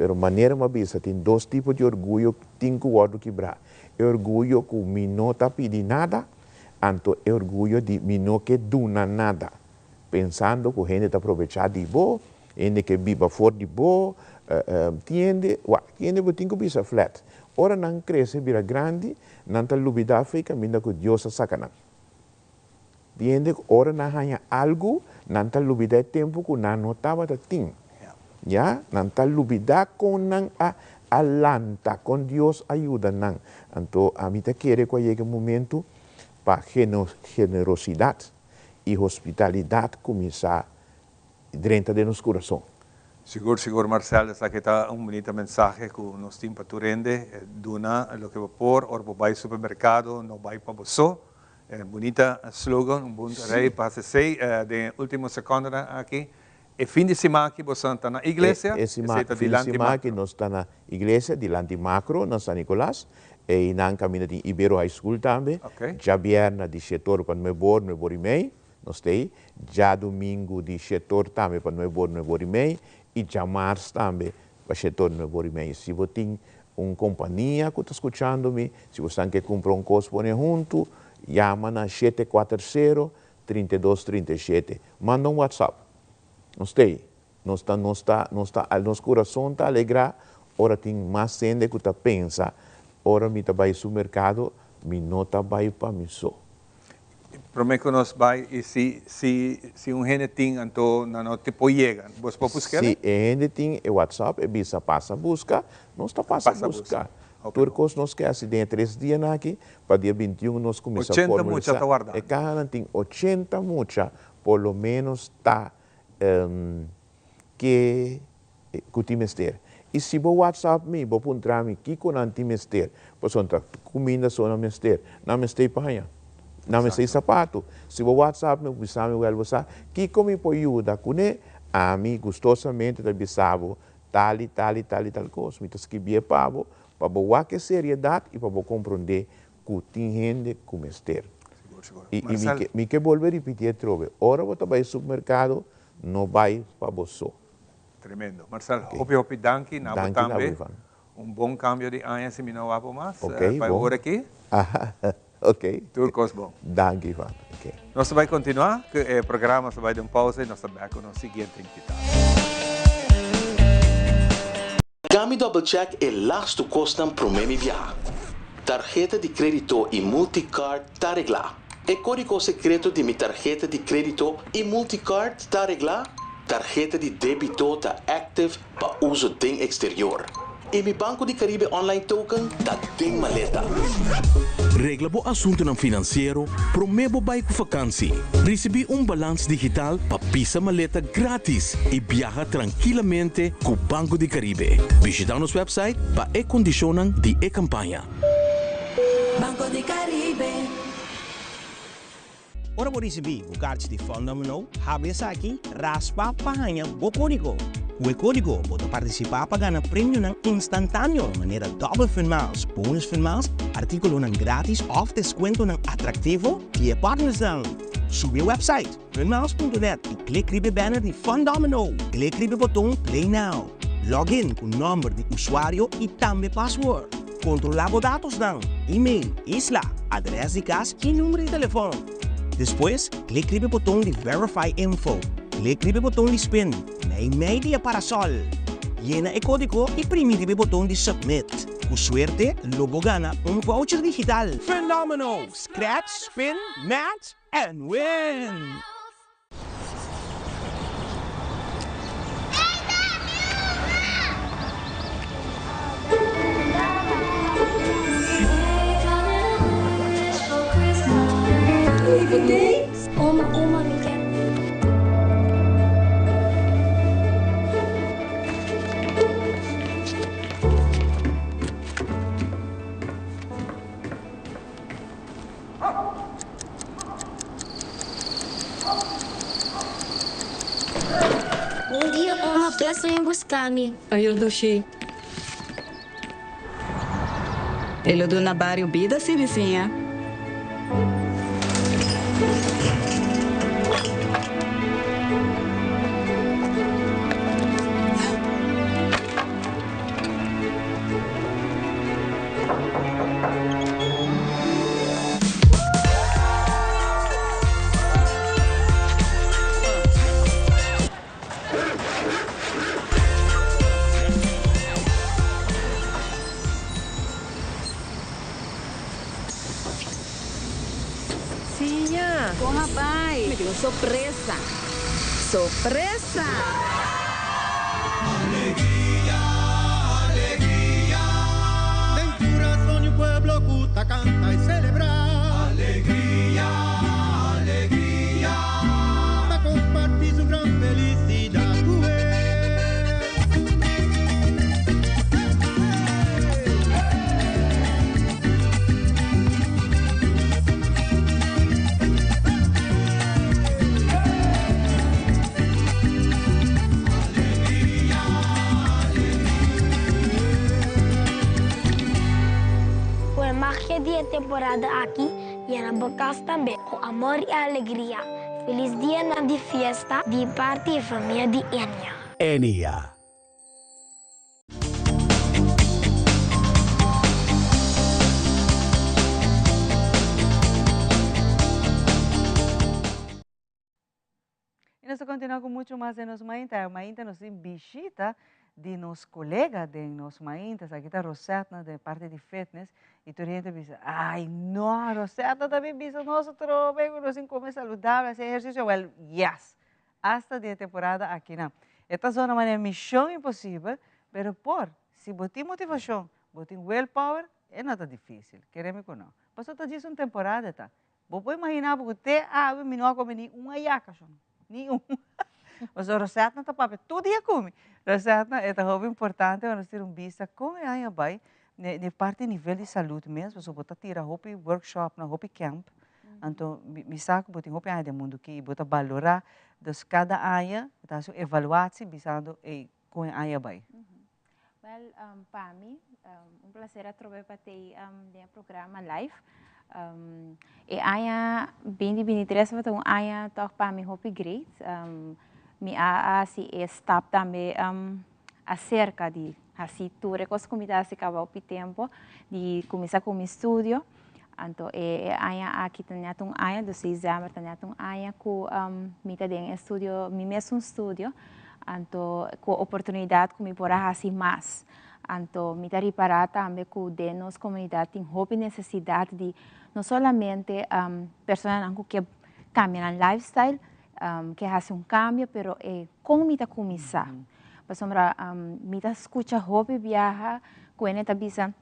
Pero manera mi a bisa tin dos tipo di orguyo tin ku wòrdu kibrá. E orguyo ku mi no ta pidi nada, anto e orguyo di mi no ke duna nada. Pensando ku hende ta probechá di bo, hende ke biba for di bo, tin hende, wak, tin hende bo tin ku bisa flat. Ora nan krese bira grandi, nan ta lubidá fe kaminda ku Dios a saka nan. Tin hende ku ora nan haña algu, nan ta lubidá e tempu ku nan no tabata tin. Ya, nan ta lubidá kon nan a a lanta, kon Dios a yuda nan. Anto ami ta kere ku a yega e momentu pa generosidat i hospitalidat kuminsá drenta den nos kurason. Sigur sigur Marcel, esaki ta un bunita mensahe ku nos tin pa tur hende, duna loke bo por, ora bo bai supermerkado no bai pa bo so, bunita slogan, un bon rei pa hasi esei den e ultimo sekondonan aki. E fin di siman aki boso ta na iglesia, E esei ta fin di dilanti siman aki Macro. nos ta na iglesia dilanti Macro na San Nicolas. Einan kaminda tin Ibero High School tambe. Djabièrnè di shetor pa nuebor, nuebor i mei, nos ta ei. Djadumingu di shetor tambe pa nuebor, nuebor i mei. I djamars tambe pa shetor, nuebor i mei. Si bo tin un kompania ku ta skuchando mi, si bo san ke kumpra un kos pone huntu, yama na 740, 32 37. Manda un WhatsApp. Nos ta ei. Nos ta, nos ta, nos ta, nos kurason ta alegrá ora tin mas hende ku ta pensa, Ora mi ta bai supermerkado, mi no ta bai pa mi so. Promé ku nos bai, i si, si, si un hende tin, anto nan no te por yega. Bos por busk'el? Si e hende tin e WhatsApp, e bisa pasa buska, nos ta pasa buska. Tur kos nos ke hasi den e tres dianan aki, pa dia 21 nos kuminsá 80 mucha formalisá. ta wardando. E kahanan tin 80 mucha, por lo ménos ta ke ku tin mester. I si bo WhatsApp mi, bo puntra mi kiko nan tin mester, pasobra ta kuminda so nan mester, nan mester paña, nan mester sapatu. Si bo WhatsApp mi, bo bisa mi wèl bo sa kiko mi por yuda kuné, ami gustosamente ta bisa bo tal i tal i tal i tal kos. Mi ta skibié pa bo, pa bo wak e seriedat i pa bo komprondé ku tin hende ku mester. I i mi ke mi ke bolbe ripití atrobe, ora bo ta bai supermerkado, no bai pa bo so. Tremendo. Marcel, hopi hopi danki na bo Danki na bo, tambe. Ivan. Un bon kambio di aña si mi no wak bo mas. Ok, Pa e bon. ora aki. Ok. Tur kos bon. Danki, Ivan. Ok. Nos ta bai kontinuá ku e programa, nos ta bai den un pausa i nos ta bèk ku nos siguiente invitado. Cami double check e lastu cosnan prome mi biaha. Tarheta di credito y multicard ta regla. E codigo secreto di mi tarheta di credito y multicard ta regla. Tarheta di debito ta active pa uso den exterior. Y mi Banco di Caribe online token ta den maleta. Regla bo asuntonan financiero prome bo bay cu vakantie. Ricibi un balans digital pa pisa maleta gratis y biaha trankilamente cu Banco di Caribe. Bishita nos website pa e condicionnan di e campaña. Banco di Caribe. Ora bo risibí bo karchi di Fundamino, habri esaki, raspa pa haña bo kódigo. Ku e kódigo bo ta partisipá pa gana premionan instantáneo manera Double Fun Miles, Bonus Fun Miles, artíkulonan grátis òf deskuentonan atraktivo di e partnersnan. Subi e wèpsait funmiles.net i klik riba e banner di Fundamino. Klik riba e boton Play Now. Log in ku nòmber di usuario i tambe password. Kontrolá bo datosnan, email, isla, adrès di kas i number di telefòn. Despues, klik riba e boton di Verify Info. Klik riba e boton di Spin, meimei di e parasòl. Yena e kódigo i primi riba e boton di Submit. Ku suerte, lo bo gana un voucher digital! Fenomeno! Scratch, spin, match and win! Oma, oma, mi ke. Bon dia, oma. Bless ven busca mi. Ayo dushi. E lo duna bario bida si bisiña. Siña! Con a bay? Mi tin un sorpresa! Sorpresa! Alegria, alegria. Den curason di un pueblo cu ta canta y celebra. Alegria, alegria. Pa comparti su gran felicidad cu e. temporada aki yena bo kas tambe ku amor i alegria. Felis dianan di fiesta di parti e famia di Enya. Enya. Y nos ta continua cu mucho mas den nos mainta. E mainta nos tin bishita di nos colega den nos mainta. Esaki ta Rosetna den parti di fitness. Y tur hende bisa, ay no, Rosetna ta bin bisa nos atrobe cu nos tin come saludable, haci ehercicio. Well, yes! Hasta den e temporada akinan. E ta zona manera mision imposibel, pero por, si bo tin motivacion, bo tin willpower, e no ta dificil. Keremi cu no. Pasobra ta djis un temporada e ta. Bo por imagina bo ku te awe mi no a kome ni un ayaka shon, ni un. Pasobra Rosetna ta papia tur dia ku mi. Rosetna, e ta hopi importante pa nos tira un bista kon e aña bai ne parti nivel di salud mes, pasobra bo ta tira hopi workshopnan, hopi camp. Anto mi sa ku bo tin hopi aña den mundu aki i bo ta balorá. Dus kada aña bo ta hasi un evaluatsie bisando ey kon e aña bai. Wel, pa mi, un placer atrobe pa tei den e programa live. E aña 2023 tabata un aña toch pa mi hopi great. Mi a hasi e stap tambe acerca di hasi tur e cos cu mi ta hasi caba hopi tempo, di cuminsa cu mi studio. Anto e aña aki ta net un aña, dus december ta net un aña cu mi ta den e studio, mi mesun studio. Anto cu oportunidad cu mi por a haci mas. Anto mi ta ripara tambe cu den nos comunidad tin hopi necesidad di no solamente personanan cu ke cambia nan lifestyle, ke haci un cambio, pero e con mi ta cuminsa. Pasobra mi ta scucha hopi biaha cu hende ta bisa,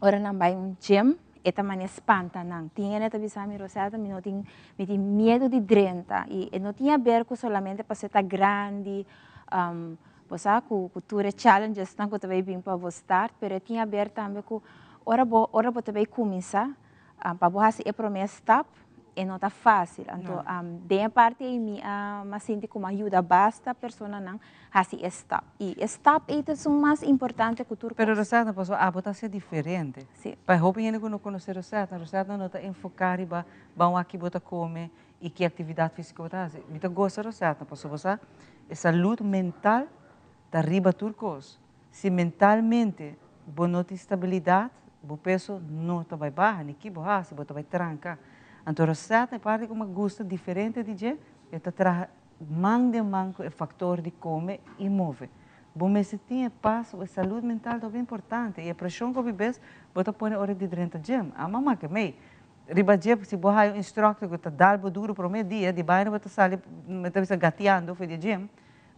Ora nan bai un gym, e ta mane spanta nan. Tin hende ta bisa mi, Roselda, mi no tin, mi tin miedu di drenta. I e no tin haber ku solamente pasobra e ta grandi, bo sa, ku ku tur e challengesnan ku ta bai bin pa bo start, pero e tin haber tambe ku ora bo, ora bo ta bai kuminsá, pa bo hasi e promé stap, e no ta fácil. Anto, den e parti ei mi a sinti ku mi a yuda basta personanan hasi e stap. I e stap ei ta esun mas importante ku tur kos. Pero Rosetna, pasobra abo ta hasié diferente. Sí. Pa e hopi hende ku no konosé Rosetna, Rosetna no ta enfoká riba ban wak ki bo ta kome i ki aktividat físiko bo ta hasi. Mi ta gosa Rosetna pasobra bo sa e salud mental ta riba tur kos. Si mentalmente bo no tin stabilidat, bo peso no ta bai baha, ni ki bo hasi, bo ta bai tranka. Anto Rosetna e parti ku mi a gusta diferente di dje, e ta traha Man den man ku e faktor di kome i move. Bo mester tin e pas o e salud mental ta hopi importante i e preshon ku hopi bes bo ta pone ora di drenta gym. Ama make mei. Riba dje si bo haya un instructor ku ta dal bo duro prome dia di baina bo ta sali mi ta bisa gatiando for di e gym,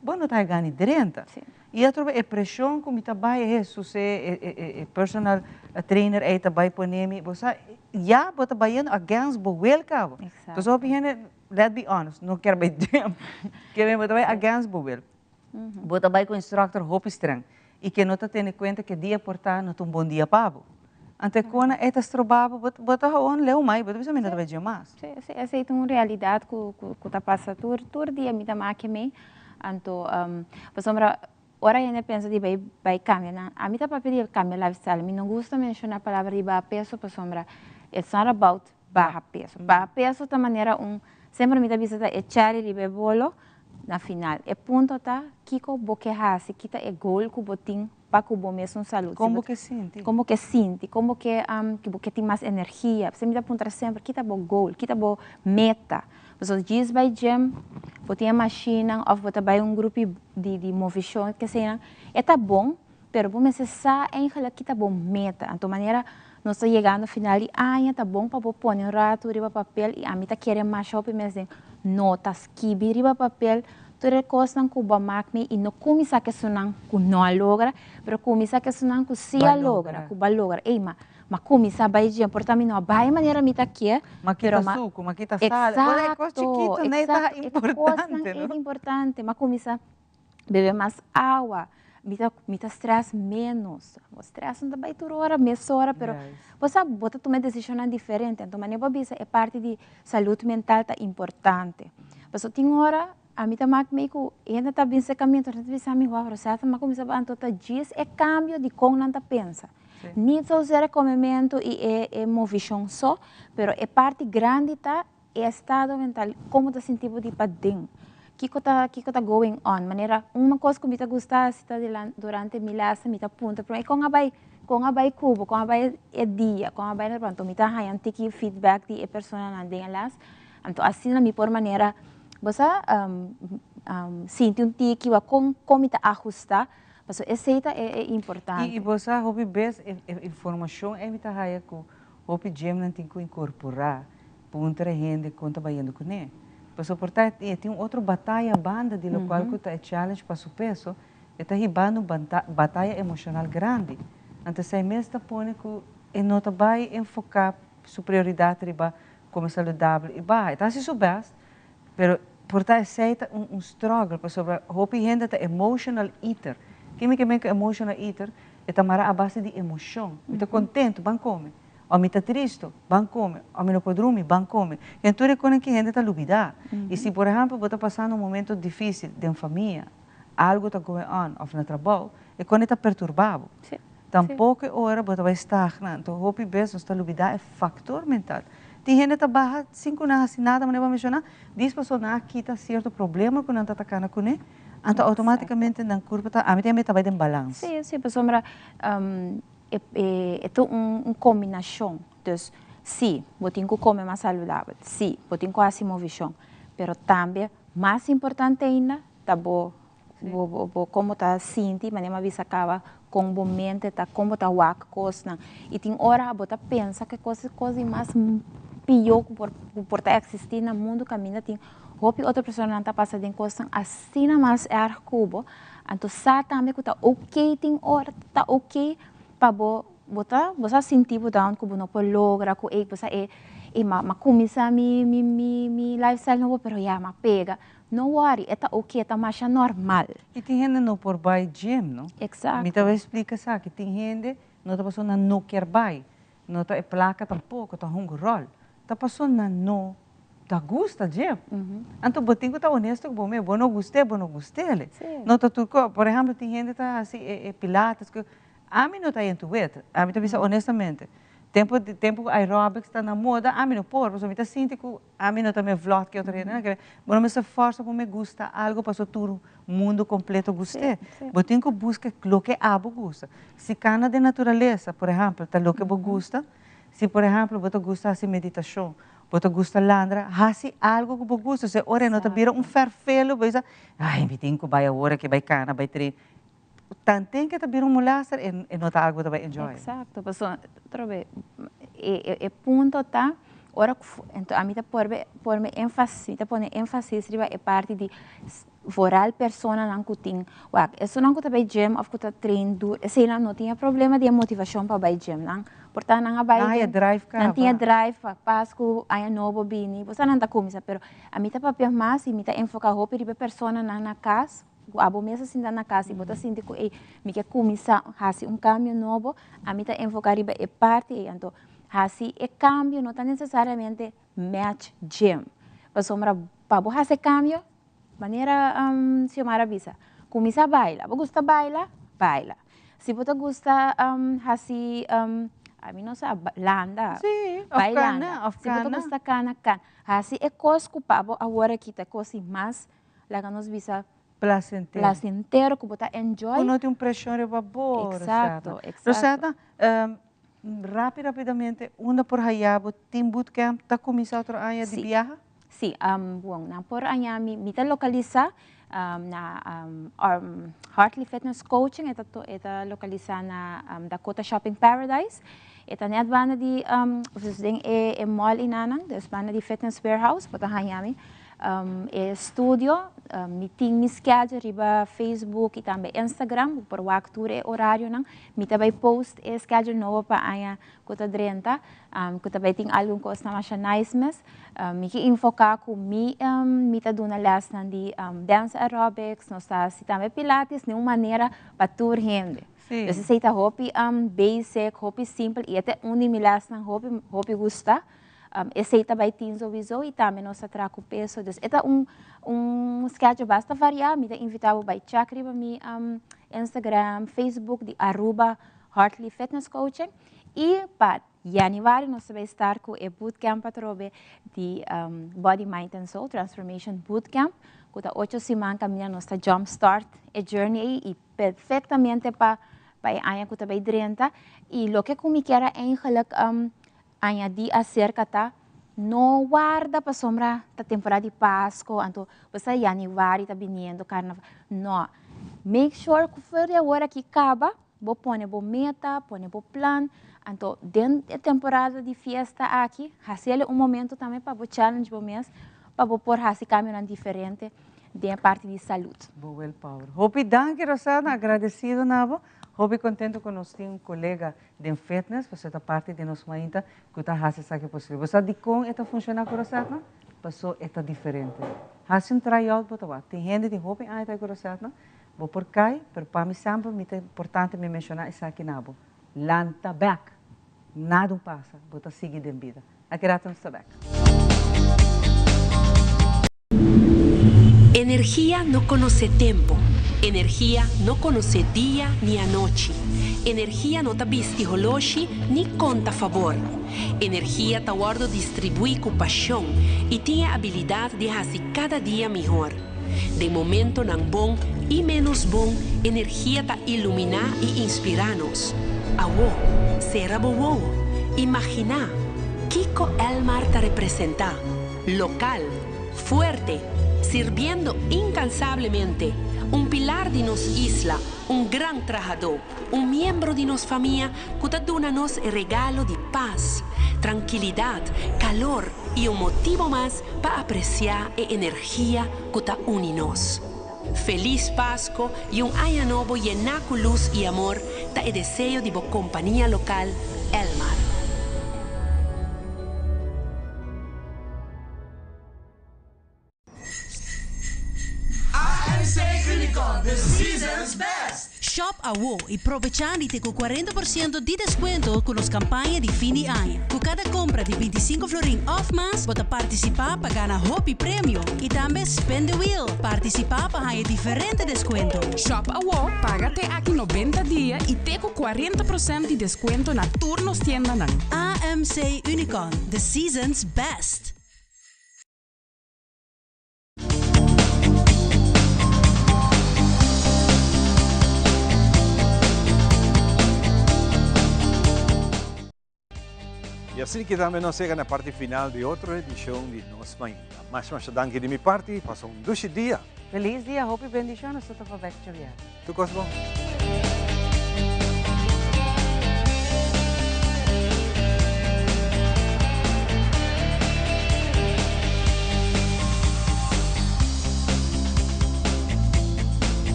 bo no ta haya gana di drenta. I atrobe e preshon ku mi ta bai e Hesus e e personal trainer ei ta bai pone mi, bo sa ya bo ta bayendo against bo wil kaba. Entonces hopi hende Let be honest, no kier bai gym. Ke men bo ta bai against bo wil. Bo ta bai ku instructor hopi streng i ke no ta tene kuenta ke dia por ta no ta un bon dia pa bo. Anto e kona ei ta stroba bo, bo ta gewoon leu mai, bo ta bisa mi no ta bai gym mas. Si, si, esei ta un realidat ku ku ta pasa tur tur dia mi ta maki mei. Anto pasobra ora hende pensa di bai bai kambia nan, ami ta papia di kambia lifestyle, mi no gusta menshona palabra di baha peso pasobra it's not about baha peso. Baha peso ta manera un, semper mi ta bisa ta e cherry riba e bolo na final. E punto ta kiko bo ke hasi, ki ta e goal ku bo tin pa ku bo mesun salud. Kon bo ke sinti. Kon bo ke sinti, kon bo ke, bo ke tin mas energia. P'esei mi ta puntra semper ki ta bo goal, ki ta bo meta. Pasobra djis bai gym, bo tin e mashinnan òf bo ta bai un grupi di di movishon kesenan, e ta bon, Pero bo mester sa eigenlijk ki ta bo meta. Anto manera nos ta yegando final di aña ta bon pa bo pone un ratu riba papel y ami ta kere masha hopi mes den nota skibi riba papel tur e kosnan ku bo a mak mi y no kuminsá ku esunnan ku no a logra pero kuminsá ku esunnan ku si a logra ku bo a logra. Ey ma ma kuminsá bai dje por ta mi no a bai manera mi ta kier Ma pero kita ma suku, ma kita sal. Ora e kos Exacto, chikito nei ta exacto e kosnan importante ei no. ta importante. Ma kuminsá Bebe mas awa, mi ta mi ta stress menos. Bo stress no ta bai tur ora, mesora, pero bo sa bo ta tuma e desishonnan diferente. Anto manera bo a bisa e parti di salud mental ta importante. Pasobra tin ora ami ta mak mei ku hende ta bin serka mi, anto nan ta bisa mi, wou Rosetta, mi a kuminsá anto ta djis e kambio di kon nan ta pensa. Niet zozeer e komementu i e e movishon so, pero e parti grandi ta e estado mental, kon bo ta sinti bo di paden, kiko ta kiko ta going on. Manera un kos ku mi ta gusta hasi ta durante mi lèsnan mi ta puntra promé kon a bai kon a bai ku bo, kon a bai e dia, kon a bai anto mi ta haña un tiki feedback di e personanan den e lès, anto asina mi por manera bo sa sinti un tiki wak kon kon mi ta ahusta Pasobra esei ta e e importante. I bo sa hopi bes e e informashon ei mi ta haya ku hopi djemnan tin ku inkorporá puntra e hende kon ta bayendo kuné. Pasobra por ta e tin un otro bataya banda di lokual ku ta e challenge pa su peso, e ta hibando un bataya emoshonal grandi. Anto esei mes ta pone ku e no ta bai enfoká su prioridat riba kome saludabel i baha. E ta hasi su bèst, Pero por ta esey ta un un struggle pasobra hopi hende ta emotional eater. Ke mi ke men ku emotional eater? E ta mara a base di emocion. Mi ta contento, ban come. O mi ta tristo, ban come. O mi no por drumi, ban come. Ken tur e konen ki hende ta lubida. Y si por ehempel bo ta pasando un momento dificil den famia, algo ta going on of na trabou, e konen ta perturba bo. Tampoco e ora bo ta bai stagna. Anto hopi bes nos ta lubida e factor mental. Tin hende ta baha sin cu nan haci nada manera bo a menciona, dis pasobra nan a kita cierto problema cu nan ta ta cana cune, anto automaticamente nan curpa ta, ami tambe ta bai den balans. Si, si, pasobra e ta un combinacion. Dus, si, bo tin cu come mas saludabel, si, bo tin cu haci movicion, pero tambe mas importante ainda ta bo Bo bo bo kon bo ta sinti, manera mi a bisa kaba, kon bo mente ta, kon bo ta wak kosnan. I tin ora bo ta pensa ku e kos e kos di mas pió ku por ku por ta eksistí na mundu kaminda tin hopi otro personanan ta pasa den kosnan asina mas erg ku bo. Anto sa tambe ku ta oké tin ora ta oké pa bo bo ta bo sa sinti bo down ku bo no por logra ku ey bo sa e e ma ma kuminsá mi mi mi mi lifestyle nobo pero ya m'a pega. No worry, e ta oké, e ta masha normal. I tin hende no por bai gym, no? Exacto. Mi ta bai splika esaki, tin hende no ta pasobra nan no kier bai, no ta e plaka tampoco ta hunga rol, ta pasobra nan no ta gusta gym. Anto bo tin ku ta honesto ku bo mes, bo no gust'é, bo no gust'é. No ta tur kos, por ehempel tin hende ta hasi e pilates, ami no ta into it, ami ta bisa honestamente, tempo tempo ku aerobics ta na moda ami no por, pasobra mi ta sinti ku Ami no ta me vlot ke otro hende nan ke bo no mester forsa pa me gusta algo paso tur mundo completo gust'é. Bo tin ku buska loke abo gusta. Si kana den naturalesa, por ehempel, ta loke bo gusta, si por ehempel bo ta gusta hasi meditashon, bo ta gusta landra, hasi algo ku bo gusta. Osea ora e no ta bira un ferfelo bo bisa, ay mi tin ku bai awor aki bai kana bai train. Tanten ke ta bira un molaster e no ta algo bo ta bai enjoy. Exacto, pasobra trobe e punto ta ora ku enton ami ta por por enfasis mi ta pone enfasis riba e parti di vooral personanan ku tin wak esunnan ku ta bai gym of ku ta train duro eseinan no tin e problema di e motivashon pa bai gym nan por ta nan a bai Nan haya drive kaba. Nan tin e drive pa Pasku aña nobo bini bo sa nan ta kuminsa pero ami ta papia mas i mi ta enfoka hopi riba e personanan na kas. Ku abo mes a sinta na kas i bo ta sinti ku ey mi ke kuminsá hasi un kambio nobo, ami ta enfoká riba e parti ey. Anto hasi e kambio no ta nesesariamente match gym. Pasobra pa bo hasi e kambio, manera Xiomara a bisa, kuminsá baila. Bo gusta baila? Baila. Si bo ta gusta hasi, ami no sa, landa, bai landa. Si bo ta gusta kana, kana. Hasi e kos ku pa bo awor aki ta e kos di mas Laga nos bisa Placentero. Placentero ku bo ta enjoy. Ku no tin un preshon riba bo, Rosetta. Exacto, exacto. Rosetta, rapi rapidamente, unda por haya bo tin bootcamp? Ta kuminsá otro aña di biaha? Si, bon, nan por haña mi, mi ta lokalisá na Hartley Fitness Coaching, e ta e ta lokalisá na Dakota Shopping Paradise. E ta nèt banda di, dus den e mall enanan, dus banda di Fitness Warehouse, bo ta haña mi. E studio, mi tin mi schedule riba Facebook y tambe Instagram, bo por wak tur e orarionan. Mi ta bay post e schedule nobo pa aña cu ta drenta, cu ta bay tin algun cosnan masha nice mes. Mi ke enfoca cu mi mi ta duna lesnan di dance aerobics, nos ta haci tambe pilates, den un manera pa tur hende. Dus esey ta hopi basic, hopi simpel y e ta un di mi lesnan hopi hopi gusta. Esey ta bay tin sowiso y tambe nos ta traha cu peso. Dus e ta un un schedule basta varia. Mi ta invita bo bay check riba mi Instagram, Facebook di Aruba Hartley Fitness Coaching y pa januari nos ta bay start cu e bootcamp atrobe di Body, Mind and Soul Transformation Bootcamp cu ta ocho siman caminda nos ta jump start e journey ey y perfectamente pa pa e aña cu ta bay drenta y loke cu mi kier a eigenlijk añadi acerca ta no warda pasobra ta temporada di Pasco anto bo sa januari ta biniendo carnaval no make sure cu for di awor aki caba Bo pone bo meta, pone bo plan, anto den e temporada di fiesta aki, hasiel un momento tambe pa bo challenge bo mes, pa bo por hasi cambionan diferente den e parti di salud. Bo willpower. Hopi danki Rosana, agradecido na bo. Hopi contento cu nos tin un colega den fitness, pasobra ta parti di nos mainta cu ta hasi esaki posibel. Bo sa dicon e ta funciona cu Rosana? Paso e ta diferente. Hasi un try out bo ta wak. Tin hende tin hopi aña ta cu Rosana, Bo por kai, pero pa mi semper mi ta importante mi menshoná esaki na bo. Lanta bèk! Nada un pasa, bo ta sigui den bida. Aki rato nos ta bèk. Energia no konosé tempu. Energia no konosé dia ni anochi. Energia no ta bisti holoshi ni konta fabor. Energia ta wòrdu distribuí ku pashon i tin e abilidat di hasi kada dia mihor. Den momentonan bon i ménos bon, energia ta iluminá i inspirá nos. Awó, sera bo wowo, imaginá kiko Elmar ta representá, lokal, fuerte, sirbiendo inkansablemente, un pilar di nos isla, un gran trahadó, un miembro di nos famia ku ta duna nos e regalo di pas, trankilidat, kalor i un motibo mas pa apresiá e energia ku ta uni nos. Felis Pasko i un aña nobo yená ku lus i amor ta e deseo di bo kompania lokal Elmar. AMC Unicorn, the season's best! Shop awo y probecha di te cu 40% di descuento cu nos campaña di fin di aña. Cu cada compra di 25 florin of mas, bo ta participa pa gana hopi premio y tambe spin the wheel. Participa pa haya diferente descuento. Shop awo, paga te aki 90 dia y te cu 40% di descuento na tur nos tiendanan. AMC Unicorn, the season's best! Y asina ki tambe nos yega na parti final di otro edicion di Nos Mainta. Masha masha danki di mi parti, pasa un dushi dia. Feliz dia, hopi bendicion, nos ta topa bek djabièrnè. Tur cos bon.